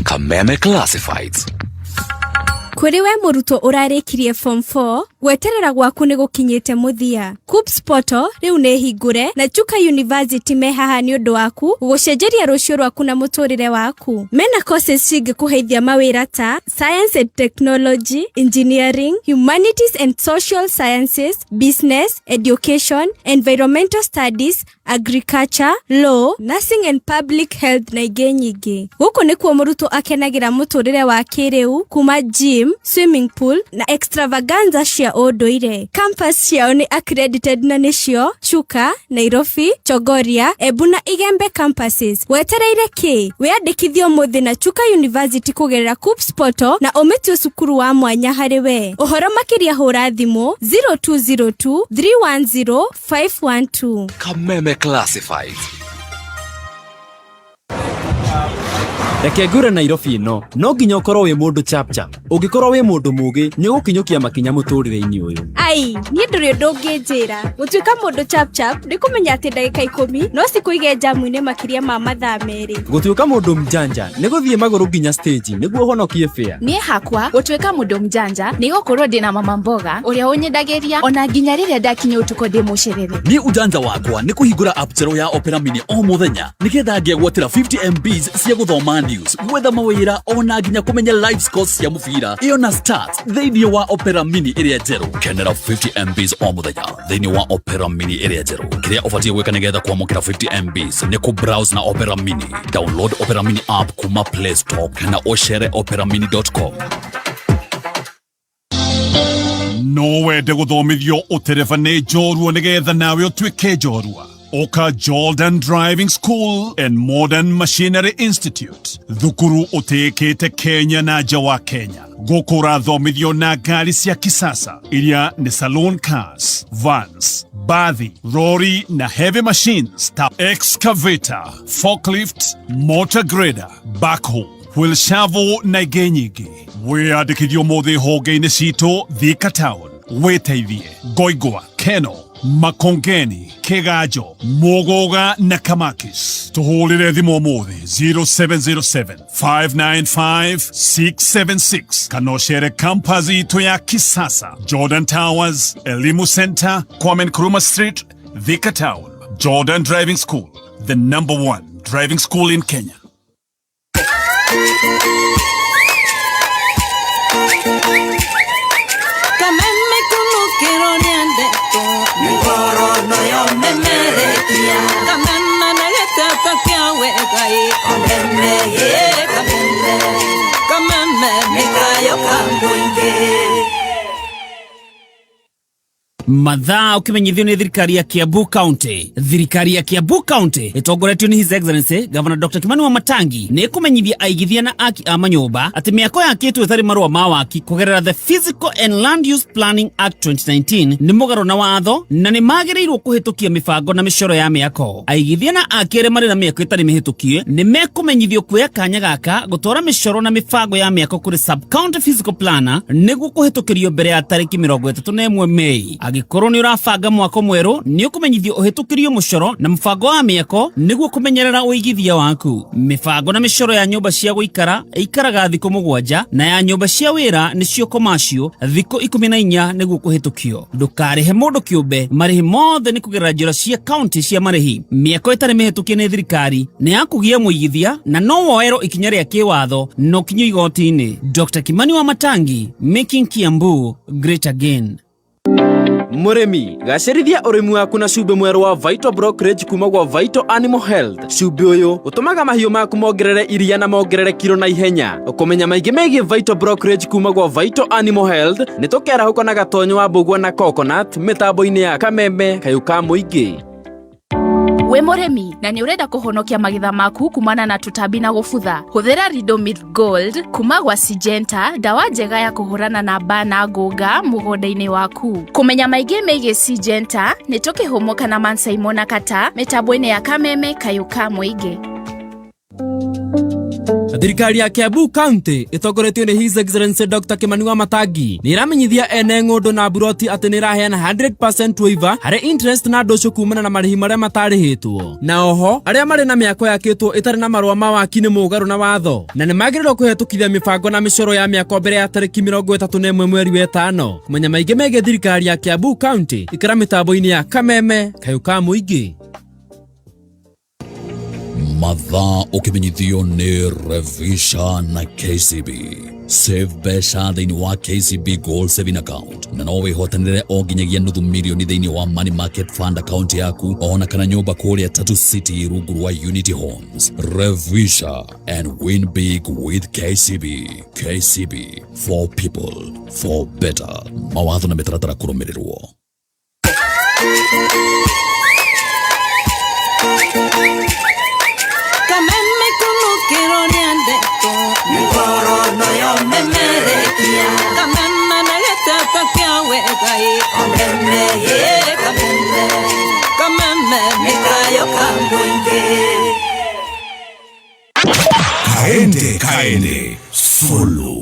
Kameme Classifieds. Kũrĩ we mũrutwo ũrarĩkirie form 4, gweterera gwaku nĩ gũkinyĩte mũthia. KUCCPS portal rĩu nĩ hingũre na Chuka University me haha nĩ ũndũ waku gũcenjeria rũciũ rwaku na mũtũrĩre waku. Mena courses cingĩkũheithia mawĩra ta Science and Technology, Engineering, Humanities and Social Sciences, Business, Education, Environmental Studies, Agriculture, Law, Nursing and Public Health na ingĩ nyingĩ. Gũkũ nĩkuo mũrutwo akenagĩra mũtũrĩre wa kĩrĩu kuma gym, swimming pool na extravaganza cia ũndũire. Campus ciao nĩ accredited na nĩcio Chuka, Nairobi, Chogoria, Embu na Igembe campuses. Wetereire kĩ? Wĩyandĩkithie ũmũthĩ na Chuka University kũgerera KUCCPS portal na ũmĩtue cukuru wa mwanya harĩ we. Ũhoro makĩria hũra thimũ 0202 310 512. Kameme Classifieds. Reke ngwĩre, Nairobi ĩno no nginya ũkorwo wĩ mũndũ chapchap. Ũngĩkorwo wĩ mũndũ mũgĩ, nĩ ũgũkinyũkia makinya mũtũrĩre-inĩ ũyũ. Ai, niĩ ndũrĩ ũndũ ũngĩnjĩra. Gũtuĩka mũndũ chapchap nĩ kũmenya atĩ ndagĩka 10 no cikũige njamu-inĩ makĩria ma mathaa 2. Gũtuĩka mũndũ mjanja nĩ gũthiĩ magũrũ nginya stage nĩguo ũhonokie fare. Niĩ hakwa gũtuĩka mũndũ mjanja nĩ gũkorwo ndĩna mama mboga ũrĩa ũnyendagĩria ona nginya rĩrĩa ndakinya ũtukũ ndĩ mũcerere. Niĩ ujanja wakwa nĩ kũhingũra app njerũ ya Opera Mini o mũthenya nĩgetha ngegwatĩra 50 MBs cia gũthoma news, gwetha mawĩra ona nginya kũmenya live scores cia mũbira ĩyo na stats thĩinĩ wa Opera Mini ĩrĩa njerũ. Kenera 50 MBs o mũthenya thĩinĩ wa Opera Mini ĩrĩa njerũ. Kĩrĩa ũbatiĩ gwĩka nĩgetha kwamũkĩra 50 MBs nĩ kũ-browse na Opera Mini. Download Opera Mini app kuma Play Store kana ũcere operamini.com. No wende gũthomithio ũtereba nĩ njorua nĩgetha nawe ũtuĩke njorua? Ũka Jordan Driving School and Modern Machinery Institute, thukuru ũtĩĩkĩte Kenya na nja wa Kenya. Gũkũ ũrathomithio na ngari cia kisasa iria nĩ saloon cars, vans, bathi, rori na heavy machines ta excavator, forklift, motor grader, backhoe, wheel shovel na ingĩ nyingĩ. Wĩyandĩkithio ũmũthĩ honge-inĩ citũ Thika Town, wĩteithie Ngoingwa, Keno, Makongeni, Kiganjo, Muguga na Kamakis. Tuhũrĩre thimũ ũmũthĩ 0707 595 676 kana ũcere campus itũ ya kisasa, Jordan Towers, Elimu Center, Kwame Nkrumah Street, Thika Town. Jordan Driving School, the number one driving school in Kenya. Kameme kunukiro nĩendetwo nĩ ngoro noyo memerekia. Kameme na gĩteto kĩa. wega ĩ kameme ĩ kameme kameme nĩ kayo ka mũingĩ. Mathaa ukimenyithio nĩ thirikari ya Kiambu County. Thirikari ya Kiambu County ĩtongoretio nĩ His Excellency Governor Dr. Kimani Wamatangi nĩ ĩkũmenyithia aigithia na aki a manyũmba atĩ mĩako yakĩtwo ĩtarĩ marũa ma waki kũgerera the Physical and Land Use Planning Act 2019 nĩ mũgarũ na watho na nĩ magĩrĩirwo kũhĩtũkia mĩbango na mĩcoro ya mĩako. Aigithia na aki arĩa marĩ na mĩako ĩtarĩ mĩhĩtũkie nĩ mekũmenyithio kuoya kanya gaka gũtwara mĩcoro na mĩbango ya mĩako kũrĩ sub-county physical planner nĩguo kũhĩtũkĩrio mbere ya tarĩki 31 Mei. Angĩkorwo nĩ ũrabanga mwako mwerũ nĩ ũkũmenyithio ũhĩtũkĩrio mũcoro na mũbango wa mĩako nĩguo kũmenyerera ũigithia waku. Mĩbango na mĩcoro ya nyũmba cia gũikara ĩikaraga thikũ 7 na ya nyũmba cia wĩra nĩcio commercial thikũ 14 nĩguo kũhĩtũkio. Ndũkarĩhe mũndũ kĩũmbe, marĩhi mothe nĩ kũgerera njĩra cia kaunti cia marĩhi. Mĩako ĩtarĩ mĩhĩtũkie nĩ thirikari nĩ ya kũgia mũigithia na no woerwo ikinya rĩa kĩwatho na ũkinyio igoti-inĩ. Dr. Kimani Wamatangi, making Kiambu great again. Mũrĩmi, gacĩrithia ũrĩmi waku na cumbĩ mwerũ wa Vital Brokerage kuma gwa Vital Animal Health. Cumbĩ ũyũ ũtũmaga mahiũ maku mongerere iria na mongerere kiro na ihenya. Kũmenya maingĩ megiĩ Vital Brokerage kuma gwa Vital Animal Health nĩ tũkerahũka na gatonyo wa mbũgua na coconut mĩtambo-inĩ ya Kameme kayũ ka mũingĩ. Wĩ mũrĩmi na nĩ ũrenda kũhonokia magetha maku kumana na tũtambi na gũbutha, hũthĩra Ridomil Gold kuma gwa Syngenta, ndawa njega ya kũhũrana na mbaa na ngũnga mũgũnda-inĩ waku. Kũmenya maingĩ megiĩ Syngenta nĩ tũkĩhũmũka na Mansaimo na Kata mĩtambo-inĩ ya Kameme kayũ ka mũingĩ. Thirikari ya Kiambu County ĩtongoretio nĩ His Excellency Dr. Kimani Wamatangi nĩ ĩramenyithia ene ng'ũndũ na mburoti atĩ nĩ ĩraheana 100% waiver harĩ interest na ndũcũ kumana na marĩhi marĩa matarĩhĩtwo. Na oho arĩa marĩ na mĩako yakĩtwo ĩtarĩ na marũa ma waki nĩ mũgarũ na watho na nĩ magĩrĩirwo kũhetũkithia mĩbango na mĩcoro ya mĩako mbere ya tarĩki 31 mweri wa ĩtano. Kũmenya maingĩ megiĩ thirikari ya Kiambu County ikara mĩtambo-inĩ ya Kameme kayũ ka mũingĩ. Mathaa ũkĩmenyithio nĩ Revisha na KCB. Save mbeca thĩinĩ wa KCB Gold Saving Account na no wĩhotanĩre o nginyagia nuthu milioni thĩinĩ wa Money Market Fund account yaku ona kana nyũmba kũrĩa Tatu City rungu rwa Unity Homes. Revisha and win big with KCB. KCB for people for better. Mawatho na mĩtaratara kũrũmĩrĩrwo. Kameme kunukĩro rĩa ndeto mĩgoro noyo memerekia kameme na gĩteto kĩa wega ĩ kameme ĩ kameme kameme nĩ kayo ka mũingĩ. Kaende kaende solo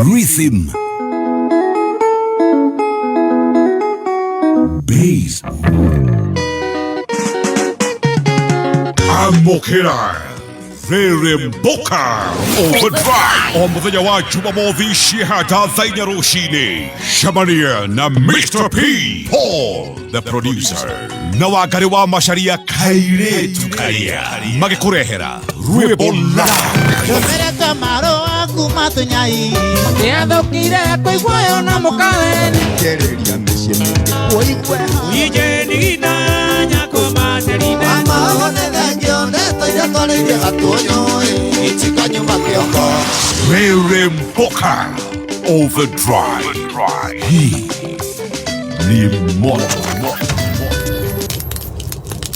rhythm bass Amokera rere mboka overdrive o muthenya wa Jumamothi cihata thaa inya rũcinĩ. Cemania na Mr. P Paul the producer na Wangari wa Macharia kairĩtu karia magĩkũrehera rwĩmbo live. Tũmerete marũa kuma tũnyai nĩathũkire kũiguoyo na mũkaweni Kĩrĩria mĩciĩ mĩingĩ ũigue Amaho nĩ thengio ndeto iria twarĩirie gatũnyũĩ itikanyuma kĩongo. Rere mboka overdrive. Hii ni moto.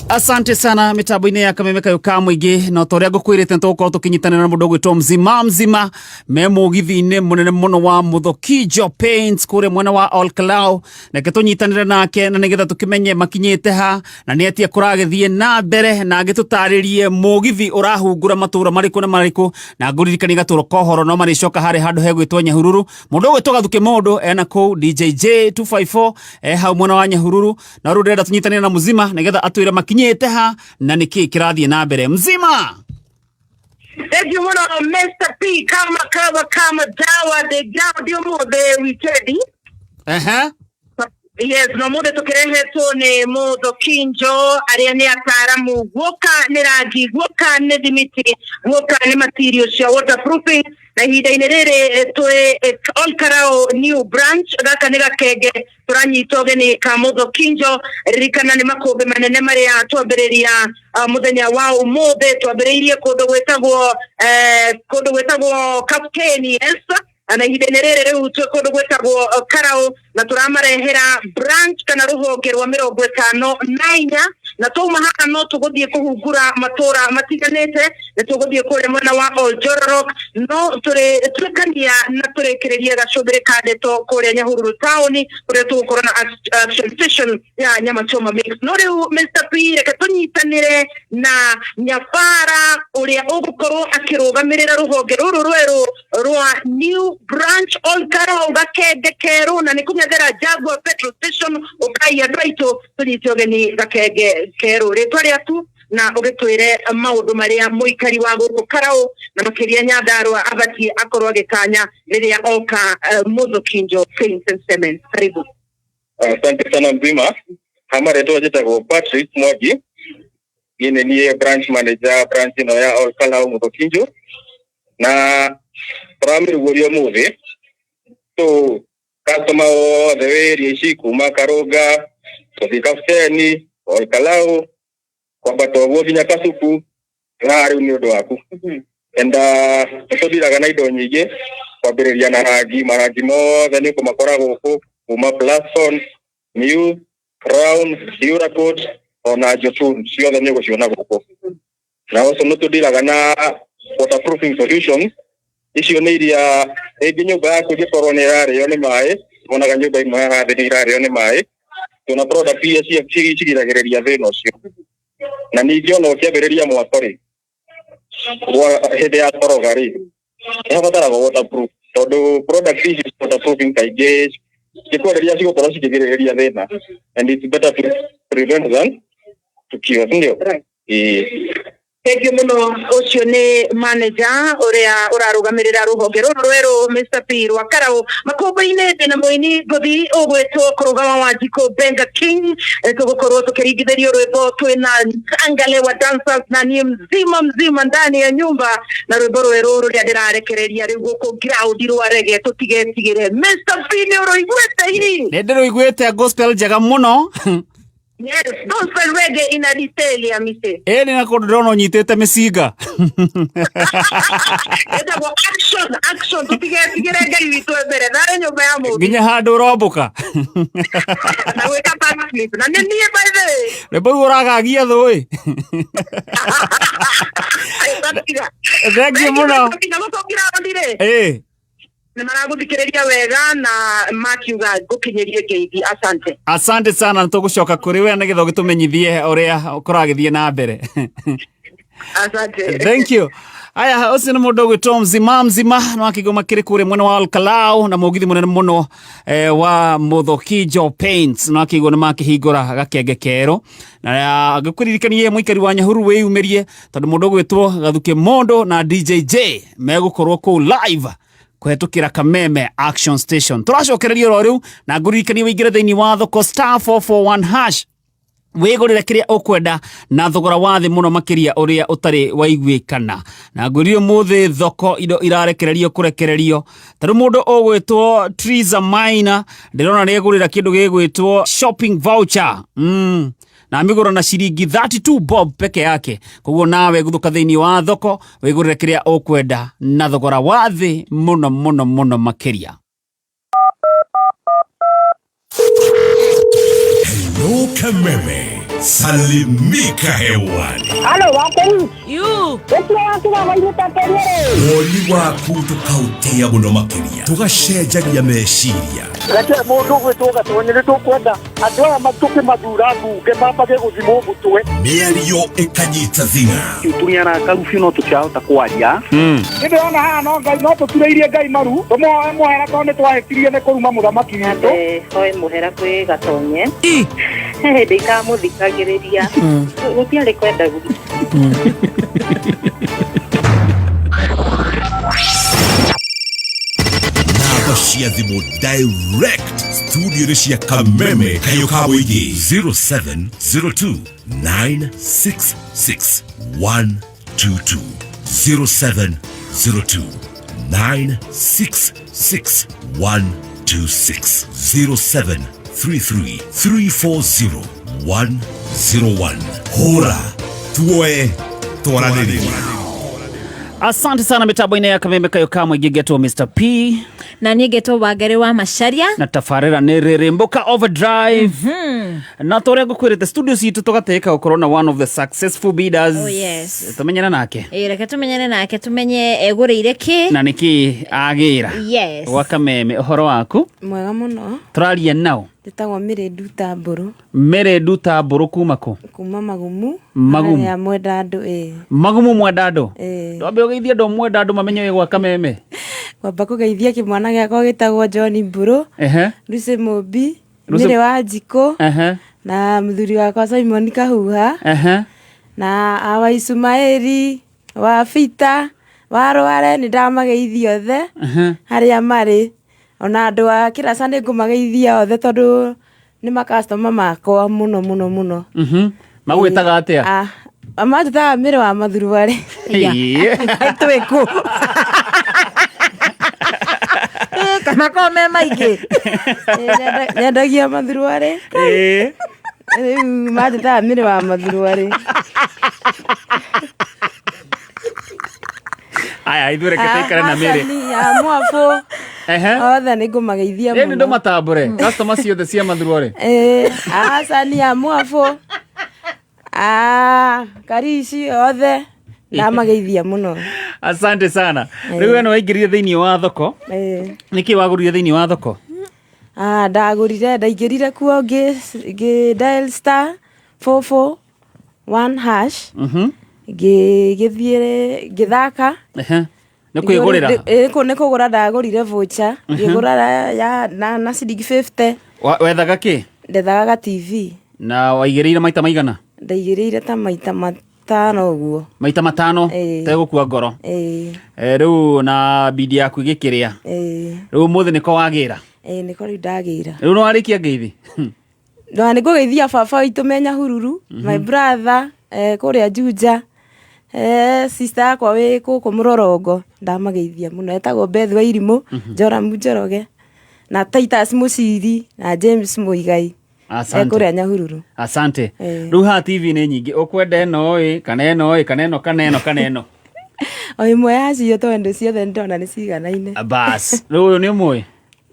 Asante sana mitambo-inĩ ya Kameme kayũ ka mũingĩ na ta ũrĩa ngũkwĩrĩte nĩtũgũkorwo tũkĩnyitanĩra na mũndũ ũgwĩtwo mzima mzima me mũgithi-inĩ mũnene mũno wa Muthokijo Paints kũrĩa mwena wa Olkalau. Reke tũnyitanĩre nake na nĩgetha tũkĩmenye makinyĩte ha na nĩ atia kũragĩthiĩ na mbere na agĩtũtarĩrie mũgithi ũrahungura matũra marĩkũ na marĩkũ na ngũririkanie gatũro kohoro no marĩcoka harĩ handũ hegwĩtwo Nyahururu. Mũndũ ũgwĩtwo Gathuke Mũndũ ena kũu DJJ 254 hau mwena wa Nyahururu na rĩu ndĩrenda tũnyitanĩre na mzima nĩgetha atwĩre makinyĩte ha na nĩkĩ kĩrathiĩ na mbere. Mzima. Thank you mũno Mr. P kama kama kama dawa the ground ũmũthĩ weekend. Ehe. Yes, no mũthĩ tũkĩrehetwo nĩ Muthokinjo arĩa nĩ ataramu guoka nĩ rangi, guoka nĩ thimiti, guoka nĩ material cia waterproofing Na ihinda-inĩ rĩrĩ twĩ Ol Karau new branch, gaka nĩ gakenge tũranyita ũgeni ka Muthokinjo. Ririkana nĩ makũmbĩ manene marĩa twambĩrĩria mũthenya wa ũmũthĩ. Twambĩrĩirie kũndũ gwĩtagwo kũndũ gwĩtagwo Captain, yes, na ihinda-inĩ rĩrĩ rĩu twĩ kũndũ gwĩtagwo Karau, na tũramarehera branch kana rũhonge rwa 54, na twauma haha no tũgũthiĩ kũhungura matũra matiganĩte. Nĩ tũgũthiĩ kũrĩa mwena wa Oljororok, no tũrĩ tuĩkania na tũrĩkĩrĩrie gacũmbĩrĩ ka ndeto kũrĩa Nyahururu taũni, kũrĩa tũgũkorwo na action station ya nyama choma mix. No rĩu Mr P, reke tũnyitanĩre na nyabara ũrĩa ũgũkorwo akĩrũgamĩrĩra rũhonge rũrũ rwerũ rwa new branch Ol Kalou gakenge kerũ, na nĩ kũng'ethera Jaguar petrol station. Ũkai andũ aitũ tũnyite ũgeni gakenge kerũ. Rĩtwa rĩaku na ũgĩtwĩre maũndũ marĩa mũikari wa gũkũ Karau na makĩria Nyandarua abatiĩ akorwo agĩkanya rĩrĩa oka Muthokinjo Paints and Cement. Karibu. Asante sana mzima. Hama rĩtwa njĩtagwo Patrick Mwangi. Niĩ nĩ niĩ branch manager branch ĩno ya Ol Kalou Muthokinjo, na tũramĩrugũria ũmũthĩ. So customer othe wĩ area ici kuma Karũnga gũthiĩ Kapteni, Ol Kalou, kwambata ũguo nginya Kasuku, haha rĩu nĩ ũndũ waku. And nĩtũthiraga na indo nyingĩ, kwambĩrĩria na rangi. Marangi mothe nĩ ũkũmakora gũkũ, kuma Plascon, Muse, Crown, Duracoat ona Jotun, ciothe nĩ ũgũciona gũkũ. Na also nĩ tũndiraga na waterproofing solutions. Icio nĩ iria rĩngĩ nyũmba yaku ĩngĩkorwo nĩ ĩrarĩo nĩ maĩ, wonaga nyũmba imwe haha thĩ nĩ irarĩo nĩ maĩ, tuna product iria cigiragĩrĩria thĩna ũcio. Na ningĩ ona ũkĩambĩrĩria mwako rĩ, hĩndĩ ya koroga rĩ, nĩ habataragwo waterproof, tondũ product ici waterproofing kaingĩ cikwarĩria cigũkorwo cikĩgirĩrĩria thĩna, and it's better to prevent than to cure, si ndio? Ĩĩ. Thank you muno. Ũcio nĩ manager ũrĩa ũrarũgamĩrĩra rũhonge rũrũ rwerũ, Mr P, rwa Karau. Makũmbĩ-inĩ ndĩna mũini ngũthi ũgwĩtwo kũrũgama wa Jiko Benga King. Tũgũkorwo tũkĩringithĩrio rwĩmbo twĩna Angale wa dancers na niĩ mzima mzima ndani ya nyumba, na rwĩmbo rwerũ rũrĩa ndĩrarekereria rĩu gũkũ ground rwa rege tũtigetigĩre. Mr P, nĩ ũrũiguĩte hihi? Nĩ ndĩrũiguĩte, gospel njega mũno. Yes, gospel reggae ina detail ya mise. Ĩĩ, nĩ na kũndũ ndĩrona ũnyitĩte mĩcinga. Ĩtagwo action action tũtigetigĩre, Ngai witũ e mbere, tharĩ nyũmba ya mũndũ. Nginya handũ ũrombũka. Na gwĩka backflip, na nĩ niĩ by the way. Rwĩmbo rũu ũragagia thũ ĩ. Tatiga. Thank you mũno. Na gũkũ rĩ, nĩ maragũthikĩrĩria wega na makiuga ngũkinyĩrie ngeithi. Asante. Asante sana, nĩ tũgũcoka kũrĩ we nĩgetha ũgĩtũmenyithie ũrĩa kũragĩthiĩ na mbere. Asante. Thank you. Aya, ũcio nĩ mũndũ ũgwĩtwo mzima mzima no akĩgoma kĩrĩ kũrĩa mwena wa Olkalau na mũgithi mũnene mũno wa Muthokinjo Paints, no akĩigua nĩ makĩhingũra gakenge kerũ, na ngĩkũririkanie mũikari wa Nyahururu wĩyumĩrie, tondũ mũndũ ũgwĩtwo Gathuke Mondo na DJJ megũkorwo kũu live kũhetũkĩra Kameme Action Station. Tũracokereria oro rĩu, na ngũririkanie wĩingĩre thĩinĩ wa thoko *441# wĩgũrĩre kĩrĩa ũkwenda na thogora wa thĩ mũno makĩria ũrĩa ũtarĩ waiguĩkana. Na ngwĩrire ũmũthĩ thoko indo irarekererio kũrekererio, tarĩu mũndũ ũgwĩtwo Triza Maina ndĩrona nĩ egũrĩra kĩndũ gĩgwĩtwo shopping voucher, na amĩgũra na ciringi 32 bob peke yake. Koguo nawe guthũka thĩinĩ wa thoko wĩgũrĩre kĩrĩa ũkwenda na thogora wa thĩ mũno mũno mũno makĩria. Hello Kameme, salimika hewani. Halo, wakeni. Yu. Ũcio waku wa maitũ takenyere. Woni waku tukautia muno makiria, tugacenjagia meciria. Reke mũndũ ũgwĩtwo Gatonye, nĩ tũkwenda andũ aya tũkĩmathura mbunge mambage gũthimwo mũtwe. Mĩario ĩkanyita thing'a. Tũng'era karubiũ no tũtirahota kwaria. Nĩ ndĩrona haha no Ngai no tũturĩirie Ngai maru tũmũhoe mũhera tondũ nĩ twahĩtirie nĩ kũruma mũthamaki witũ. Hoe mũhera kwĩ Gatonye, he hĩndĩ itamũthikagĩrĩria, gũtiarĩ kwenda gwitũ. Namba cia thimũ direct studio-inĩ cia Kameme kayũ ka mũingĩ, 0702 966 122, 0702. 966 126 0733 340 101 hũra tuoe twaranĩrie. Asante sana mitambo-inĩ ya Kameme kayo kamwe ngĩngetwo Mr P. Na niĩ ngetwo Wangari wa Macharia. Na tabarĩra nĩ Rĩrĩmbũka Overdrive. Na tũrĩa ngũkwĩrĩte, studio citũ tũgatĩka gũkorwo na one of the successful bidders. Oh, yes. Tũmenyane nake. Ĩ, reke tũmenyane nake, tũmenye egũrĩire kĩ. Na nĩkĩ agĩra Yes. gwa Kameme. Ũhoro waku? Mwega mũno. Tũraria nao. Njĩtagwo Mĩrĩ Nduta Mbũrũ. Mĩrĩ Nduta Mbũrũ kuma kũ? Kuma Magumu. Magumu. Harĩa Mwendandũ, ĩ. Magumu Mwendandũ. Ĩ. Ndwambe ũgeithie andũ a Mwendandũ mamenye wĩ gwa Kameme. Kwamba kũgeithia kĩmwana gĩakwa gĩtagwo John Mbũrũ. Lucy Mũmbi. Mĩrĩ wa Njikũ. Na mũthuri wakwa Simon Kahuha. Na awa Ismaeli wa Bita wa Rware, nĩ ndamageithia othe harĩa marĩ. Ona andũ a Kĩraca nĩ ngũmageithia othe tondũ nĩ makastoma makwa mũno mũno mũno. Magwĩtaga atĩa? Ah, manjĩtaga Mĩrĩ wa Mathuruarĩ. Ĩĩ. Twĩkũ kana korwo me maingĩ. Nyendagia mathuruarĩ. Rĩu manjĩtaga Mĩrĩ wa Mathuruarĩ. Aya, ithuĩ reke tũikare na Mĩrĩ. Hasani, a Mwabũ. Othe nĩ ngũmageithia Ĩĩ, nĩ mũno. ndũmatambũre customer ciothe cia Mathuruarĩ. Ĩĩ, a Hasani, a Mwabũ, a Karici, othe ndamageithia mũno. Asante sana. Rĩu we nĩ waingĩrire thĩinĩ wa thoko. Ĩĩ. Nĩkĩ wagũrire thĩinĩ wa thoko? Ah, ndagũrire, ndaingĩrire kuo ngĩ dial *441#. Ngĩgĩthiĩ ngĩthaka. Nĩ kwĩgũrĩra? Ĩ, nĩ kũgũra ndagũrire voucher. Ngĩgũra ya na ciringi 50. Wethaga kĩ? Ndethaga ga TV. Na waigĩrĩire maita maigana? Ndaigĩrĩire ta maita 5 ũguo. Maita 5? Ĩĩ. Tegũkua ngoro. Ĩĩ. Rĩu na bidi yaku ĩgĩkĩrĩa. Ĩĩ. Rĩu ũmũthĩ nĩko wagĩra. Ĩĩ, nĩko rĩu ndagĩra. Rĩu nĩ warĩkia ngeithi? Na nĩ ngũgeithia baba witũ me Nyahururu, my brother kũrĩa Juja, sister yakwa wĩ gũkũ Mũrorongo, ndamageithia mũno, etagwo Beth wa Irimũ, Joramu Njoroge, na Titus Mũciri, na James Mũigai. Asante. Kũrĩa Nyahururu. Asante. Ĩĩ. Rĩu haha TV nĩ nyingĩ, ũkwenda ĩno ĩ kana ĩno ĩ kana ĩno kana ĩno kana ĩno? O ĩmwe yacio tondũ ciothe nĩndona nĩ ciganaine. Bas, rĩu ũyũ nĩ ũmũĩ?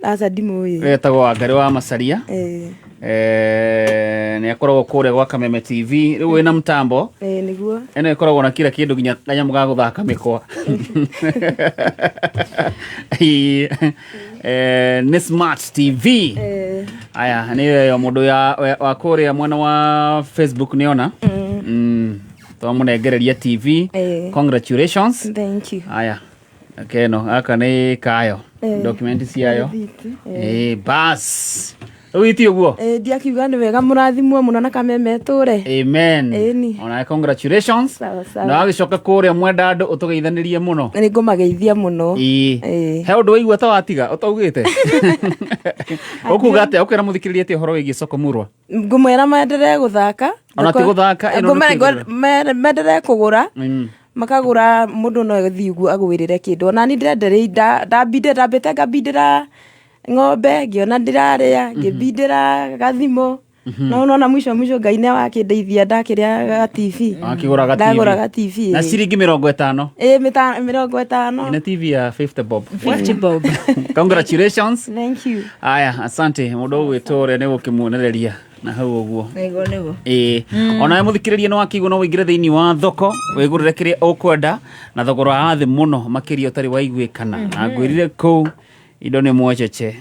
Aca, ndimũĩ. Wetagwo Wangari wa Macaria. Ĩĩ. Nĩ akoragwo kũrĩa gwa Kameme TV. Rĩu wĩna mtambo. Ĩĩ, nĩguo. Ĩno ĩkoragwo na kila kĩndũ, nginya kanyamũ ga gũthaka mĩkwa. Ĩĩ. Nĩ smart TV. Ĩĩ. Aya nĩ ĩyo mũndũ wa kũrĩa mwena wa Facebook nĩona. Twamũnengereria TV. Ĩĩ. Congratulations. Thank you. Aya keno gaka nĩ kayo. Ĩĩ. Document ciayo. Rĩthiti, ĩĩ. Ĩĩ, bas, rĩu iti ũguo. Ĩĩ, ndiakiuga nĩ wega, mũrathimwo mũno na Kameme tũre. Amen. Ĩni. Onawe congratulations. Sawa sawa. Na wagĩcoka kũrĩa mwenda andũ ũtũgeithanĩrie mũno. Nĩ ngũmageithia mũno. Ĩĩ. Ĩĩ. He ũndũ waigua ta watiga ũtaugĩte? Ũkuga atĩa, ũkwĩra mũthikĩrĩria atĩa ũhoro wĩgiĩ soko murwa? Ngũmwĩra maenderee gũthaka. Ona ti gũthaka, ĩno nĩ kwĩgũrĩra. Menderee kũgũra. Makagũra, mũndũ no athiĩ ũguo agwĩrĩre kĩndũ. Ona ni ndĩrendereire, ndambinde, ndambĩte ngambindĩra ng'ombe, ngĩona ndĩrarĩa, ngĩmbindĩra gathimũ. No nona mwisho mwisho Ngai nĩ wakĩndeithia ndakĩrĩa ga TV. Wakĩgũra ga TV. Ndagũra ga TV. Na ciringi 50. Ĩĩ, 50. Ina TV ya 50 bob. 50 bob. Congratulations. Thank you. Aya, asante. Mũndũ ũgwĩtwo ũrĩa nĩ gũkĩmuonereria na hau ũguo. Nĩguo nĩguo. Ĩĩ. Onawe mũthikĩrĩria nĩ wakĩigua no wĩingĩre thĩinĩ wa thoko wĩgũrĩre kĩrĩa ũkwenda na thogora wa thĩ mũno makĩria ũtarĩ waiguĩkana. Na ngwĩrire kũu indo nĩ mwechece.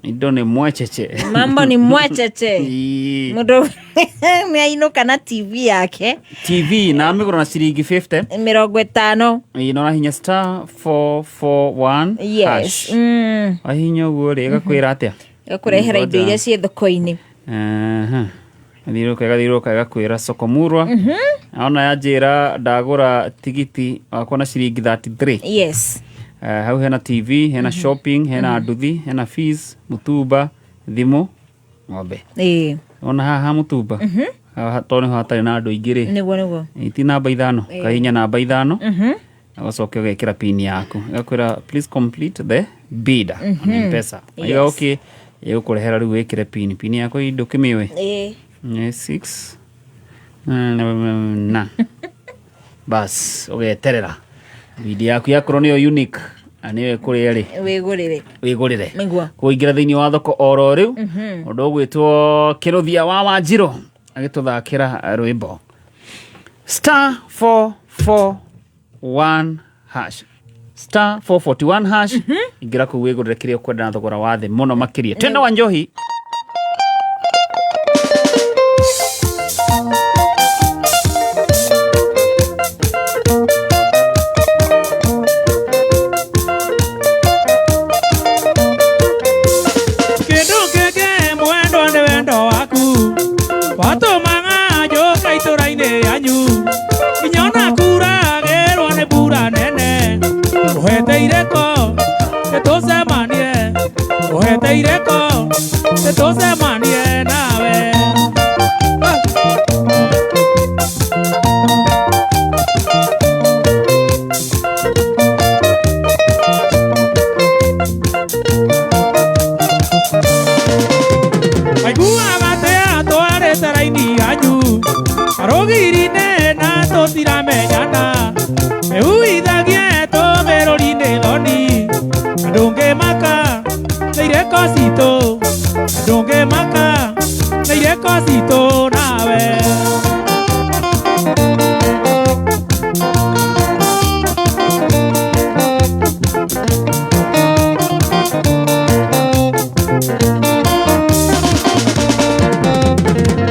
Indo nĩ mwechece. Mambo ni mwecheche. Ĩĩ. Mũndũ nĩ ainũka na TV yake. TV na amĩgũra na ciringi 50. 50. Ĩĩ, na ũrahinya *441 hash. Wahinya ũguo rĩ, ĩgakwĩra atĩa? Ĩgakũrehera indo iria ciĩ thoko-inĩ. Aha. Gathiũrũrũka, ĩgathiũrũrũka, ĩgakwĩra soko murwa. Ona yanjĩra ndagũra tigiti wakwa na ciringi 33. Yes. Hau hena TV, hena shopping, hena nduthi, hena fees, mũtumba, thimũ, ng'ombe. Ĩĩ. Ona haha mũtumba. Haha tondũ nĩho hatarĩ na andũ aingĩ rĩ. Nĩguo nĩguo. Iti namba 5. Ĩĩ. Kahinya namba 5. Ũgacoke ũgekĩra pin yaku, ĩgakwĩra please complete the bid on M-Pesa. Yes. Yes. Okay, ĩgũkũrehera rĩu wĩkĩre pin, pin yaku ndũkĩmĩũĩ? Ĩĩ. Nĩ 6 na bas, ũgeterera bid yaku yakorwo nĩyo unique na nĩyo ĩkũrĩa rĩ, Wĩgũrĩre. Wĩgũrĩre. Nĩguo. Kũingĩra thĩinĩ wa thoko oro rĩu, ũndũ ũgwĩtwo Kĩrũthia wa Wanjirũ agĩtũthakĩra rwĩmbo star 441 hash, star 441 hash. Ingĩra kũu wĩgũrĩre kĩrĩa ũkwenda na thogora wa thĩ mũno makĩria. Twenda wa njohi. Kĩndũ kĩngĩ mwendwa nĩ wendo waku watũmaga njũka itũra-inĩ yanyu, nginya ona kuragĩrwo nĩ mbura nene, ũhete ireko nĩtũcemanie, ũhete ireko nĩtũcemanie nawe. Maiguaga atĩa twarĩte raini yanyu karũgiri-inĩ na tũtiramenyana, mĩhuithagie tũmĩrũri-inĩ thoni, na ndũngĩmaka nĩ ireko citũ, na ndũngĩmaka nĩ ireko citũ nawe.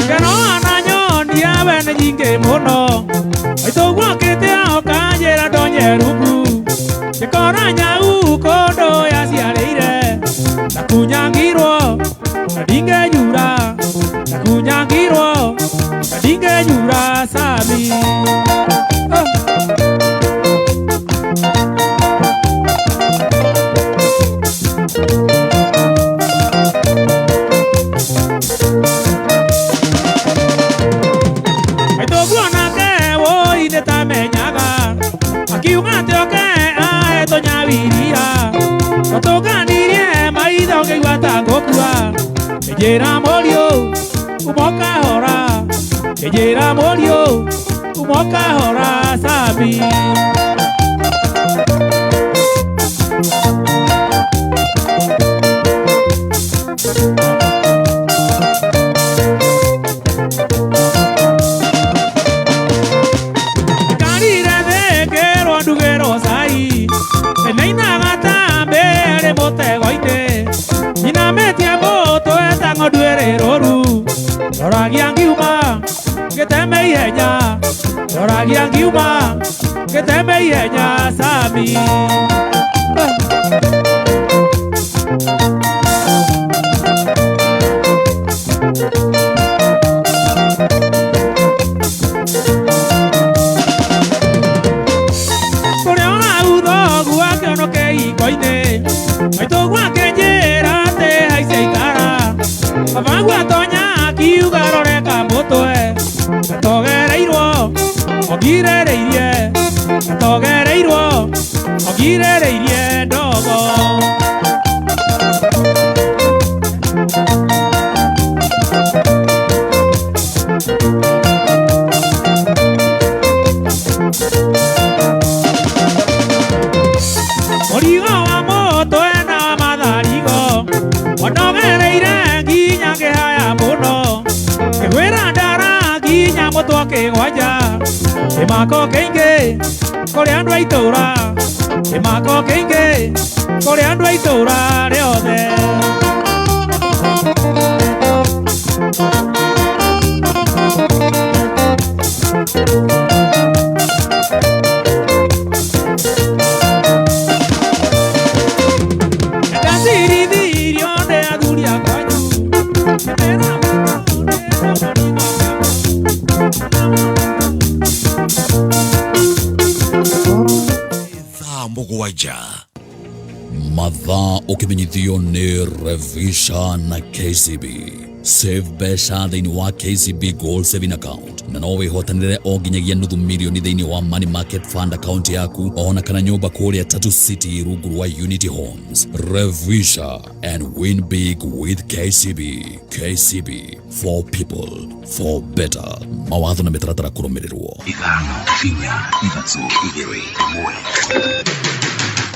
Ngeno na nyonia we nĩ nyingĩ mũno, maitũ guokĩte ũkanjĩra ndonye rungu, ngĩkora nyau kũndũ yaciarĩire, ndakunyangirwo na ndingĩnyura, ndakunyangirwo na ndingĩnyura Sami. Oh. Maitũguo nake wũi nĩtamenyaga, akiuga atĩ oke ahetwo nyawiria, tũtũnganirie maitho ngĩigua ta ngũkua, ngĩnjĩra mũriũ uma ũkahora, ngĩnjĩra mũriũ uma ũkahora Sami. Ngarire thĩ ngĩrwo ndugĩrwo cai, nĩinaga ta mbere mũtego-inĩ, nyinamĩtie mũtwe ta ng'ondu ĩrĩ rũru, ndoragia ngiuma ngĩteme ihenya, ndoragia ngiuma ngĩteme ihenya Sami. Kũrĩa hau thoguo akĩonoke hiko-inĩ, maitũguo akĩnjĩra atĩ haica itara, babaguo atonya akiuga rore kamũtwe, gatogereirwo ongirĩrĩirie, gatogereirwo ongirĩrĩirie ndogo. Mũrigo wa mũtwe na wa matharigo wanogereire nginya ngĩhaya mũno, ngĩgwĩra ndara nginya mũtwe ũkĩgwanja, kĩmako kĩingĩ kũrĩ andũ a itũra, kĩmako kĩingĩ kũrĩ andũ a itũra rĩothe. Ndacirithirio nĩ athuri a kwanyu, ngĩmera Thaa mũgwanja. Mathaa ũkĩmenyithio nĩ Revisha na KCB. Save mbeca thĩinĩ wa KCB Gold Saving Account na no wĩhotanĩre o nginyagia nuthu mirioni thĩinĩ wa Money Market Fund account yaku ona kana nyũmba kũrĩa Tatu City rungu rwa Unity Homes. Revisha and win big with KCB. KCB for people for better. Mawatho na mĩtaratara kũrũmĩrĩrwo. Ithano, inya, ithatũ, igĩrĩ, ĩmwe.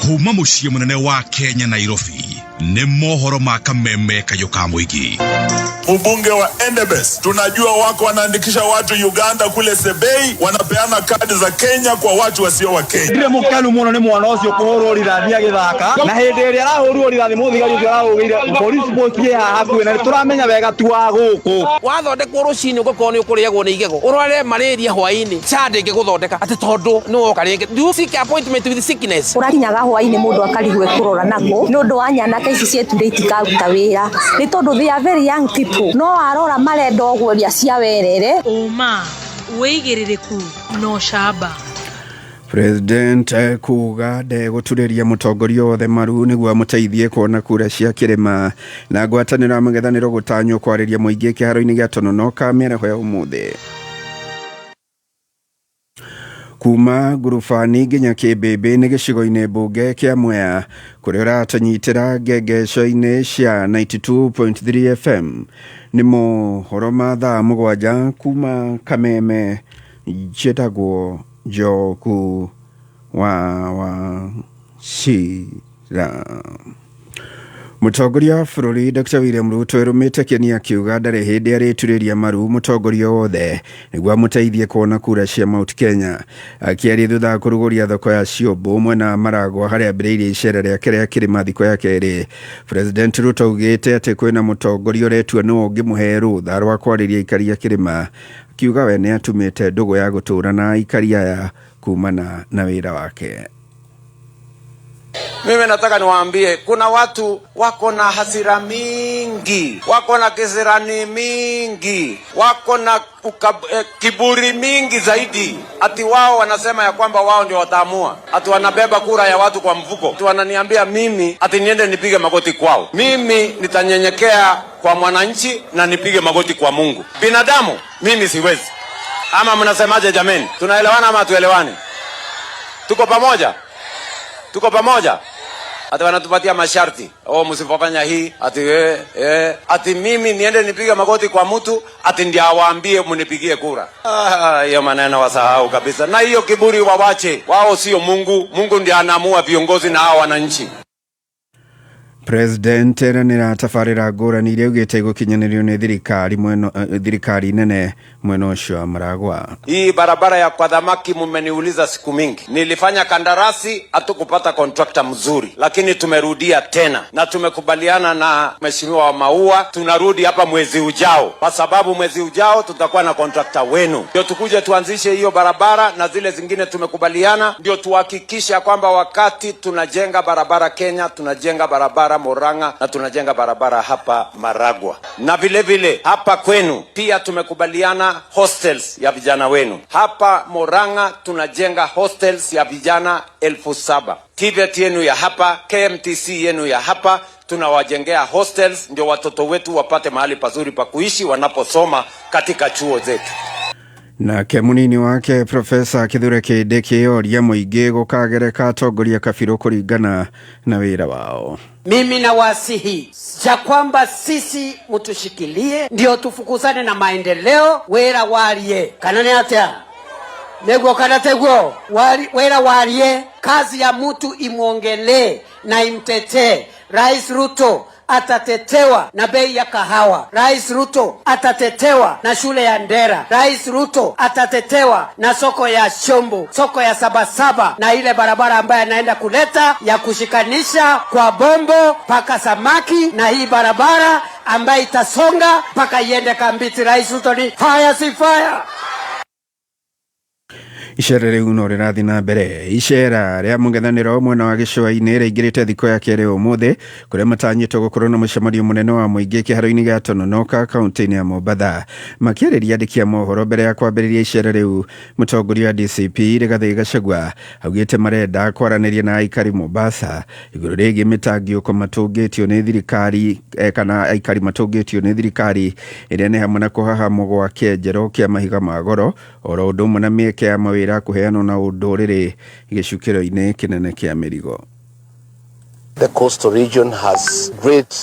Kuma mũciĩ mũnene wa Kenya, Nairobi, nĩ mohoro ma kameme kayũ ka mũingĩ. Mbunge wa Endebess, tunajua wako wanaandikisha watu Uganda kule Sebei, wanapeana kadi za Kenya kwa watu wasio wa Kenya. Ndirĩ mũkenu mũno nĩ mwana ũcio kũhũrwo rithathi agĩthaka, na hĩndĩ ĩrĩa arahũrirwo rithathi mũthigari ũcio arahũrĩire police post ĩ haha hakuhĩ, na nĩtũramenya wega tu wa gũkũ. Wathondekwo rũcinĩ ũgũkorwo nĩ ũkũrĩagwo nĩ igego, ũrware malaria hwaĩ-inĩ, SHA ndĩngĩgũthondeka atĩ tondũ nĩ woka rĩngĩ. Do you seek appointment with sickness? Ũrakinyaga hwaĩ-inĩ mũndũ akarigwo ekũrora nakũ nĩ ũndũ wa nyanake ici cieture itikaruta wĩra, nĩ tondũ they are very young people, no arora marenda ũguũria cia werere. Ũma, wĩigĩrĩrĩku na ũcamba. President kuga ndegũturĩria mũtongoria wothe maru nĩguo amũteithie kuona kura cia kĩrĩma, na ngwatanĩro ya mũng'ethanĩro gũtanywo kwarĩria mũingĩ kĩharo-inĩ gĩa Tononoka mĩaraho ya ũmũthĩ. Kuma ngurubani nginya kĩmbĩmbĩ nĩ gĩcigo-inĩ mbunge kĩa Mwea kũrĩa ũratũnyitĩra ngengeco-inĩ cia 92.3 FM. Nĩ mohoro ma thaa 7 kuma Kameme. Njĩtagwo Njoku wa Wachira. Mũtongoria wa bũrũri Dr William Ruto ĩrũmĩte kĩni akiuga ndarĩ hĩndĩ arĩturĩria maru mũtongoria wothe nĩguo amũteithie kuona kura cia Mount Kenya. Akĩaria thutha wa kũrugũria thoko ya Ciũmbũ mwena wa Maragwa harĩa ambĩrĩirie icera rĩake rĩa kĩrĩma thikũ ya kerĩ, President Ruto augĩte atĩ kwĩna mũtongoria ũretua nĩwe ũngĩmũhe rũtha rwa kwarĩria aikari a kĩrĩma, akiuga we nĩ atumĩte ndũgũ ya gũtũũra na aikari aya kumana na wĩra wake. Mimi nataka niwaambie kuna watu wako na hasira mingi, wako na kisirani mingi, wako na kiburi mingi zaidi, ati wao wanasema ya kwamba wao ndio wataamua, ati wanabeba kura ya watu kwa mfuko, ati wananiambia mimi ati niende nipige magoti kwao. Mimi nitanyenyekea kwa mwananchi na nipige magoti kwa Mungu. Binadamu mimi siwezi. Ama mnasemaje jameni? Tunaelewana ama hatuelewani? Tuko pamoja? Tuko pamoja? Ati wanatupatia masharti. Oh, msipofanya hii, ati ati mimi niende nipige magoti kwa mtu, ati ndiye awaambie mnipigie kura. Hiyo maneno wasahau kabisa. Na hiyo kiburi wawache. Wao sio Mungu. Mungu ndiye anaamua viongozi na hao wananchi. President eranĩra tabarĩra ngũrani iria augĩte igũkinyanĩrio nĩ thirikari mwena, thirikari nene mwena ũcio wa Maragwa. Hii barabara ya kwa Dhamaki mumeniuliza siku mingi. Nilifanya kandarasi, hatukupata contractor mzuri, lakini tumerudia tena na tumekubaliana na Mheshimiwa wa Maua, tunarudi hapa mwezi ujao, kwa sababu mwezi ujao tutakuwa na contractor wenu, ndio tukuje tuanzishe hiyo barabara na zile zingine tumekubaliana, ndio tuhakikisha kwamba wakati tunajenga barabara Kenya, tunajenga barabara Murang'a na tunajenga barabara hapa Maragwa, na vile vile hapa kwenu pia tumekubaliana hostels ya vijana wenu hapa Murang'a. Tunajenga hostels ya vijana 7,000. TVET yenu ya hapa, KMTC yenu ya hapa, tunawajengea hostels ndio watoto wetu wapate mahali pazuri pa kuishi wanaposoma katika chuo zetu. Nake munini wake Profesa Kithure Kindiki oria mũingĩ gũkagereka atongoria kabirũ kũringana na wĩra wao. Mimi nawasihi cha kwamba sisi mtushikilie ndio tufukuzane na maendeleo, wera warie kana ni atia neguo kana teguo wera warie, kazi ya mtu imwongelee na imtetee. Rais Ruto atatetewa na bei ya kahawa. Rais Ruto atatetewa na shule ya Ndera. Rais Ruto atatetewa na soko ya Shombo, soko ya Sabasaba na ile barabara ambayo anaenda kuleta ya kushikanisha kwa Bombo mpaka Samaki, na hii barabara ambayo itasonga mpaka iende Kambiti. Rais Ruto ni fire, si fire. Icera rĩu no rĩrathiĩ na mbere. Icera rĩa mũng'ethanĩro mwena wa gĩcũa-inĩ rĩingĩrĩte thikũ ya kerĩ ũmũthĩ, kũrĩa matanyĩtwo gũkorwo na mũcemanio mũnene wa mũingĩ kĩharo-inĩ gĩa Tononoka kaunti-inĩ ya Mombatha. Makĩarĩria andĩki a mohoro mbere ya kwambĩrĩria icera rĩu, mũtongoria wa DCP Rigathĩ Gachagua augĩte marenda kwaranĩria na aikari Mombasa igũrũ rĩgiĩ mĩtangiũko matũngĩtio nĩ thirikari kana aikari matũngĩtio nĩ thirikari ĩrĩa nĩ hamwe na kũhahamwo gwa kĩenjero kĩa mahiga ma goro oro ũndũ ũmwe na mĩeke ya mawĩra kũheanwo na ũndũrĩrĩ gĩcukĩro-inĩ kĩnene kĩa mĩrigo. The coastal region has great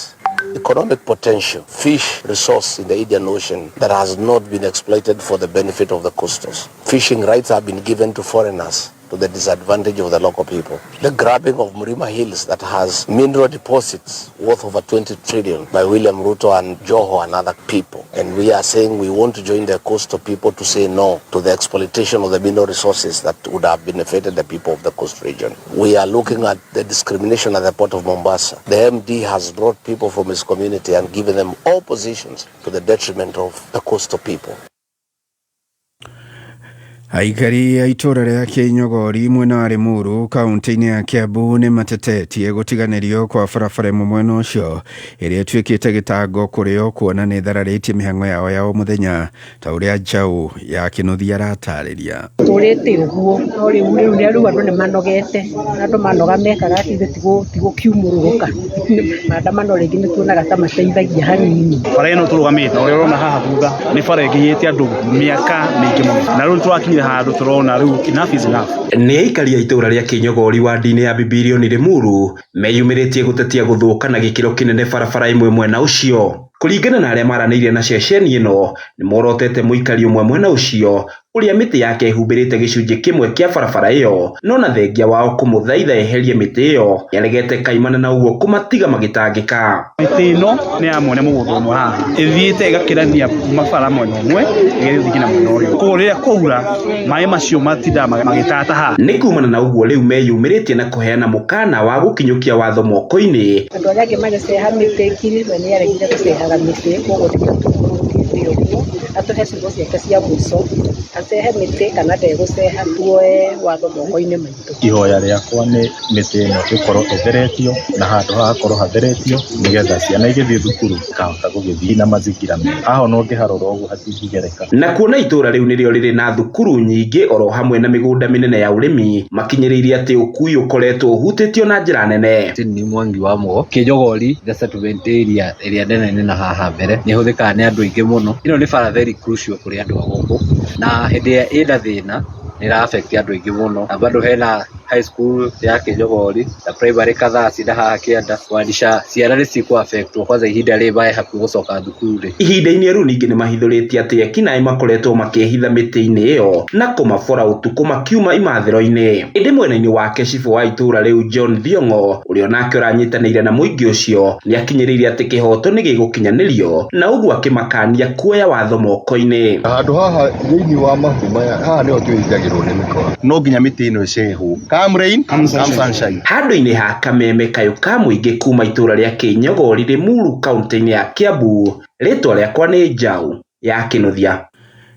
economic potential, fish resource in the Indian Ocean that has not been exploited for the benefit of the coastals. Fishing rights have been given to foreigners to the disadvantage of the local people. The grabbing of Mrima Hills that has mineral deposits worth over 20 trillion by William Ruto and Joho and other people. And we are saying we want to join the coastal people to say no to the exploitation of the mineral resources that would have benefited the people of the coast region. We are looking at the discrimination at the port of Mombasa. The MD has brought people from his community and given them all positions to the detriment of the coastal people. Aikari a itũũra rĩa Kĩnyogori mwena wa Limuru kaunti-inĩ ya Kiambu nĩ matetetie gũtiganĩrio kwa barabara ĩmwe mwena ũcio ĩrĩa ĩtuĩkĩte gĩtango kũrĩ o kuona nĩ ĩthararĩtie mĩhang'o yao ya o mũthenya ta ũrĩa Njaũ ya Kĩnuthia aratarĩria. Tũrĩte ũguo no rĩu rĩu rĩu andũ nĩ manogete, na andũ manoga mekaga atĩ ithuĩ tigũkiumũrũrũka. Maandamano rĩngĩ nĩ tuonaga ta mateithagia hanini. Bara ĩno tũrũgamĩte na ũrĩa ũrona haha thutha nĩ bara ĩnginyĩte andũ mĩaka mĩingĩ mũno, na rĩu nĩ tũrakinyire handũ tũrona rĩu enough is enough. Nĩ aikari a itũũra rĩa Kĩnyogori wadi-inĩ ya Bibilioni Limuru meyumĩrĩtie gũtetia gũthũka na gĩkĩro kĩnene barabara ĩmwe mwena ũcio. Kũringana na arĩa maranĩirie na ceceni ĩno, nĩ morotete mũikari ũmwe mwena ũcio ũrĩa mĩtĩ yake ĩhumbĩrĩte gĩcunjĩ kĩmwe kĩa barabara ĩyo, no na thengia wao kũmũthaitha eherie mĩtĩ ĩyo, nĩaregete kaimana na ũguo kũmatiga magĩtangĩka. Mĩtĩ ĩno nĩ ya mwene mũgũnda ũmwe haha, ĩthiĩte ĩgakĩrania mabara mwena ũmwe ĩgĩthiĩ nginya mwena ũrĩa ũngĩ. Koguo rĩrĩa kwaura maĩ macio matindaga magĩtata haha. Nĩ kumana na ũguo rĩu meyumĩrĩtie na kũheana mũkana wa gũkinyũkia watho moko-inĩ. Andũ arĩa angĩ magĩceha mĩtĩ ngiri, we nĩ aregire gũcehaga mĩtĩ, koguo nĩkĩo tũmũrũngĩte ũguo atũhe ciugo ciake cia mũico, acehe mĩtĩ kana ndegũceha, tuoe watho moko-inĩ maitũ. Ihoya rĩakwa nĩ mĩtĩ ĩno ĩkorwo ĩtheretio na handũ haha hakorwo hatheretio nĩgetha ciana igĩthiĩ thukuru ikahota gũgĩthiĩ na mazingira mega. Haha ona ũngĩharora ũguo hatingĩgereka. Na kuona itũũra rĩu nĩrĩo rĩrĩ na thukuru nyingĩ oro hamwe na mĩgũnda mĩnene ya ũrĩmi, makinyĩrĩirie atĩ ũkui ũkoretwo ũhutĩtio na njĩra nene. Nĩ Mwangi wa Mũgo, Kĩnyogori, the settlement area ĩrĩa nene nene na haha mbere nĩ ĩhũthĩkaga nĩ andũ aingĩ mũno. Ĩno nĩ bara very crucial kũrĩ andũ a gũkũ, na hĩndĩ ĩrĩa ĩna thĩna nĩ ĩra affect andũ aingĩ mũno, na bado hena high school ya Kĩnyogori na primary kadhaa cina haha kĩanda, kumaanisha ciana nĩ cikũ affectwo kwanza ihinda rĩrĩ marĩ hakuhĩ gũcoka thukuru rĩ. Ihinda-inĩ rĩu ningĩ nĩ mahithũrĩtie atĩ ekinaĩ makoretwo makĩhitha mĩtĩ-inĩ ĩyo na kũmabora ũtukũ makiuma imathĩro-inĩ. Ĩndĩ mwena-inĩ wake cibũ wa itũũra rĩu John Thiong'o ũrĩa onake ũranyitanĩire na mũingĩ ũcio nĩ akinyĩrĩirie atĩ kĩhoto nĩ gĩgũkinyanĩrio na ũguo akĩmakania kuoya watho moko-inĩ. Handũ haha thĩinĩ wa mahu maya haha nĩho twĩhingagĩrwo nĩ mĩkora. No nginya mĩtĩ ĩno ĩcehwo. Come rain, come sunshine. Handũ-inĩ ha kameme kayũ ka mũingĩ kuma itũũra rĩa Kĩnyogori Limuru kaunti-inĩ ya Kiambu, rĩtwa rĩakwa nĩ Njaũ ya Kĩnuthia.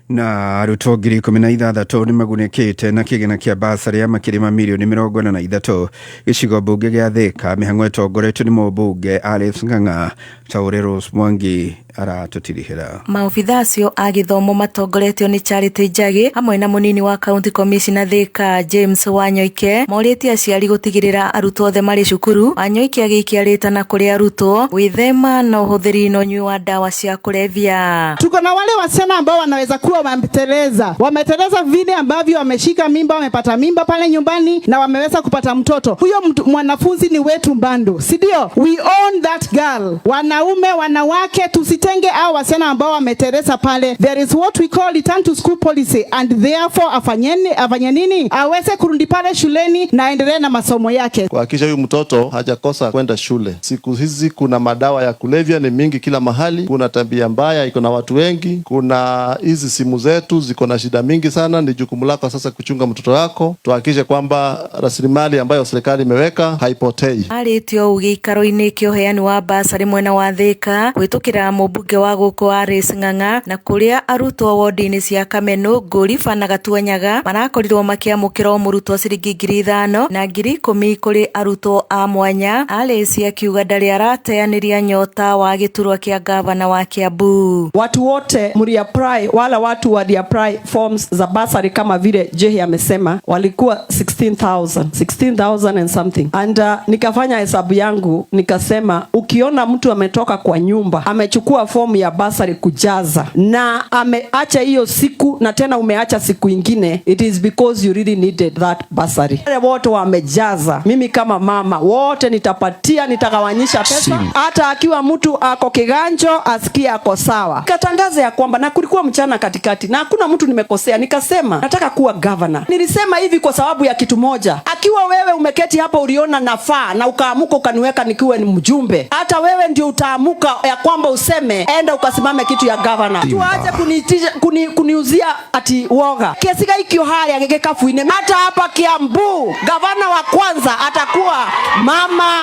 Na arutwo 16,000 nĩ magunĩkĩte na kĩgĩna kĩa basarĩ ya makĩria ma mirioni 43 gĩcigo mbunge gĩa Thĩka, mĩhang'o ĩtongoretio nĩ mũmbunge Alice Ng'ang'a ta ũrĩa Rose Mwangi aratũtirihĩra. Maobitha acio a gĩthomo matongoretio nĩ Charity Njagi hamwe na mũnini wa county commissioner Thika James Wanyoike morĩtie aciari gũtigĩrĩra arutwo othe marĩ cukuru. Wanyoike agĩikia rĩtana kũrĩ arutwo gwĩthema na ũhũthĩri na ũnyui wa ndawa cia kulevya. Tuko na wale wasichana ambao wanaweza kuwa wameteleza, wameteleza vile ambavyo wameshika mimba, wamepata mimba pale nyumbani na wameweza kupata mtoto. Huyo mwanafunzi ni wetu bado, si ndio? We own that girl. Wanaume, wanawake, tusitenge hao wasichana ambao wameteleza pale. There is what we call return to school policy, and therefore afanye nini? Aweze kurudi pale shuleni na aendelee na masomo yake. Kuhakikisha huyu mtoto hajakosa kwenda shule. Siku hizi kuna madawa ya kulevya ni mingi kila mahali, kuna tabia mbaya iko na watu wengi, kuna hizi simu Simu zetu ziko na shida mingi sana. Ni jukumu lako sasa kuchunga mtoto wako, tuhakikishe kwamba rasilimali ambayo serikali imeweka haipotei. Arĩtie ũũ gĩikaro-inĩ kĩa ũheani wa basarĩ mwena wa Thĩka kũhĩtũkĩra mũmbunge wa gũkũ Alice Ng'ang'a na kũrĩa arutwo wodi-inĩ cia Kamenu, Ngũriba na Gatuanyaga marakorirwo makĩamũkĩra o mũrutwo ciringi 5,000 na 10,000 kũrĩ arutwo a mwanya. Alice akiuga ndarĩ arateanĩria nyota wa gĩturwa kĩa gavana wa Kiambu. Watu wote mliapply, wale watu waliapply forms za basari kama vile Jehi amesema walikuwa 16,000 16,000 and something and nikafanya hesabu yangu nikasema, ukiona mtu ametoka kwa nyumba amechukua fomu ya basari kujaza na ameacha hiyo siku na tena umeacha siku ingine, it is because you really needed that basari. Wale wote wamejaza, mimi kama mama wote nitapatia, nitagawanyisha pesa, hata akiwa mtu ako kiganjo asikie ako sawa. Nikatangaza ya kwamba, na kulikuwa mchana katikati na hakuna mtu nimekosea, nikasema nataka kuwa governor. Nilisema hivi kwa sababu ya kitu moja, akiwa wewe umeketi hapo uliona nafaa na ukaamuka ukaniweka nikiwa ni mjumbe, hata wewe ndio utaamuka ya kwamba useme enda ukasimame kitu ya governor. Tuache kunitisha, kuniuzia ati woga kesiga ikio haya gĩgĩkabu-inĩ. Hata hapa Kiambu gavana wa kwanza atakuwa Mama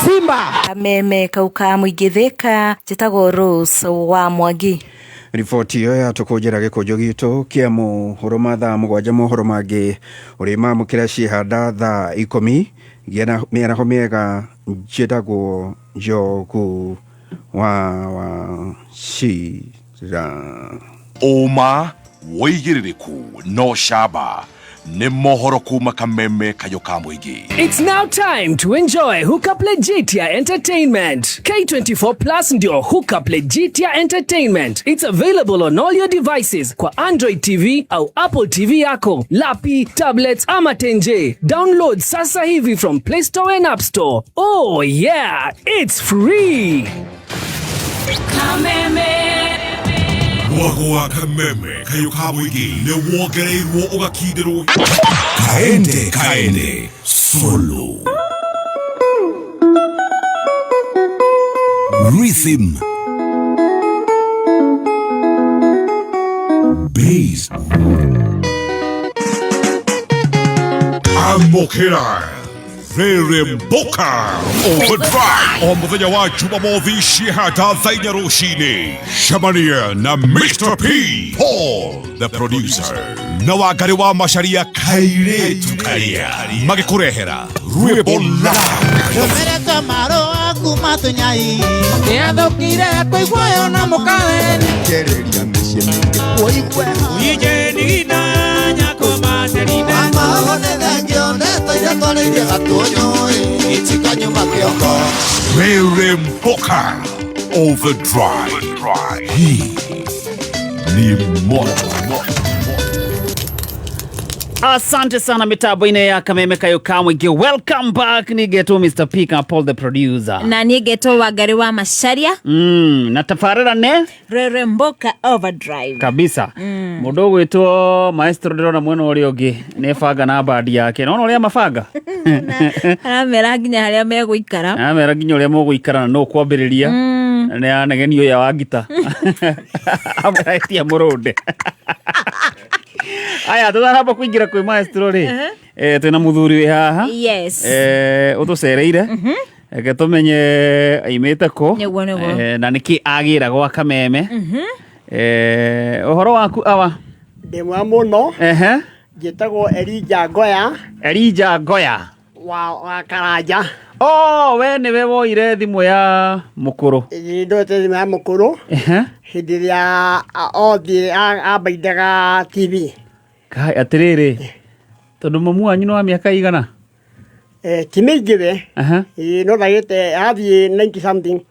Simba. Kameme kau ka mũingĩ Thĩka, njĩtagwo Rose wa Mwangi. Riboti ĩyo yatũkũnjĩra gĩkũnjo gitũ kĩa mohoro ma thaa 7 mohoro mangĩ ũrĩmamũkĩra ciĩhanda thaa 10 gĩa na mĩaraho mĩega. Njĩtagwo Njogu wa Wachira. Ũma wĩigĩrĩrĩku no camba nĩ mohoro kuma kameme kayo ka mũingĩ. It's now time to enjoy Hookup Legitia Entertainment. K24 Plus ndio Hookup Legitia Entertainment. It's available on all your devices kwa Android TV au Apple TV yako, lapi, tablets ama tenje. Download sasa hivi from Play Store and App Store. Oh yeah, it's free. Mwago wa kameme kayo ka mũingĩ nĩ wongereirwo ũgakindĩrwo kaende kaende solo rhythm bass amokera rere mboka overdrive o muthenya wa Jumamothi ciĩhanda thaa 4 rũcinĩ. Cemania na Mr P Paul the producer na Wangari wa Macharia kairĩtu karia magĩkũrehera rwĩmbo live. Tũmerete marũa kuma tũnyai nĩathũkire kũiguoyo na mũkaweni Kĩrĩria mĩciĩ mĩingĩ ũigue Amaho nĩ thengio ndeto iria twarĩirie gatũnyũ itikanyuma kĩoko. Rere mboka overdrive. Hii ni moto. Asante sana mitambo-inĩ ya kameme kayo ka mũingĩ. Welcome back ni geto Mr P ka Paul the producer. Na niĩ ngetwo Wangari wa Macharia. Na tabarĩra nĩ Rere Mboka Overdrive kabisa. Mũndũ ũgwĩtwo maestro ndĩrona mwena ũrĩa ũngĩ nĩ banga na bandi yake. Nona ũrĩa mabanga aramera nginya harĩa megũikara. Aramera nginya ũrĩa mũgũikara na nũ kwambĩrĩria. Nĩ anegeni ũyũ wa ngita amwĩra mũrũnde. Aya tũtaramba kũingĩra kwĩ maestro rĩ, twĩna mũthuri wĩ haha. Yes. Ũtũcereire reke tũmenye aimĩte kũ. Nĩguo, nĩguo. Na nĩkĩ agĩra gwa kameme. Ũhoro waku awa? Ndĩ mwega mũno. Njĩtagwo Elijah Ngoya. Elijah Ngoya wa Karanja. Oh, we nĩwe woire thimũ ya mũkũrũ. Ĩĩ, ndoete thimũ ya mũkũrũ. Hĩndĩ ĩrĩa othiĩ ambaindaga TV. Kai atĩrĩrĩ, tondũ mamu wanyu nĩ wa mĩaka igana? Ti mĩingĩ we. Ĩĩ, no ndagĩte athiĩ 90 something.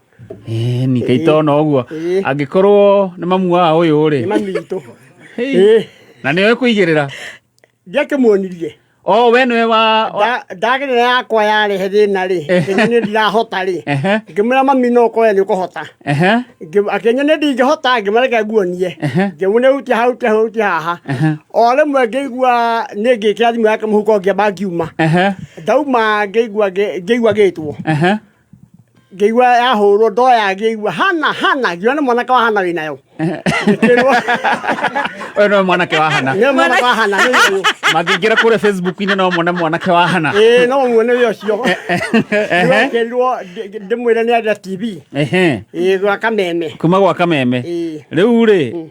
Ni kaitona ũguo. Angĩkorwo nĩ mamu wa ũyũ rĩ. Nĩ mami witũ. Na nĩwe kũigĩrĩra? Ndiakĩmuonirie. Oh, we nĩwe wa Ndagĩrĩra yakwa yarehe thĩna rĩ, ngĩmenya ndirahota rĩ. Ngĩmwĩra mami no ũkorwo nĩ ũkũhota. Akĩnyonia ndingĩhota, ngĩmũreke nguonie. Ngĩmuonia hutia hau, hutia hau, hutia haha. O rĩmwe ngĩigua nĩ ngĩkĩra thimũ yake mũhuko ngĩamba ngiuma. Ndauma ngĩigua ngĩtwo. Ngĩigua yahũrwo ndoya, ngĩigua hana hana, ngiuga nĩ mwanake wa hana wĩnayo. Ngĩkĩrwo Ũyũ nĩwe mwanake wa Hana. Nĩ mwanake wa Hana, nĩ ũyũ. Mangĩingĩra kũrĩa Facebook-inĩ no mone mwanake wa Hana. Ĩĩ, no muone wĩ ũcio. Nĩwekĩrirwo ndĩmwĩre nĩ enda TV. Ĩĩ, gwa Kameme. Kuma gwa Kameme. Ĩĩ. Rĩu rĩ,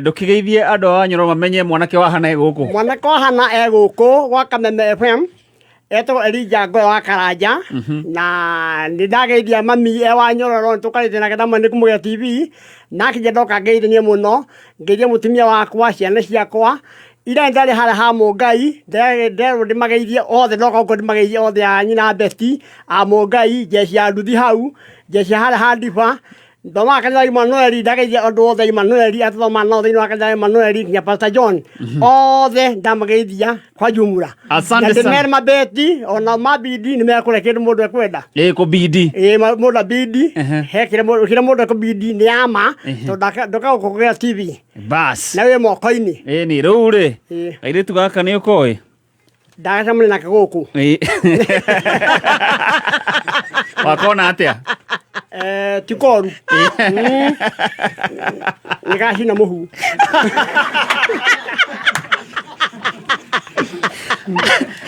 ndũkĩgeithie andũ a Wanyoro mamenye mwanake wa Hana e gũkũ. Mwanake wa Hana e gũkũ gwa Kameme FM, etagwo Elijah Ngoya wa Karanja. Na nĩ ndageithia mami e wa Nyororo, nĩ tũkarĩte nake ndamwĩra nĩ kũmũgĩra TV, na akinya ndoka ngeithanie mũno, ngeithie mũtumia wakwa, ciana ciakwa, ira ndarĩ harĩa ha Mũngai, nderwo ndĩmageithie othe, ndoka gũkũ ndĩmageithie othe a nyina Betty, a Mũngai, jeshi ya nduthi hau, jeshi ya harĩa ha Ndiba, Nthomaga kanitha wa Emmanuel, ndageithia andũ othe a Emmanuel, arĩa tũthomaga nao thĩinĩ wa kanitha wa Emmanuel, nginya Pastor John, othe ndamageithia kwa jumla. Asante Na sana. ndĩmere mabeti, ona mabidi nĩ mekũrĩa kĩndũ mũndũ ekwenda. Ĩ kũbidi. Ĩ, mũndũ abidi, he kĩrĩa mũndũ ekũbidi nĩ ya ma, tondũ ndũkaga kũgĩa TV. Bas. Na wĩ moko-inĩ. Ĩ nĩ rĩu rĩ, Ĩ. kairĩtu gaka nĩ ũkoĩ? Ndagacemania nake gũkũ. Ĩ. Wakona atĩa? Ti koru. Nĩ gacina mũhu.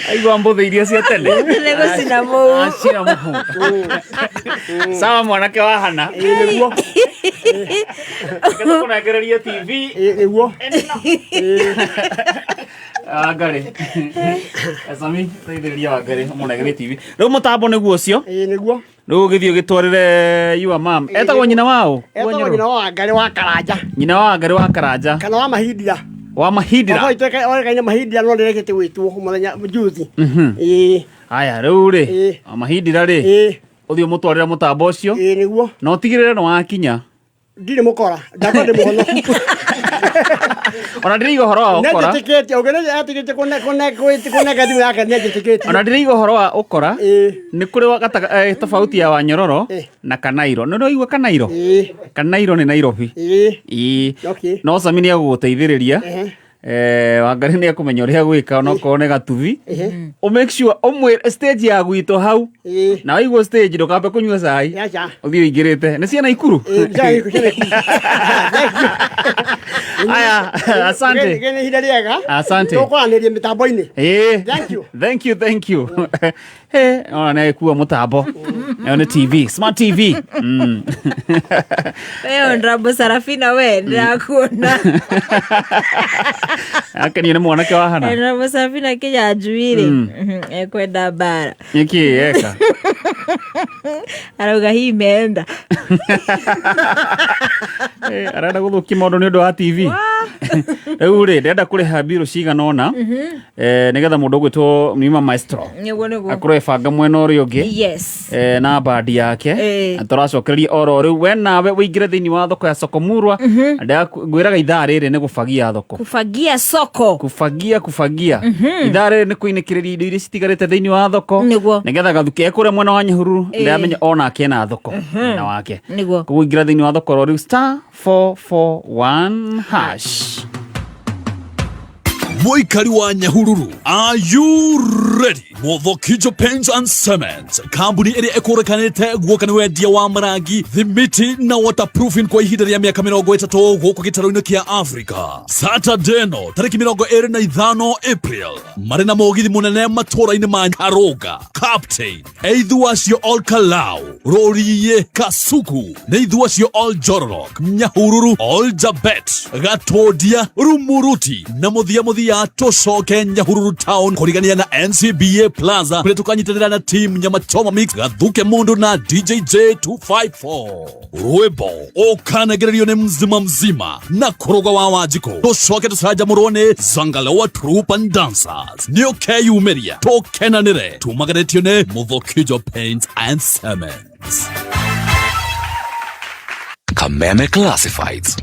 Aigua mbũthĩ iria cia tene. Nĩ gũcina mũhu. Acina mũhu. Sawa mwanake wa Hana. Nĩguo. Reke tũkũnengererie TV. Nĩguo. Wangarĩ. Sami, teithĩrĩria Wangarĩ ũmũnengere TV. Rĩu mũtambo nĩguo ũcio. Ĩĩ nĩguo. Rĩu ũgĩthiĩ ũgĩtwarĩre your mom. Etagwo nyina wa ũ? Etagwo nyina wa Wangarĩ wa Karanja. Nyina wa Wangarĩ wa Karanja. Kana wa Mahindira. Wa Mahindira. Baba witũ oĩkaine Mahindira no nĩrekete gwĩtwo mũthenya juzi. Ĩĩ. Haya rĩu rĩ, wa Mahindira rĩ. Ũthiĩ ũmũtwarĩre mũtambo ũcio. Ĩĩ nĩguo. Na ũtigĩrĩre nĩ wakinya. Ndirĩ mũkora, ndakwa ndĩ mũhonoku. Ona ndĩraiga ũhoro wa ũkora. Nĩnjĩtĩkĩtie, ũngĩ nĩetĩkĩtie kũnenga thimũ yake nĩanjĩtĩkĩtie. Ona ndĩraiga ũhoro wa ũkora. Nĩ kũrĩ tofauti ya Wanyororo na Kanairo. Nĩ ũraigua Kanairo? Kanairo nĩ Nairobi. Ĩĩ. No Sami nĩ egũgũteithĩrĩria. Wangarĩ nĩ ekũmenya ũrĩa gwĩka onokorwo nĩ gatuthi. Ũ make sure ũmwĩre stage ya gwitũ hau. Na waigua stage ndũkambe kũnyua cai. Aca. Ũthiĩ ũingĩrĩte. Nĩ cia Naikuru? Aya, asante. Nĩ ihinda rĩega. Asante. Tũkwaranĩria mĩtambo-inĩ. Ĩĩ. Thank you. Thank you, thank you. He, ona nĩ agĩkua mũtambo. Ĩyo nĩ TV, smart TV. We Honorable Sarafina we ndĩrakuona. Akenio nĩ mwanake wa Hana. Honorable Sarafina Kinyanjui rĩ ekwenda mbara. Nĩkĩ eka? Arauga hii imeenda. Arenda gũthũkia maũndũ nĩ ũndũ wa TV. Rĩu rĩ, ndĩrenda kũrĩha mbirũ cigana ũna. Nĩgetha mũndũ ũgwĩtwo Mlima Maestro Nĩguo nĩguo. akorwo ebanga mwena ũrĩa ũngĩ. Na bandi yake. Na tũracokereria oro rĩu we nawe ũingĩre thĩinĩ wa thoko ya Sokomurwa. Ngwĩraga ithaa rĩrĩ nĩ gũbagia thoko. Kufagia soko. Kufagia, kufagia. Ithaa rĩrĩ nĩ kũinĩkĩrĩria indo iria citigarĩte thĩinĩ wa thoko. Nĩguo. Nĩgetha gathuke ekũrĩa mwena wa Nyahururu ndĩramenya onake ena thoko mwena wake. Nĩguo. Koguo ingĩra thĩinĩ wa thoko oro rĩu star 441 hash. Mũikari wa Nyahururu, are you ready? Muthokijo Paints and Cement, kambuni ĩrĩa ĩkũrĩkanĩte guoka nĩ wendia wa marangi, thimiti na waterproofing kwa ihinda rĩa mĩaka 30 gũkũ gĩtarũ-inĩ kĩa Africa. Saturday ĩno tarĩki 25 April marĩ na mũgithi mũnene matũũra-inĩ ma Karũnga, Captain, eithu acio Ol Kalou, Rũriĩ, Kasuku, nĩ ithu acio Ol Njororok, Nyahururu, Ol Jabet, Gatundia, Rumuruti na mũthia mũthia tũcoke Nyahururu town kũrigania na NCBA Plaza kũrĩa tũkanyitanĩra na team Nyama Choma Mix, Gathuke Mundu na DJJ 254. Rwĩmbo ũkanengererio nĩ mzima mzima na kũrũga wa Wanjikũ, tũcoke tũcanjamũrwo nĩ Zangalewa Troop and Dancers. Nĩ ũkeyumĩria tũkenanĩre, tumaganĩtio nĩ Muthokijo Paints and Cements. Kameme Classifieds.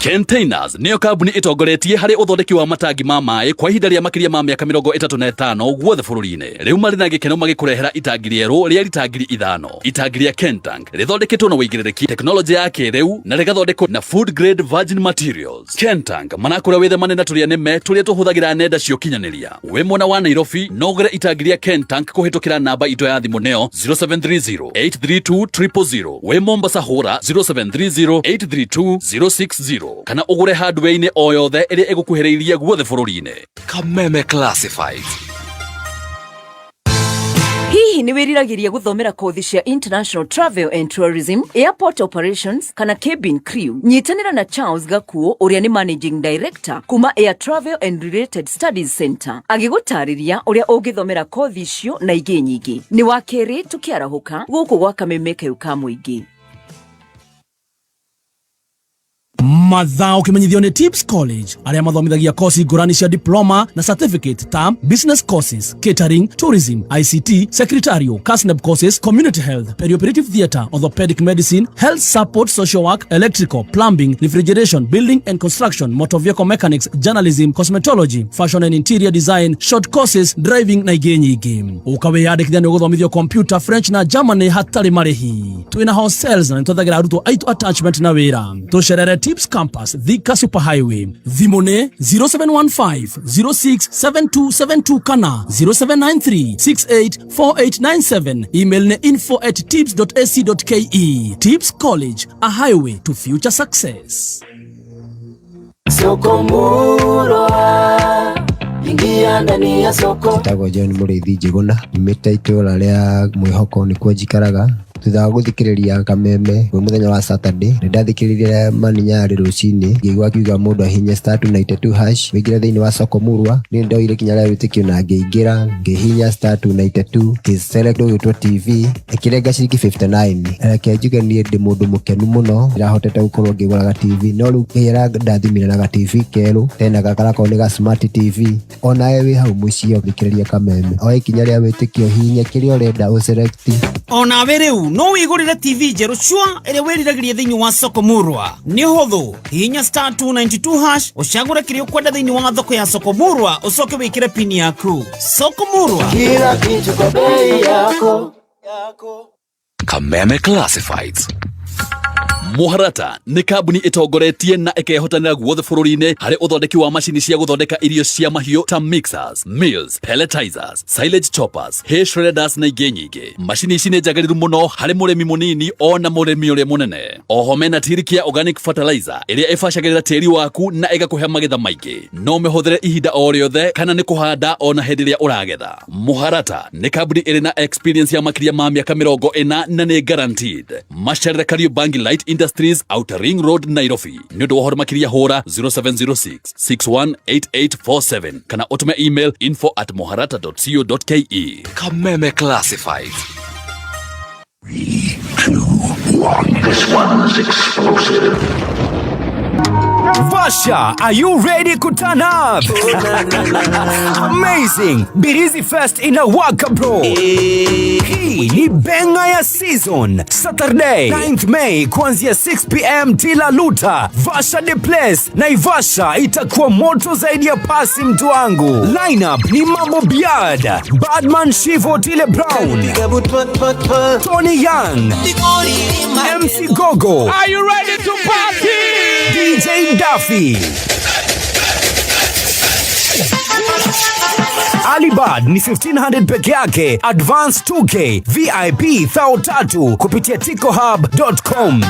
Containers nĩyo kambuni ĩtongoretie harĩ ũthondeki wa matangi ma maĩ kwa ihinda rĩa makĩria ma mĩaka 35 guothe bũrũri-inĩ. Rĩu marĩ na gĩkeno magĩkũrehera itangi rĩerũ rĩa rita 5,000. Itangi rĩa Kentank rĩthondeketwo na wĩigĩrĩrĩki, tekinoronjĩ ya kĩrĩu na rĩgathondekwo na food grade virgin materials. Kentank marakũra wĩthemane na tũrĩa nĩme tũrĩa tũhũthagĩra nenda cia ũkinyanĩria. Wĩ mwena wa Nairobi no ũgũre itangi rĩa Kentank kũhĩtũkĩra namba itũ ya thimũ nĩyo 0730 832 000. Wĩ Mombasa hũra 0730 832 060 kana ũgũre hardware-inĩ o yothe ĩrĩa ĩgũkuhĩrĩirie guothe bũrũri-inĩ. Kameme Classifieds. Hihi nĩ wĩriragĩria gũthomera kothi cia international travel and tourism, airport operations kana cabin crew? Nyitanĩra na Charles Gakuo ũrĩa nĩ managing director kuma Air Travel and Related Studies Center agĩgũtarĩria ũrĩa ũngĩthomera kothi icio na ingĩ nyingĩ. Nĩ wa kerĩ tũkĩarahũka gũkũ gwa Kameme kayũ ka mũingĩ. Mathaa ũkĩmenyithio nĩ Tips College arĩa mathomithagia kosi ngũrani cia diploma na certificate ta business courses, catering, tourism, ICT, secretarial, KASNEB courses, community health, perioperative theatre, orthopedic medicine, health support, social work, electrical, plumbing, refrigeration, building and construction, motor vehicle mechanics, journalism, cosmetology, fashion and interior design, short courses, driving na ingĩ nyingĩ. Ũkawĩyandĩkithia nĩ ũgũthomithio computer, French na Germany hatarĩ marĩhi. Twĩna hostels na nĩtwethagĩra arutwo aitũ attachment na wĩra. Tũcerere Tips Campus, Thika Super Highway. Thimũ nĩ 0715 067272 kana 0793 684897. Email nĩ info@tips.ac.ke. Tips College, a highway to future success. Soko Murwa, ingia ndani ya soko. Njĩtagwo John Mũrĩithi Njĩgũna, nyumĩte itũra rĩa Mwĩhoko nĩkuo njikaraga. Thutha wa gũthikĩrĩria Kameme kwĩ mũthenya wa Saturday, nĩ ndathikĩrĩirie Mani Nyarĩ rũcinĩ, ngĩigua akiuga mũndũ ahihinye star 292 hash ũingĩre thĩinĩ wa soko Murwa. Niĩ nĩndoire ikinya rĩa wĩtĩkio na ngĩingĩra, ngĩhihinya star 292 ngĩ select ũgĩtwo TV ĩkĩrenga ciringi 59. Reke njuge niĩ ndĩ mũndũ mũkenu mũno, ndĩrahotete gũkorwo ngĩgũra ga TV, no rĩu Ngai arandathimire na ga TV kerũ, tena gaka garakorwo nĩ ga smart TV. Onawe wĩ hau mũciĩ ũthikĩrĩrie Kameme, oya ikinya rĩa wĩtĩkio, hihinya kĩrĩa ũrenda ũ select. Onawe rĩu no wĩgũrĩre TV njerũ cua ĩrĩa wĩriragĩria thĩinĩ wa soko Murwa. Nĩ ũhũthũ, hihinya star 292 hash ũcagũre kĩrĩa ũkwenda thĩinĩ wa thoko ya soko Murwa, ũcoke wĩkĩre pin yaku. Soko Murwa, kila kitu kwa bei yako. Kameme Classifieds. Muharata nĩ kambuni ĩtongoretie na ĩkehotanĩra guothe bũrũri-inĩ harĩ ũthondeki wa macini cia gũthondeka irio cia mahiũ ta mixers, mills, pelletizers, silage choppers, hay shredders na ingĩ nyingĩ. Macini ici nĩ njagĩrĩru mũno harĩ mũrĩmi mũnini ona mũrĩmi ũrĩa mũnene. Oho mena tiri ya organic fertilizer ĩrĩa ĩbacagĩrĩra tĩri waku na ĩgakũhe magetha maingĩ. No mĩhũthĩre ihinda o rĩothe kana nĩ kũhanda ona hĩndĩ ĩrĩa ũragetha. Muharata nĩ kambuni ĩrĩ na experience ya makĩria ma mĩaka 40 na nĩ guaranteed. Macerere Kariobangi Light Industries, Outer Ring Road, Nairobi. Nĩ ũndũ wa ũhoro makĩria hũra 0706 618847 kana ũtũme email info@muharata.co.ke. Kameme Classifieds. 3, 2, 1. This one's explosive. Vasha, are you ready to turn up? Amazing! Birizi Fest inawaka bro. Hii ni benga ya season. Saturday 9th May kuanzia 6 pm Tila Luta, Vasha the place. Naivasha itakuwa moto zaidi ya pasi mtu wangu. Lineup ni Mambo Biad, Badman Shivo Tile Brown, Tony Young, MC Gogo. Are you ready to party? DJ Duffy. Alibad ni 1500 peke yake, advance 2K, VIP 3,000 kupitia ticohub.com.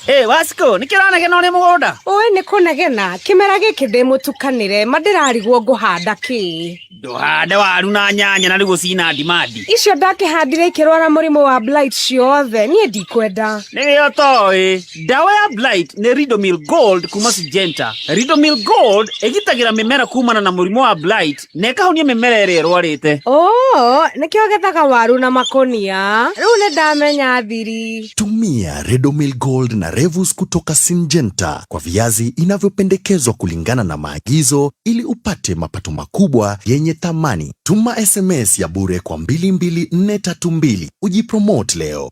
Ĩ Wasiko, nĩ kĩranegena ũrĩ mũgũnda? Ũĩ nĩ kũnegena, kĩmera gĩkĩ ndĩ mũtukanĩre, ma ndĩrarigwo ngũhanda kĩ. Ndũhande waru na nyanya na nĩguo cina demand. Icio ndakĩhandire ikĩrwara mũrimũ wa blight ciothe, niĩ ndikwenda. Nĩrĩo toĩ, ndawa ya blight nĩ Ridomil Gold kuma Syngenta. Ridomil Gold ĩgitagĩra mĩmera kumana na mũrimũ wa blight na ĩkahonia mĩmera ĩrĩa ĩrwarĩte. Oo, nĩkĩo gethaga waru na makũnia. Rĩu nĩ ndamenya thiri. Tumia Ridomil Gold na Revus kutoka Syngenta kwa viazi inavyopendekezwa kulingana na maagizo ili upate mapato makubwa yenye thamani. Tuma SMS ya bure kwa 22432 ujipromote leo.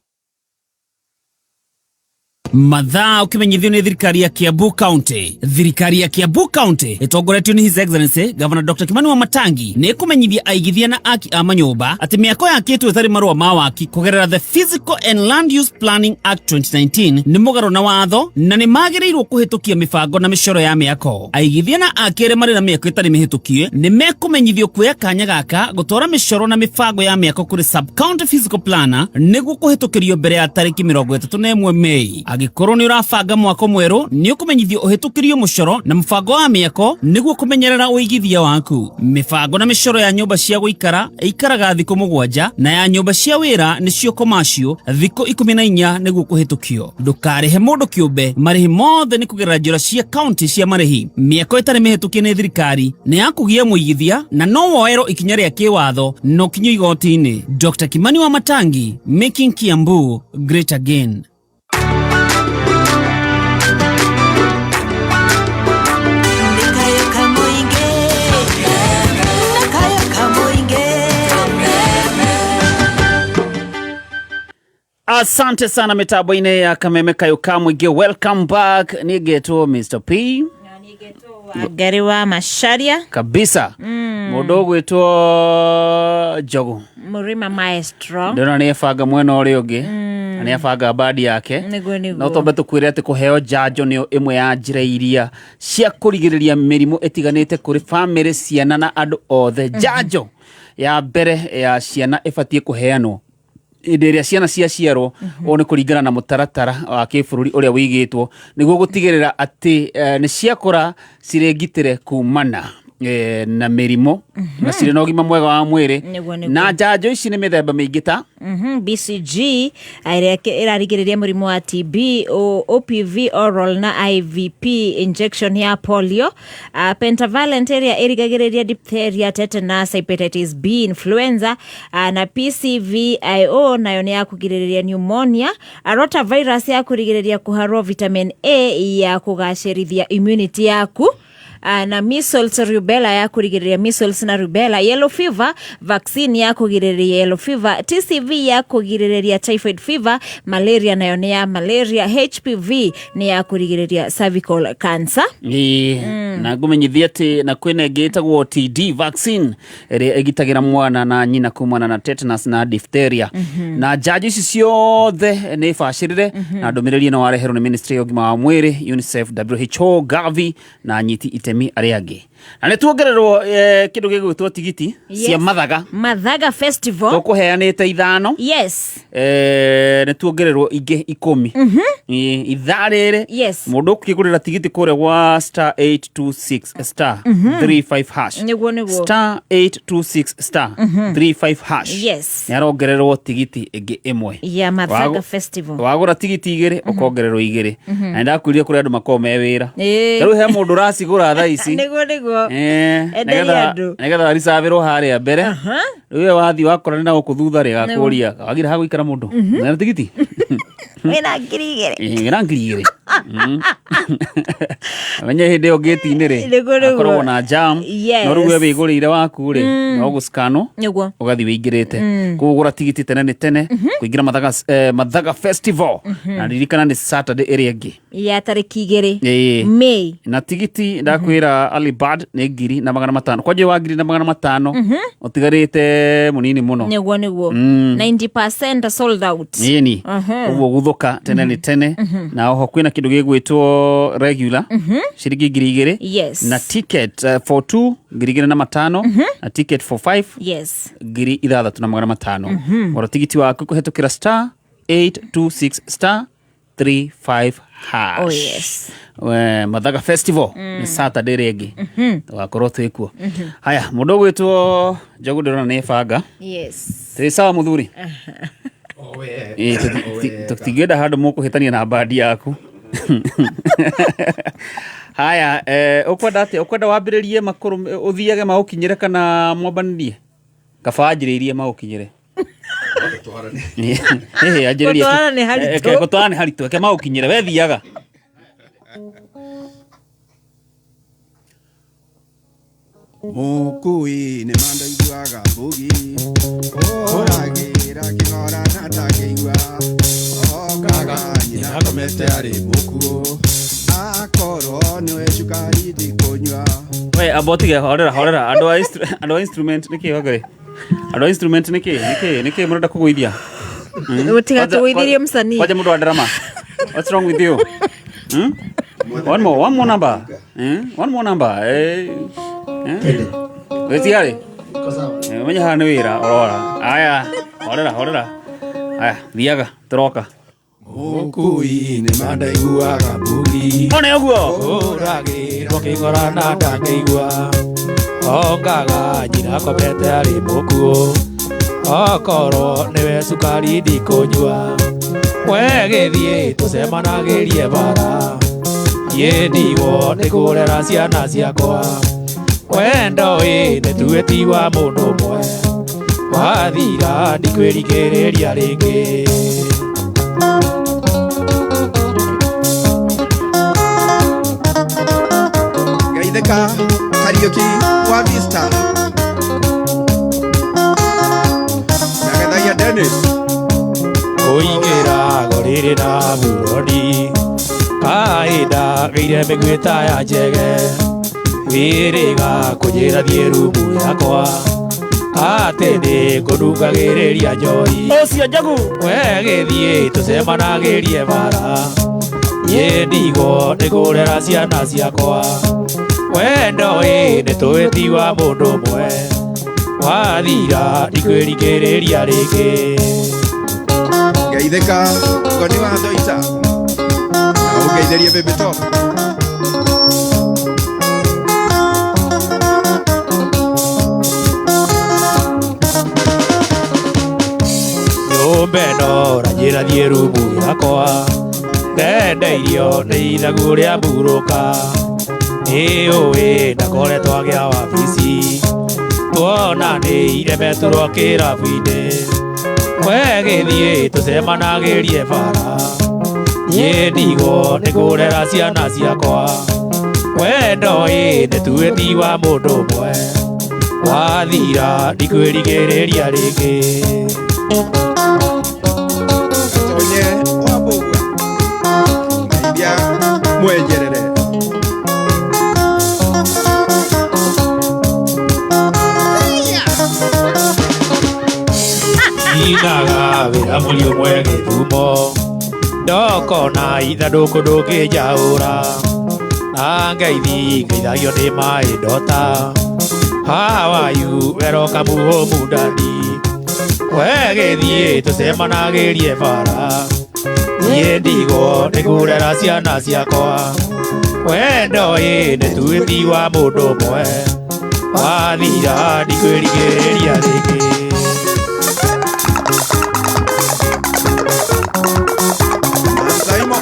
Mathaa ũkĩmenyithio nĩ thirikari ya Kiambu County. Thirikari ya Kiambu County ĩtongoretio nĩ His Excellency Governor Dr. Kimani Wamatangi nĩ ĩkũmenyithia aigithia na aki a manyũmba atĩ mĩako yakĩtwo ĩtarĩ marũa ma waki kũgerera the Physical and Land Use Planning Act 2019 nĩ mũgarũ na watho na nĩ magĩrĩirwo kũhĩtũkia mĩbango na mĩcoro ya mĩako. Aigithia na aki arĩa marĩ na mĩako ĩtarĩ mĩhĩtũkie nĩ mekũmenyithio kuoya kanya gaka gũtwara mĩcoro na mĩbango ya mĩako kũrĩ sub county physical planner nĩguo kũhĩtũkĩrio mbere ya tarĩki 31 Mei. Angĩkorwo nĩ ũrabanga mwako mwerũ nĩ ũkũmenyithio ũhĩtũkĩrio mũcoro na mũbango wa mĩako nĩguo kũmenyerera ũigithia waku. Mĩbango na mĩcoro ya nyũmba cia gũikara ĩikaraga thikũ 7 na ya nyũmba cia wĩra nĩcio commercial thikũ 14 nĩguo kũhĩtũkio. Ndũkarĩhe mũndũ kĩũmbe, marĩhi mothe nĩ kũgerera njĩra cia county cia marĩhi. Mĩako ĩtarĩ mĩhĩtũkie nĩ thirikari nĩ ya kũgia mũigithia na no woerwo ikinya rĩa kĩwatho na ũkinyio igoti-inĩ. Dr. Kimani Wamatangi, making Kiambu great again. Asante sana mitambo-inĩ ya Kameme Kayo ka Mũingĩ. Welcome back. Nĩngetwo Mr. P Wangari wa Macharia kabisa. Mũndũ ũgwĩtwo Njogu Murima Maestro ndĩrona nĩ ebanga mwena ũrĩa ũngĩ na nĩ abanga bandi yake. Nĩguo nĩguo. No twambe tũkwĩre atĩ kũheo njanjo nĩyo ĩmwe ya njĩra iria cia kũrigĩrĩria mĩrimũ ĩtiganĩte kũrĩ bamĩrĩ, ciana na andũ othe. Njanjo ya mbere ya ciana ĩbatiĩ kũheanwo hĩndĩ ĩrĩa ciana ciaciarwo. Ũũ nĩ kũringana na mũtaratara wa kĩbũrũri ũrĩa wĩigĩtwo nĩguo gũtigĩrĩra atĩ nĩ ciakũra cirĩ ngitĩre kumana na mĩrimũ na cirĩ na ũgima mwega wa mwĩrĩ. Nĩguo, nĩguo. Na njanjo ici nĩ mĩthemba mĩingĩ ta BCG ĩrĩa ĩrarigĩrĩria mũrimũ wa TB, OPV oral na IVP injection ya polio, pentavalent ĩrĩa ĩrigagĩrĩria diphtheria, tetanus, hepatitis B, influenza, na PCVIO nayo nĩ ya kũgirĩrĩria pneumonia, rotavirus ya kũrigĩrĩria kũharwo, vitamin A ya kũgacĩrithia immunity yaku, na measles rubella ya kũrigĩrĩria measles na rubella, yellow fever vaccine ya kũgirĩrĩria yellow fever, TCV ya kũgirĩrĩria typhoid fever, malaria nayo nĩ ya malaria, HPV nĩ ya kũrigĩrĩria cervical cancer. Ĩĩ, na ngũmenyithia atĩ na kwĩna ĩngĩ ĩtagwo TD vaccine ĩrĩa ĩgitagĩra mwana na nyina kumana na tetanus na diphtheria. Na njanjo ici ciothe nĩ bacĩrĩre na ndũmĩrĩri ĩno wareherwo nĩ ministry ya ũgima wa mwĩrĩ, UNICEF, WHO, Gavi na anyiti itemi arĩa angĩ. Na nĩ tuongererwo kĩndũ gĩgwĩtwo tigiti cia Mathaga. Mathaga Festival. Tũkũheanĩte 5. Nĩ tuongererwo ingĩ 10. Ithaa rĩrĩ mũndũ ũkĩgũrĩra tigiti kũrĩa gwa star 826 star 35 hash. Nĩguo nĩguo. Star 826 star 35 hash. Nĩ arongererwo tigiti ĩngĩ ĩmwe Ya Mathaga Festival. Wagũra tigiti 2 ũkongererwo 2. Na nĩndakwĩrire kũrĩ andũ makoragwo me wĩra. Rĩu he mũndũ ũracigũra thaa ici. Nĩguo nĩguo. Enderia andũ. Nĩgetha aricabĩrwo harĩa mbere. Rĩu we wathiĩ wakorana na gũkũ thutha rĩ, agakũria wagire ha gũikara mũndũ na tigiti. Wĩna 2,000. Wĩna 2,000. Amenye hĩndĩ ĩyo ngĩti-inĩ rĩ, Nĩguo, nĩguo. akoragwo na jam. No rĩu we wĩgũrĩire waku rĩ, no gũskanwo ũgathiĩ wĩingĩrĩte. Kũgũra tigiti tene nĩ tene kũingĩra Mathaga Festival. Na ririkana nĩ Saturday ĩrĩa ĩngĩ ya tarĩki 2 Ĩĩ. May. Na tigiti ndakwĩra early bird nĩ 1,500. Kwanja wa 1,500 ũtigarĩte mũnini mũno. Nĩguo nĩguo. 90% sold out. Ĩni. Ũguo gũthũka tene nĩ tene. Na oho kwĩna kĩndũ gĩgwĩtwo regular ciringi 2,000. Na ticket for 2 2,500 na ticket for 5 6,500. Gũra tigiti waku kũhetũkĩra star 826 star 35 hash. Oh, yes. Mathaga Festival nĩ Saturday rĩngĩ. Tũgakorwo twĩ kuo. Haya, mũndũ ũgwĩtwo Njogu ndĩrona nĩ banga. Twĩ sawa mũthuri? Tũtingĩenda handũ mũkũhĩtania na bandi yaku. Haya, ũkwenda atĩa? Ũkwenda wambĩrĩrie makũrũ ũthiage maũkinyĩre kana mwambanĩrie? Kaba anjĩrĩirie maũkinyĩre. Anjĩrĩrie. Gũtwarana nĩ haritũ. Gũtwarana nĩ haritũ. Reke maũkinyĩre, we thiaga. Mũkui nĩ mandaiguaga mbugi ũragĩra kĩng'ora na ndangĩigua okaga nyina. Akomete arĩ mũkuũ akorwo nĩwe cukari ndikũnyua. We abotige horera horera andũ a andũ a instrument nĩkĩ wangari? Andũ a instrument nĩkĩ nĩkĩ nĩkĩ mũrenda kũgũithia? Mũtigatũgũithĩrie msanii. Kwaja mũndũ wa drama. What's wrong with you? Hmm? One more number. One more number. Eh. Eh. Wĩtigarĩ? Menya haha nĩ wĩra orora. Aya, horera horera. Aya, thiaga tũroka. Mũkui nĩ mandaiguaga mbugi. One ũguo. Ũragĩrwo kĩng'ora na ndangĩigua. Ongaga nyina akomete arĩ mũkuũ. Okorwo nĩwe cukari ndikũnyua. We gĩthiĩ tũcemanagĩrie bara. Niĩ ndigwo nĩ kũrera ciana ciakwa. Wendo ĩ nĩtue ti wa mũndũ ũmwe. Wathira ndikwĩrigĩrĩria rĩngĩ. Geithĩka Kariũki wa Vista. Nagethagia Dennis. Kũingĩra gorĩrĩ na buroni. Kaĩ ndagĩire mĩguĩ ta ya njege. Wĩrĩga kũnjĩra thiĩ rumu yakwa. Atĩ nĩngũnungagĩrĩria njohi. Ũcio njogu. We gĩthiĩ tũcemanagĩrie bara. Niĩ ndigwo nĩ kũrera ciana ciakwa. Wendo ĩ nĩtũĩ ti wa mũndũ ũmwe. Wathira ndikwĩrigĩrĩria rĩngĩ. Geithĩka ngoni wa Ndoita. Na ũngeithĩrie Baby Top. Nyũmba ĩno ũranjĩra thiĩ rumu yakwa. Ndendeirio nĩ ithagu rĩa mburũka. Nĩũĩ ndakoretwo agĩa wabici. Tuonanĩire meturwo kĩrabu-inĩ. We gĩthiĩ tũcemanagĩrie bara. Niĩ ndigwo nĩ kũrera ciana ciakwa. Wendo ĩ nĩtue ti wa mũndũ ũmwe. Wathira ndikwĩrigĩrĩria rĩngĩ. Gatonye wa Mbũgua. Ngeithia mwenjerere. Inaga wĩra mũri ũmwe gĩthumo. Ndokona ithandũkũ ndũngĩnjaũra. Na ngeithi ngeithagio nĩ maĩ ndota. How are you? Weroka muho mundani. We gĩthiĩ tũcemanagĩrie bara. Niĩ ndigwo nĩ kũrera ciana ciakwa. Wendo ĩ nĩtue ti wa mũndũ ũmwe. Wathira ndikwĩrigĩrĩria rĩngĩ. Saimo.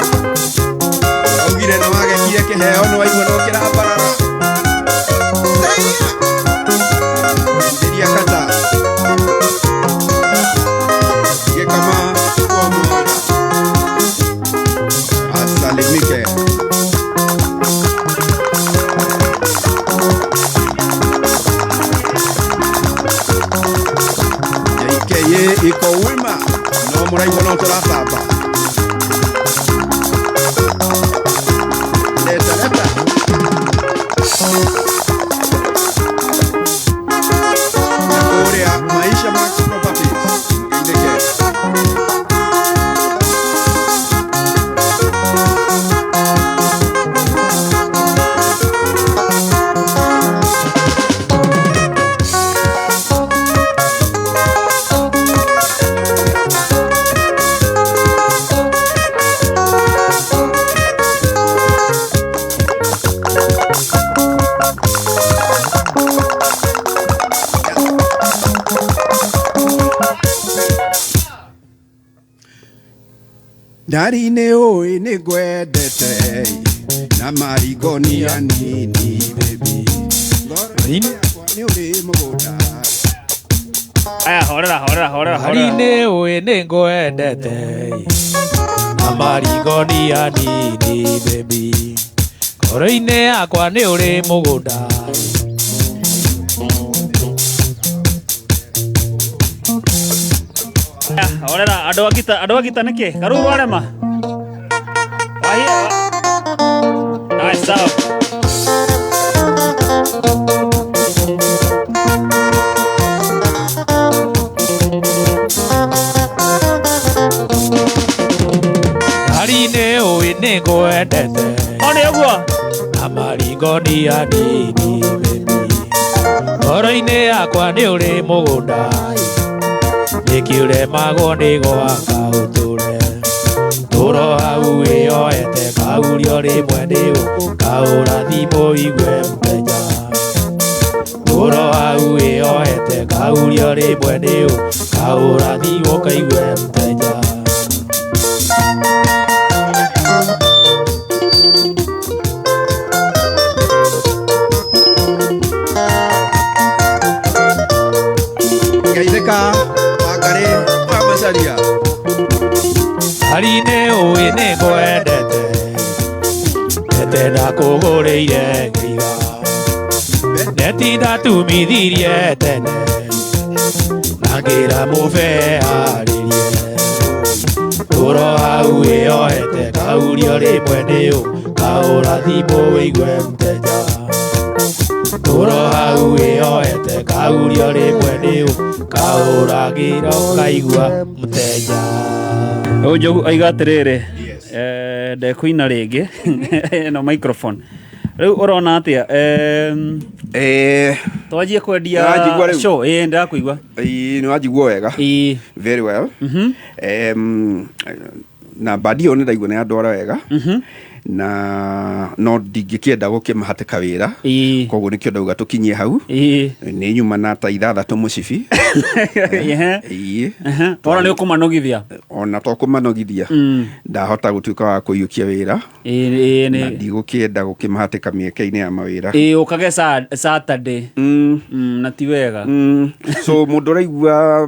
Augire nĩ wagekire kĩheo nĩ waigua no kĩrambarara. Nderia kata. Gĩkama kwa mwanga. Asalimike. JKA iko wima no mũraigua no tũratamba. Leta leta. Na kũrĩa Maisha Max Properties. Ngeithĩke. Ndari nĩ ũĩ nĩ ngwendete na marigonia nini baby. Ngoro-inĩ yakwa nĩ ũrĩ mũgũnda. Aya, horera horera horera horera. Ndari nĩ ũĩ nĩ ngwendete na marigonia nini baby. Ngoro-inĩ yakwa nĩ ũrĩ mũgũnda. Aya, horera andũ a ngita, andũ a ngita nĩkĩ? Karuru arema. Nice sawa. Ari-inĩ ũĩ nĩngwendete One ũguo na maringo ni anini baby ngoro-inĩ yakwa nĩ ũrĩ mũgũnda nĩkĩũremagwo nĩ gwaka ũtũre tũro hau wĩyoete kaurio rĩmwe nĩ ũkaũra thimũ igue mũteja tũro hau wĩyoete kaurio rĩmwe nĩ ũkaũra thimũ kaigue mũteja. Geithĩka Wangarĩ wa Macharia. Ari-inĩ ũĩ nĩngwendete ete ndakũgũrĩire ngĩiga neti ndatumithirie tene na ngĩra mũbe arĩrie tũro hau wĩyoete kaurio rĩmwe nĩ ũkaũra thimũ wĩigue mũteja tũro hau wĩyoete kaurio rĩmwe nĩ ũkaũragĩra ũkaigua mũteja. Ũyũ Njogu aiga atĩrĩrĩ, ndekũina rĩngĩ ĩno microphone. Rĩu ũrona atĩa? Twanjie kwendia Nĩwanjigua rĩu? show. Ĩĩ ndĩrakũigua. Ĩĩ nĩwanjigua wega. Very well. Na bandi ĩyo nĩndaigua nĩ yandwara wega na no ndingĩkĩenda gũkĩmahatĩka wĩra koguo nĩkĩo ndauga tũkinyie hau nĩ nyuma na ta ithathatũ mũcibi. Ĩĩ. Ona nĩ ũkũmanogithia. Ona to kũmanogithia ndahota gũtuĩka wa kũiyũkia wĩra na ndigũkĩenda gũkĩmahatĩka mĩeke-inĩ ya mawĩra. Ĩĩ ũkage Saturday. Na ti wega. So mũndũ ũraigua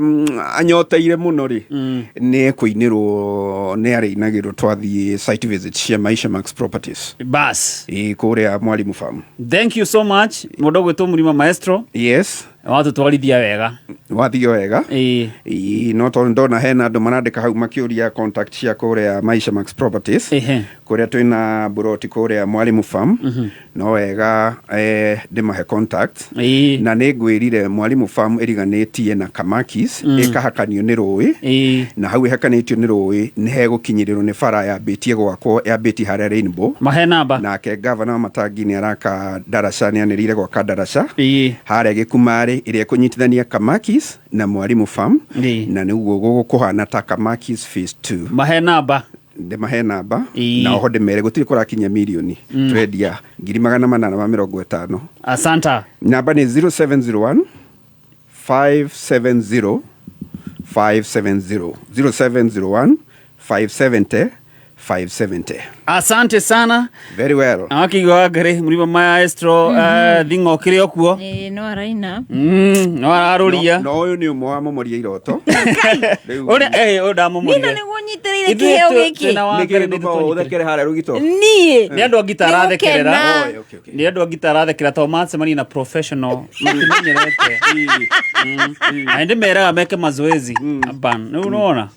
anyoteire mũno rĩ nĩ ekũinĩrwo nĩ arĩinagĩrwo twathiĩ site visit cia Maisha Max Properties. Bas. Ĩĩ kũrĩa Mwalimu Farm. Thank you so much. Mũndũ ũgwĩtwo Mũrima Maestro. Yes. Watũtwarithia wega. Wathio wega. Ĩĩ no tondũ ndona hena andũ marandĩka hau makĩũria contact cia kũrĩa Maisha Max Properties. Kũrĩa twĩna buroti kũrĩa Mwalimu Farm. No wega ndĩmahe contact. Na nĩ ngwĩrire Mwalimu Farm ĩriganĩtie na Kamakis ĩkahakanio nĩ rũĩ na hau ĩhakanĩtio nĩ rũĩ nĩ hegũkinyĩrĩrwo nĩ bara yambĩtie gwakwo yambĩtie harĩa Rainbow. Mahe namba. Nake gavana wa Matangi nĩ araka ndaraca nĩ anĩrĩire gwaka ndaraca harĩa Gĩkumarĩ ĩrĩa ĩkũnyitithania Kamakis na Mwalimu Farm na nĩguo gũkũhana ta Kamakis phase 2. Mahe namba. Ndĩmahe namba na oho ndĩmere gũtirĩ kũrakinya mirioni tũrendia 850,000. Asanta. Namba nĩ 0701 570 570 0701 570 570. Asante sana. Very well. Na wakĩigua Wangarĩ Mũrima Maestro thing'o kĩrĩ o kuo. Ĩĩ no araina. No ararũria. No ũyũ nĩ ũmwe wa momoria iroto. Ũrĩa ũyũ ndamũmorire. Nina nĩguo nyitĩrĩire kĩheo gĩkĩ. Ũthekere harĩa rũgito. Niĩ. Nĩ andũ a ngita arathekerera. Nĩgũkena. Nĩ andũ a ngita arathekerera tondũ macemania na professional matimenyerete. Na ndĩ meraga meke mazoezi. Aban. Rĩu nĩwona?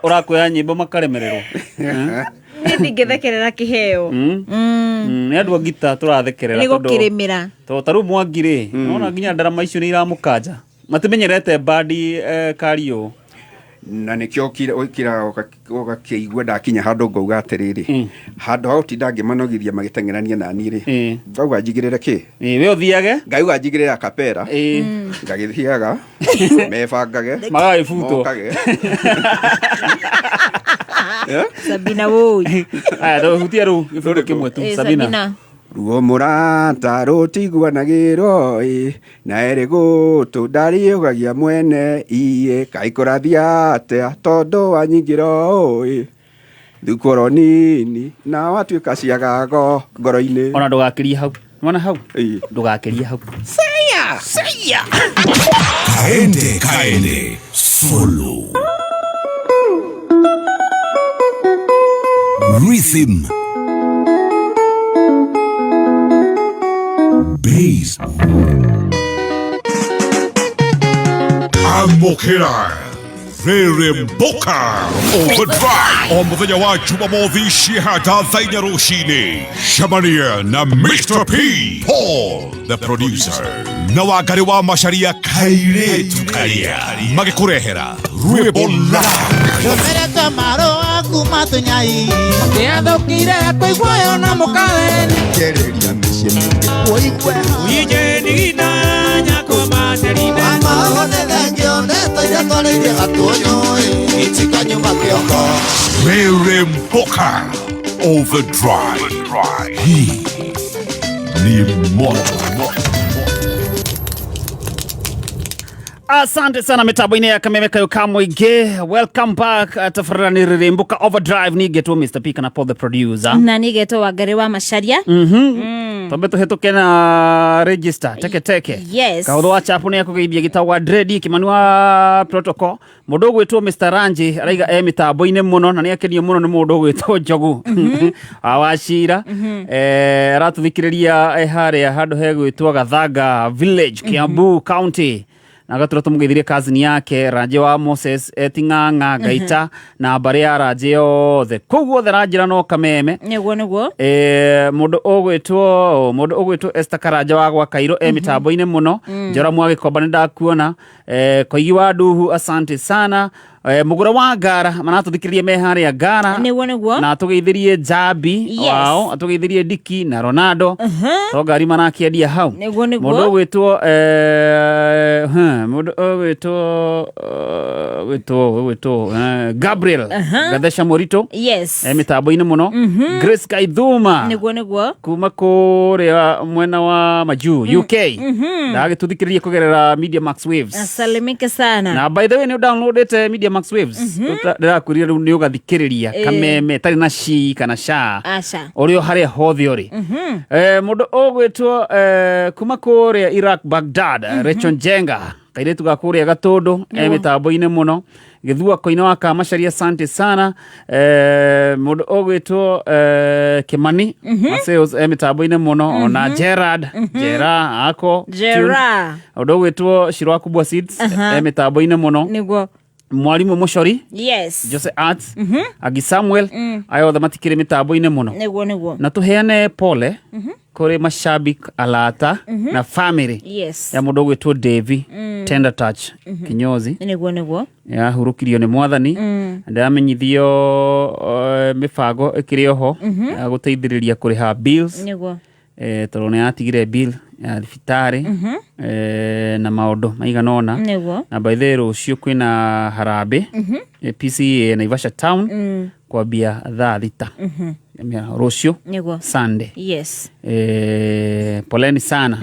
Ũrakwĩra nyĩmbo makaremererwo. Niĩ ndingĩthekerera kĩheo. Nĩ andũ a ngita tũrathekerera Nĩ gũkĩrĩmĩra. Tondũ ta rĩu Mwangi rĩ, nĩwona nginya ndarama icio nĩ iramũkanja. Matimenyerete bandi kariũ. Na nĩkĩo ũkira ũgakĩigua ndakinya handũ ngauga atĩrĩrĩ handũ ha gũtinda ngĩmanogithia magĩteng'erania nani rĩ ngauga njigĩrĩre kĩ we ũthiage ngauga njigĩrĩre akapera ngagĩthiaga mebangage Magagĩbutwo. mokage. Sabina woi. Aya tũhutie rĩu gĩbungo kĩmwe tu Sabina. Sabina. Ruo mũrata rũtiguanagĩrwo ĩ na erĩ gũtũ ndariũgagia mwene iĩ kaĩ kũrathia atĩa tondũ wanyingĩra ũĩ thukoro nini na watuĩka ciagago ngoro-inĩ. Ona ndũgakĩrie hau. Nĩwona hau? Ndũgakĩrie hau. Seya! Seya! Kaende kaende solo. Rhythm. Bass. Amokera. Rĩrĩ Mboka Overdrive o mũthenya wa Jumamothi ciĩhata thaa inya rũcinĩ. Cemania na Mr P Paul the producer na Wangari wa Macharia kairĩtu karĩa magĩkũrehera rwĩmbo live. Tũmerete marũa kuma tũnyai Nĩathũkire kũiguoyo na mũkaweni Kereria mĩciĩ mĩingĩ Ũigue Rĩrĩ Mboka Overdrive. Hii ni moto. Asante sana mitambo-inĩ ya kameme kayo ka mũingĩ. Welcome back. Tabarĩra nĩ Rĩrĩmbũka Overdrive, ningĩtwo Mr P kana Paul the producer. Na nigetwo Wangari wa Macharia. Twambe tũhĩtũke na register teke teke. Yes. Kaũthũ wa chapu nĩ akũgeithia gĩtagwa Dredi Kimani wa protocol. Mũndũ ũgwĩtwo Mr Ranji araiga e mĩtambo-inĩ mũno na nĩ akenio mũno nĩ mũndũ ũgwĩtwo Njogu wa Wachira. Aratũthikĩrĩria harĩa handũ hegwĩtwo Gathanga Village, Kiambu County, na agatũra tũmũgeithirie cousin yake Ranji wa Moses Eting'ang'a Ngaita na mbarĩ ya Ranji yothe kũu guothe ranjĩra no kameme. Nĩguo nĩguo. Mũndũ ũgwĩtwo Esther Karanja wa gwa Kairũ e mĩtambo-inĩ mũno. Njora mwa Gĩkomba nĩ ndakuona. Koigi wa Nduhu, asante sana. Mũgũra wa Ngara maratũthikĩrĩria me harĩa Ngara. Nĩguo nĩguo. Na atũgeithirie Jambi wao, atũgeithirie Diki na Ronaldo to ngari marakĩendia hau. Nĩguo nĩguo. Mũndũ ũgwĩtwo mũndũ ũgwĩtwo Gabriel Gatheca Morito e mĩtambo-inĩ mũno. Grace Kaithuma Nĩguo nĩguo. Kuma kũrĩa mwena wa majuu UK ndagĩtũthikĩrĩria kũgerera Media Max Waves. Asalimike sana. Na by the way, nĩ downloadete Media Max Waves? Ndĩrakwĩrire rĩu nĩ ũgathikĩrĩria kameme tarĩ na shi kana sha Aca. ũrĩ o harĩa hothe ũrĩ. Mũndũ ũgwĩtwo kuma kũrĩa Iraq, Baghdad, Rachel Njenga kairĩtu ga kũrĩa Gatũndũ e mĩtambo-inĩ mũno. Gĩthua koine wa Kamacaria, asante sana. Mũndũ ũgwĩtwo Kimani Mateus e mĩtambo-inĩ mũno, ona Gerard Gera ako. Gera. Ũndũ ũgwĩtwo Shiro wa Kubwa Seeds e mĩtambo-inĩ mũno. Mwarimũ Mũcori, Jose Arts, Agi Samuel, aya othe matikĩrĩ mĩtambo-inĩ mũno. Nĩguo nĩguo. Na tũheane pole kũrĩ mashabik, alata na family ya mũndũ ũgwĩtwo Davy Tender Touch Kinyozi. Nĩguo nĩguo. Yahurũkirio nĩ mwathani. Ndamenyithio mĩbango ĩkĩrĩ oho ya gũteithĩrĩria kũrĩha bills, tondũ nĩ yatigire bill ya thibitarĩ na maũndũ maigana ũna. Na by the way, rũciũ kwĩna harambĩ PCEA Naivasha Town kwambia thaa 6 rũciũ, Sunday. Poleni sana.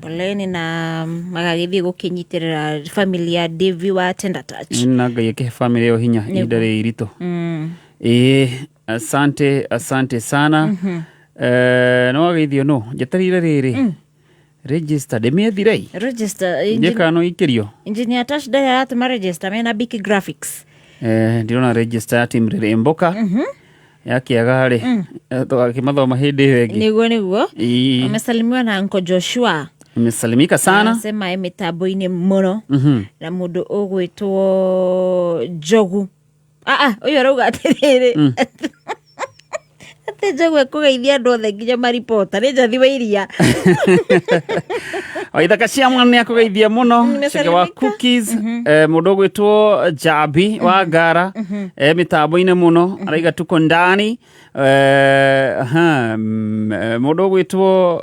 Poleni na magagĩthiĩ gũkĩnyitĩrĩra family ya Davy wa Tender Touch. Na Ngai akĩhe family ĩyo hinya ihinda rĩrĩ iritũ. Ĩĩ, asante, asante sana. No wageithio no njetereire rĩrĩ register ndĩmĩethire. Register. Njĩka no ikĩrio. Engineer Touch ndarĩ aratũma register mena Big Graphics. Ndirona register ya team Rĩrĩmbũka yakĩaga rĩ, tũgakĩmathoma hĩndĩ ĩyo ĩngĩ. Nĩguo nĩguo. Ĩĩ. Amesalimiwa na Uncle Joshua. Imesalimika sana. Anasema e mĩtambo-inĩ mũno. Na mũndũ ũgwĩtwo Njogu, ũyũ arauga atĩrĩrĩ, atĩ Njogu ekũgeithia andũ othe nginya maripota nĩ Njathi wa iria. Waithaka cia mwana nĩ akũgeithia mũno. Nimesalimika. Chege wa cookies. Mũndũ ũgwĩtwo Jabi wa Ngara e mĩtambo-inĩ mũno, araiga tuko ndani. Mũndũ ũgwĩtwo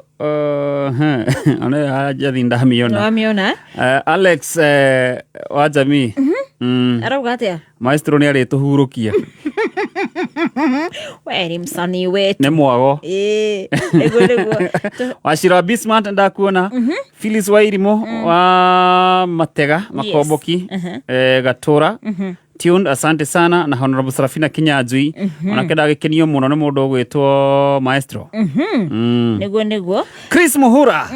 ona Njathi ndamiona. Wamiona. Alex wa jamii. Arauga atĩa? Maestro nĩ arĩtũhurũkia. We nĩ msanii wetu. Nĩ mwago. Ĩĩ, nĩguo nĩguo. Wacira Bismart ndakuona. Phyllis Wairimu wa Matega Makomboki, Gatura tuned, asante sana. Na Honorable Sarafina Kinyanjui onake ndagĩkenio mũno nĩ mũndũ ũgwĩtwo Maestro. Nĩguo nĩguo. Chris Muhura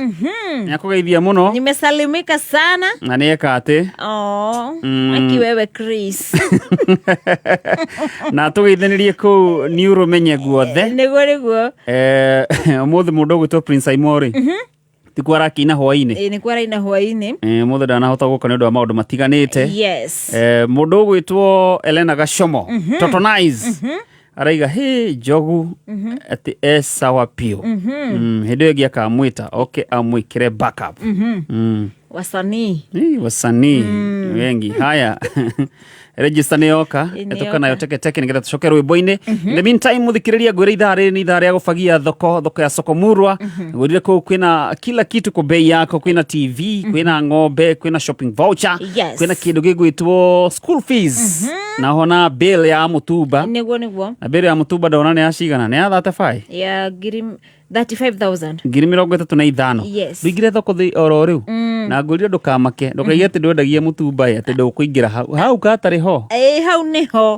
nĩakũgeithia mũno. Nimesalimika sana. Na nĩeka atĩ Oh, aki wewe Chris. Na tũgeithanĩrie kũu nĩ ũrũmenye guothe. Nĩguo nĩguo. Ũmũthĩ mũndũ ũgwĩtwo Prince Aimori. Tikuo arakĩina hwainĩ. Ĩĩ, nĩkuo araina hwainĩ. Mũthĩ ndanahota gũka nĩ ũndũ wa maũndũ matiganĩte. Yes. Mũndũ ũgwĩtwo Elena Gacomo, Totonize, araiga hĩ njogu atĩ e sawa biũ. Hĩndĩ ĩyo ĩngĩ akamwĩta oke amwĩkĩre backup. Wasanii. Ii, wasanii wengi. Haya, register nĩ yoka. Ĩ, nĩ ĩtũka nayo yoka. teketeke nĩgetha tũcoke rwĩmbo-inĩ. In the meantime, mũthikĩrĩria, ngwĩre ithaa rĩrĩ nĩ ithaa rĩa gũbagia thoko, thoko ya soko murwa. Ngwĩrire kũu kwĩna kila kitu kwa bei yako, kwĩna TV, kwĩna ng'ombe, kwĩna shopping voucher, kwĩna kĩndũ gĩgwĩtwo school fees, na hona bill ya mũtumba. Nĩguo. Na bill ya mũtumba ndona nĩ ya cigana, nĩ ya 35 Ya ngiri 35,000. 35,000. Ndũingĩre thoko thĩ oro rĩu. Na ngwĩrire ndũkamake, ndũkaige atĩ ndwendagia mũtumba ĩ, atĩ ndũkũingĩra hau hau katarĩ ho. Ĩĩ, hau nĩho.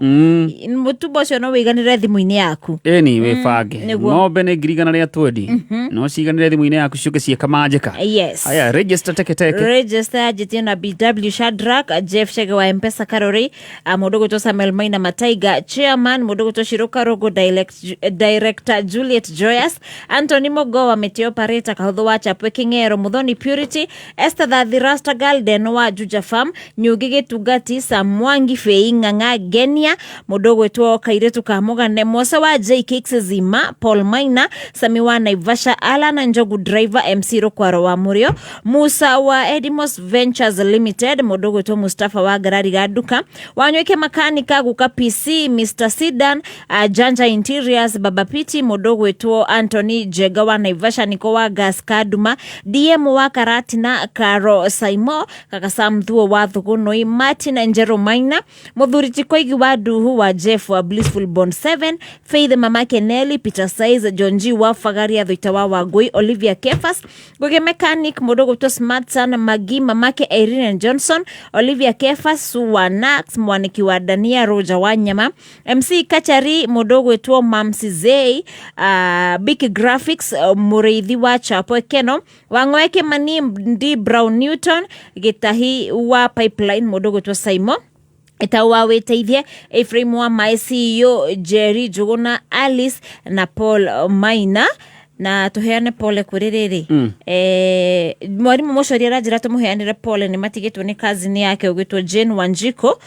Mũtumba ũcio no wĩiganĩre thimũ-inĩ yaku. Ĩni wĩbange. Nĩguo. Ng'ombe nĩ 120,000. No ciganĩre thimũ-inĩ yaku ciũke ciĩkamanjĩka. Haya, register teketeke. Register yanjĩtie na BW Shadrack, Jeff Chege wa Mpesa Karori, mũndũ gwĩtwo Samuel Maina Mataiga chairman, mũndũ gwĩtwo Shiro Karogo director Juliet Joyous, Anthony Mogo wa Mĩtĩ operator, Kahũthũ wa Chapwe King'ero, Muthoni Purity, Esther Thathi Rasta Girl, Deno wa Juja Farm, Nyũngĩ Gĩtungati, Sam Mwangi, Fei Ng'ang'a Genia, mũndũ ũgwĩtwo Kairĩtu ka Mũgane, Mose wa J Cakes Zima, Paul Maina, Sami wa Naivasha, Alan Njogu driver, MC Rũkwaro wa Mũrĩo, Musa wa Edimos Ventures Limited, mũndũ ũgwĩtwo Mustafa wa Ngarari ga Nduka, Wanywike Makanika, Guka PC, Mr Sidan, Janja Interiors, Baba Piti, mũndũ ũgwĩtwo Anthony Njega wa Naivasha, Niko wa Gas Kaduma, DM wa Karatina, Caro Saimo, Kaka Sam Thuo wa Thugunui, Martin Njero Maina, Mũthuri Tikoigi wa Nduhu wa Jeff wa Blissful Bond 7, Faith Mamake Nelly, Peter Size, John G wa Fagaria Thuita wa Wangui, Olivia Kefas, Ngugi Mechanic, mũndũ ũgwĩtwo Smartson, Magi Mamake Irene Johnson, Olivia Kefas, Sue wa Nax, Mwaniki wa Dania, Roger wa Nyama, MC Kachari, mũndũ ũgwĩtwo Mamsi Zei, Big Graphics, Mũrĩithi wa Chapwe Keno, Wang'oe Kimani, D Brown Newton, Gĩtahi wa Pipeline, mũndũ ũgwĩtwo Saimo Ĩtau wa wĩteithie, Ephraim wa Maĩ CEO, Jerry Njũgũna, Alice na Paul Maina. Na tũheane pole kũrĩ rĩrĩ. Mwarimũ Mũcoria aranjĩra tũmũheanĩre pole nĩ matigĩtwo nĩ cousin yake ũgwĩtwo Jane Wanjiko,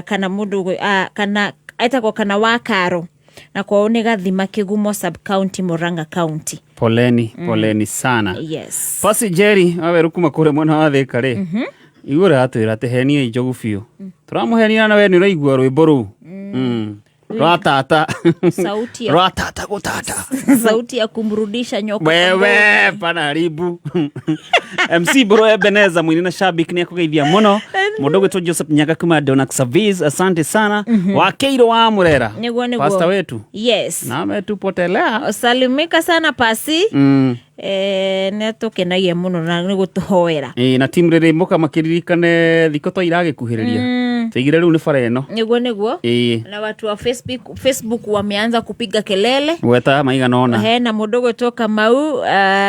kana mũndũ kana etagwo kana wa Karo, na kwao nĩ Gathima Kĩgumo sub county, Murang'a county. Poleni. Poleni sana. Pasi Jerry waweru kuma kũrĩa mwena wa Thĩka rĩ, igũrũ aratwĩra atĩ henia njogu biũ, tũramũhenia na we nĩ ũraigua rwĩmbo rũu rwa tata. Sauti ya Rwa tata gũtata. Sauti ya kumrudisha nyoka Wewe panaribu MC Bro Ebeneza mwini na shabik nĩ akũgeithia mũno. Mũndũ ũgwĩtwo Joseph Nyaga kuma Donax Service, asante sana. Wakeiro wa Murera. Nĩguo. Pastor wetu na ametupotelea. Salimika sana pasi. Nĩ atũkenagia mũno na nĩ gũtũhoera. Ĩĩ, na timu rĩrĩ mũka makĩririkane thikũ to iragĩkuhĩrĩria. Tũigire rĩu nĩ bara ĩno. Nĩguo. Na watu wa Facebook wameanza kupiga kelele. Gweta maigana ũna. Hena mũndũ ũgwĩtwo Kamau,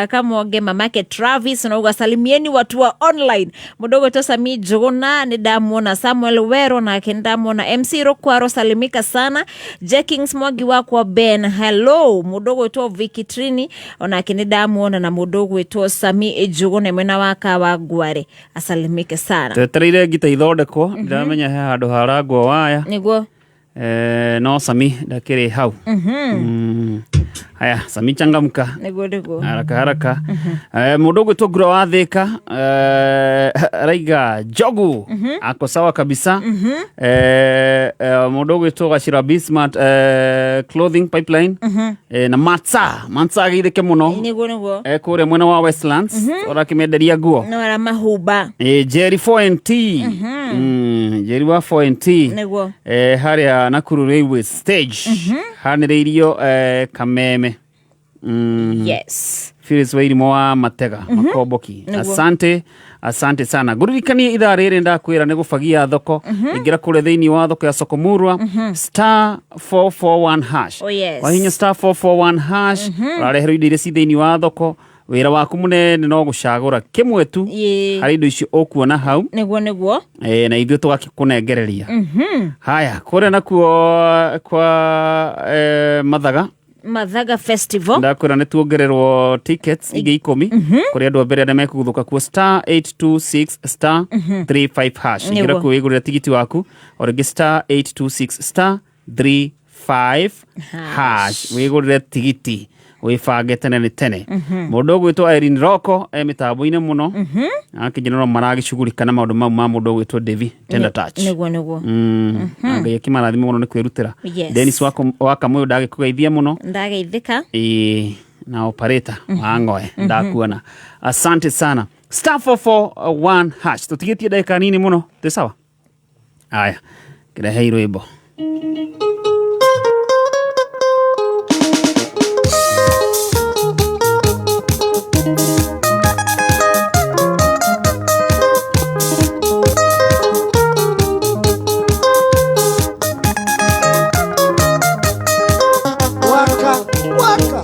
Kamwange mamake Travis nauga salimieni watu wa online. Mũndũ ũgwĩtwo Sami Njũgũna nĩ ndamuona, Samuel Wero nake nĩ ndamuona, MC Rukwaro salimika sana, Jenkins Mwangi wakwa Ben hello, mũndũ ũgwĩtwo Vicky Trini onake nĩ ndamuona, na mũndũ ũgwĩtwo Sami Njũgũna mwena wa Kawangware asalimike sana. Twetereire ngita ithondekwo, ndiramenya he handũ harangwo waya. No Sami ndakĩrĩ hau. Haya Sami, changamka. Nĩguo. Haraka haraka. Mũndũ ũgwĩtwo Ngura wa Thĩka, araiga njogu ako sawa kabisa. Mũndũ ũgwĩtwo Gacira Bismart, clothing pipeline, na Matsa Matsa ageithĩke mũno. Nĩguo. Kũrĩa mwena wa Westlands ũrakĩmenderia nguo. No aramahumba. Jerry 4NT, Jerry wa 4NT. Harĩa Nakuru Railway Stage hanĩrĩirio, Kameme. Phyllis Wairimo wa Matega Makomboki. Asante, asante sana. Ngũririkanie ithaa rĩrĩ ndakwĩra nĩ gũbagia thoko. Ingĩra kũrĩa thĩinĩ wa thoko ya soko murwa, star 441 hash. Oh, yes. Wahinya star 441 hash, ũrareherwo indo iria ci thĩinĩ wa thoko. Wĩra waku mũnene no gũcagũra kĩmwe tu harĩ indo icio ũkuona hau. Nĩguo. Na ithuĩ tũgakĩkũnengereria. Haya, kũrĩa nakuo kwa Mathaga. Mathaga Festival. Ndakwĩra nĩ tuongererwo tickets ingĩ 10 kũrĩ andũ a mbere arĩa mekũguthũka kuo star 826 star 35 hash. Ingĩra kuo wĩgũrĩre tigiti waku o rĩngĩ star 826 star 35 hash wĩgũrĩre tigiti wĩbange tene nĩ tene. Mũndũ ũgwĩtwo Irene Roko e mĩtambo-inĩ mũno, akĩnjĩra no maragĩcugurika na maũndũ mau ma mũndũ ũgwĩtwo Devi Tender Touch. Nĩguo nĩguo. Ngai akĩmarathime mũno nĩ kwĩrutĩra. Yes. Dennis Wakamũyũ ndagĩkũgeithia mũno. Ndageithĩka. Ĩĩ, na operator wa ngoe ndakuona, asante sana. Star 441 hash, tũtigĩtie ndagĩka nini mũno, twĩ sawa. Aya, kĩrehe rwĩmbo. Waka, waka.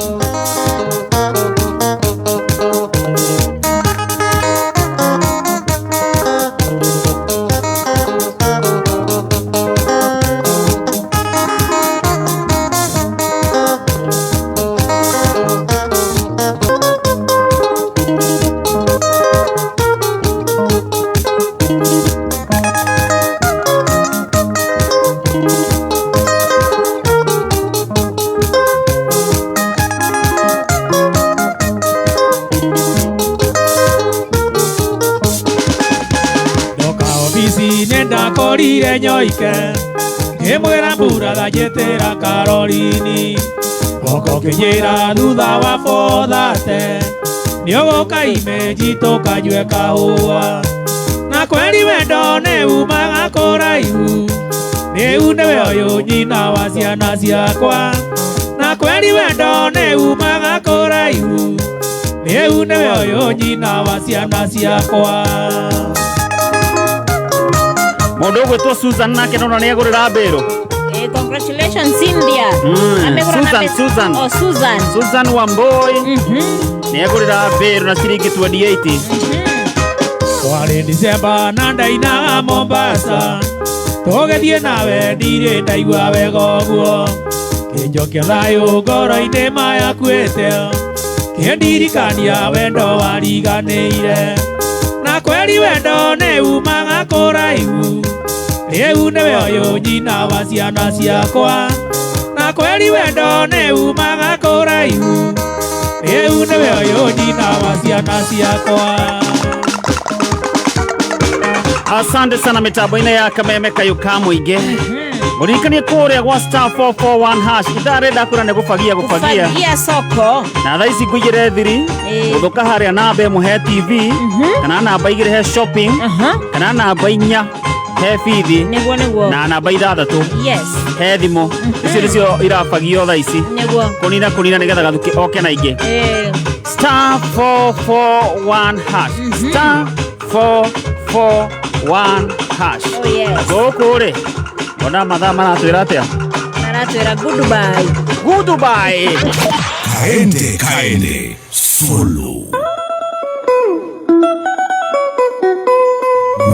Ndoka obici nĩ ndakorire nyoike ngĩmwĩra mbura thanjĩtĩra Caroline oko kĩnjĩra thutha wa 4:30 nĩũgũka imĩnji tũkanyue kahũa na kweri wendo nĩ umaga kũraihu rĩu nĩwe ũyũ nyina wa ciana ciakwa na kweri wendo nĩ umaga kũraihu rĩu nĩwe ũyũ nyina wa ciana ciakwa. Mũndũ ũgwĩtwo Susan nake nona nĩ agũrĩra mbĩrũ. Congratulations Cynthia. Amegũra na Susan, Susan. Oh, Susan. Susan Wamboi nĩ agũrĩra mbĩrũ na ciringi 28. Kwarĩ Disemba na ndainaga Mombasa tũgĩthiĩ nawe ndirĩ ndaigua wega ũguo kĩnjokia thayũ ngoro-inĩ mayakuĩte kĩndirikania wendo wariganĩire na kweri wendo nĩ umaga kũraihu rĩu nĩwe ũyũ nyina wa ciana ciakwa na kweri wendo nĩ umaga kũraihu rĩu nĩwe ũyũ nyina wa ciana ciakwa. Asante sana mitambo-inĩ ya Kameme kayũ ka mũingĩ. Mũririkanie kũrĩa gwa star 441 hash ithaa rĩrĩa ndakwĩra nĩ gũbagia gũbagia Fagia soko. Na thaa ici ngũigĩre thiri gũthũka harĩa namba ĩmwe he TV kana namba 2 he shopping kana namba 4 he bithi Nĩguo nĩguo. na namba 6 Yes. he thimũ. Icio nĩcio irabagio thaa ici Nĩguo. kũnina kũnina nĩgetha gathuke oke na ingĩ. Star 441 hash star 441 hash. Oh, yes. Gũkũ rĩ ona mathaa maratwĩra atĩa? Maratwĩra goodbye. Goodbye. Kaende kaende solo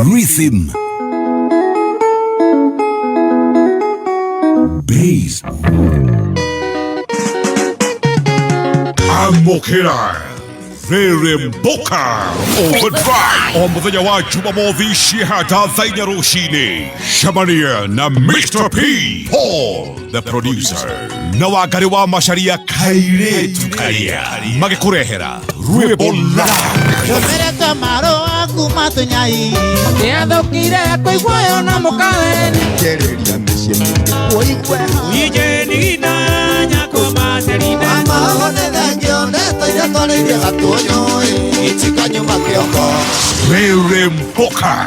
rhythm bass amokera rere mboka overdrive o muthenya wa Jumamothi cihata thaa 4 rũcinĩ cemania na Mr P Paul the producer na Wangari wa Macharia kairĩtu karia magĩkũrehera rwĩmbo live. Tũmerete marũa kuma tũnyai nĩathũkire kũiguayo na mũkaweni Kĩrĩria mĩciĩ mĩingĩ ũigue Ije nigina nyako materina Amaho nĩ thengio ndeto iria twarĩirie gatũnyũ itikanyuma kĩoko. Rere Mboka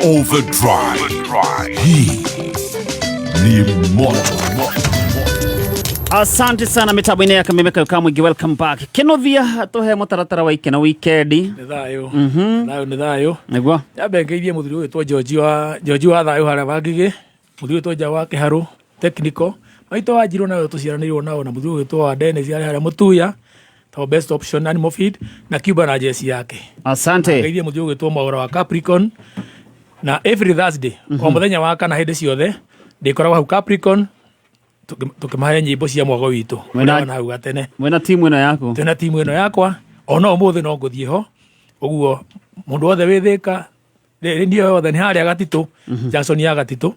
Overdrive. Hii ni moto. Asante sana mitambo-inĩ ya Kameme kayũ ka mũingĩ, welcome back. Kĩnuthia tũhe mũtaratara wa ikeno wikendi. Nĩ thayũ. Thayũ nĩ thayũ. Nĩguo. Nyambe ngeithie mũthuri ũgwĩtwo George wa George wa thayũ harĩa Wangigĩ, mũthuri ũgwĩtwo Njaũ wa Kĩharũ technical, maitũ wa Njirũ nayo tũciaranĩirwo nao na mũthuri ũgwĩtwo wa Dennis harĩa harĩa Mũtuya to best option animal feed na Cuba na jesi yake. Asante. Ngeithie mũthuri ũgwĩtwo Mwaura wa Capricorn na every Thursday o mũthenya wa kana hĩndĩ ciothe ndĩkoragwo hau Capricorn Tũkĩmahe nyĩmbo cia mwago witũ. Mwena- Mwena hau gatene. Mwena timu ĩno yaku. Twĩna timu ĩno yakwa ona ũmũthĩ no ngũthiĩ ho ũguo mũndũ wothe wĩ Thĩka niĩ yothe nĩ harĩa Gatitũ, junction ya Gatitũ,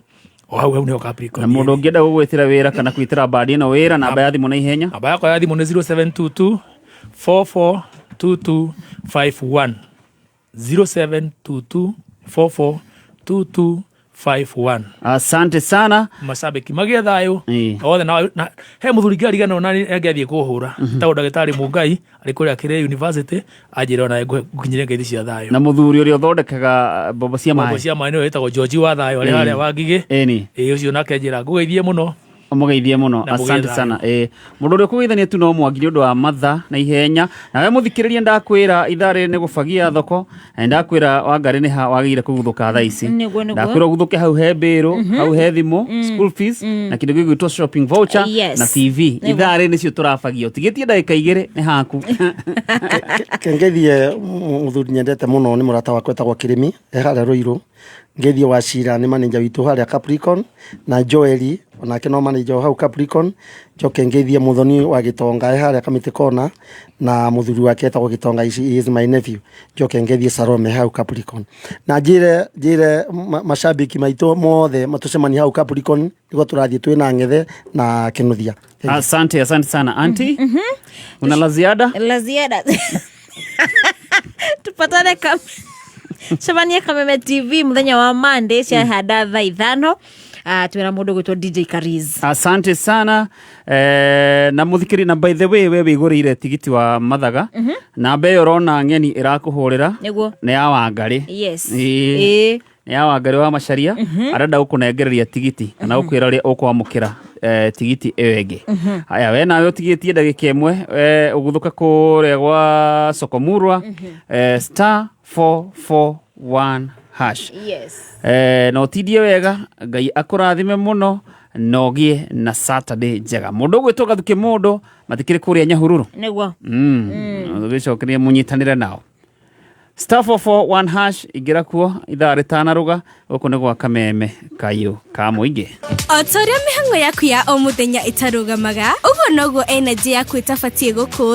o hau hau nĩho Capricorn. Na mũndũ ũngĩenda gũgwĩtĩra wĩra kana gwĩtĩra bandi ĩno wĩra, namba ya thimũ na ihenya. Namba yakwa ya thimũ nĩ 0722 442251, 0722 442251. Asante sana. Macambĩki magĩe thayũ othe na he mũthuri ngĩariganĩrwo na angĩathiĩ kũhũra tagwo ndagĩtarĩ Mũngai arĩ kũrĩa Kĩrĩa University, anjĩra ona ngũkinyĩre ngeithi cia thayũ. Na mũthuri ũrĩa ũthondekaga mbombo cia mbombo maĩ. Cia maĩ nĩwe wĩtagwo George wa thayũ arĩ harĩa wa Ngigĩ. Ĩni. Ĩĩ, ũcio nake njĩra ngũgeithie mũno. Mũgeithie mũno. Na mũgĩe Asante thayũ. sana. Mũndũ ũrĩa ũkũgeithania tu no Mwangi nĩ ũndũ wa matha na ihenya. Nawe mũthikĩrĩria, ndakwĩra ithaa rĩrĩ nĩ gũbagia thoko, na ndakwĩra Wangarĩ nĩ ha wagĩrĩire kũguthũka thaa ici. Nĩguo, nĩguo. Ndakwĩra ũguthũke hau he mbĩrũ, hau he thimũ, school fees, na kĩndũ gĩgwĩtwo shopping voucher na TV. Ithaa rĩrĩ nĩcio tũrabagia, ũtigĩtie ndagĩka 2 nĩ haku. Kengeithie muthuri nyendete muno, nĩ mũrata wakwa etagwo Kĩrĩmi, e harĩa Rũirũ. Ngeithie Wacira, nĩ manager witũ harĩa Capricorn, na Joeli onake no manager o hau Capricorn. Njoke ngeithie Muthoni wa Gĩtonga e harĩa Kamĩtĩ Kona, na mũthuri wake etagwo Gĩtonga, he is my nephew. Njoke ngeithie Salome hau Capricorn, na njĩre mashabiki maitũ mothe matũcemanie hau Capricorn, nĩguo tũrathiĩ twĩna Ng'ethe na Kĩnuthia. Asante, asante sana auntie. Una la ziada? La ziada, tupatane kam cemanie Kameme TV muthenya wa Monday ciahanda thaa 5. Twĩna mũndũ gwĩtwo DJ Kariz. Asante sana. Na muthikiri, na by the way, we wigũrĩire tigiti wa mathaga, namba ĩyo ũrona ng'eni ĩrakũhũrĩra nĩ ya Wangarĩ. Ĩĩ. Nĩ ya Wangarĩ wa Macaria, arenda gũkũnengereria tigiti kana gũkwĩra ũrĩa ũkwamũkĩra tigiti ĩyo ĩngĩ. Haya, we nawe ũtigĩtie ndagĩka 1, ũguthũka kũrĩa gwa Sokomurwa, *441#. Na ũtindie wega, Ngai akũrathime mũno na ũgĩe na Saturday njega. Mũndũ ũgwĩtwo Gathuke mũndũ matikĩrĩ kũrĩa Nyahururu. Tũgĩcokeria mũnyitanĩre nao *441#, ingĩra kuo ithaa rĩtanarũga. Gũkũ nĩ gwa Kameme kayũ ka mũingĩ. O ta ũrĩa mĩhang'o yaku ya o mũthenya ĩtarũgamaga, ũguo noguo energy yaku ĩtabatiĩ gũkũra.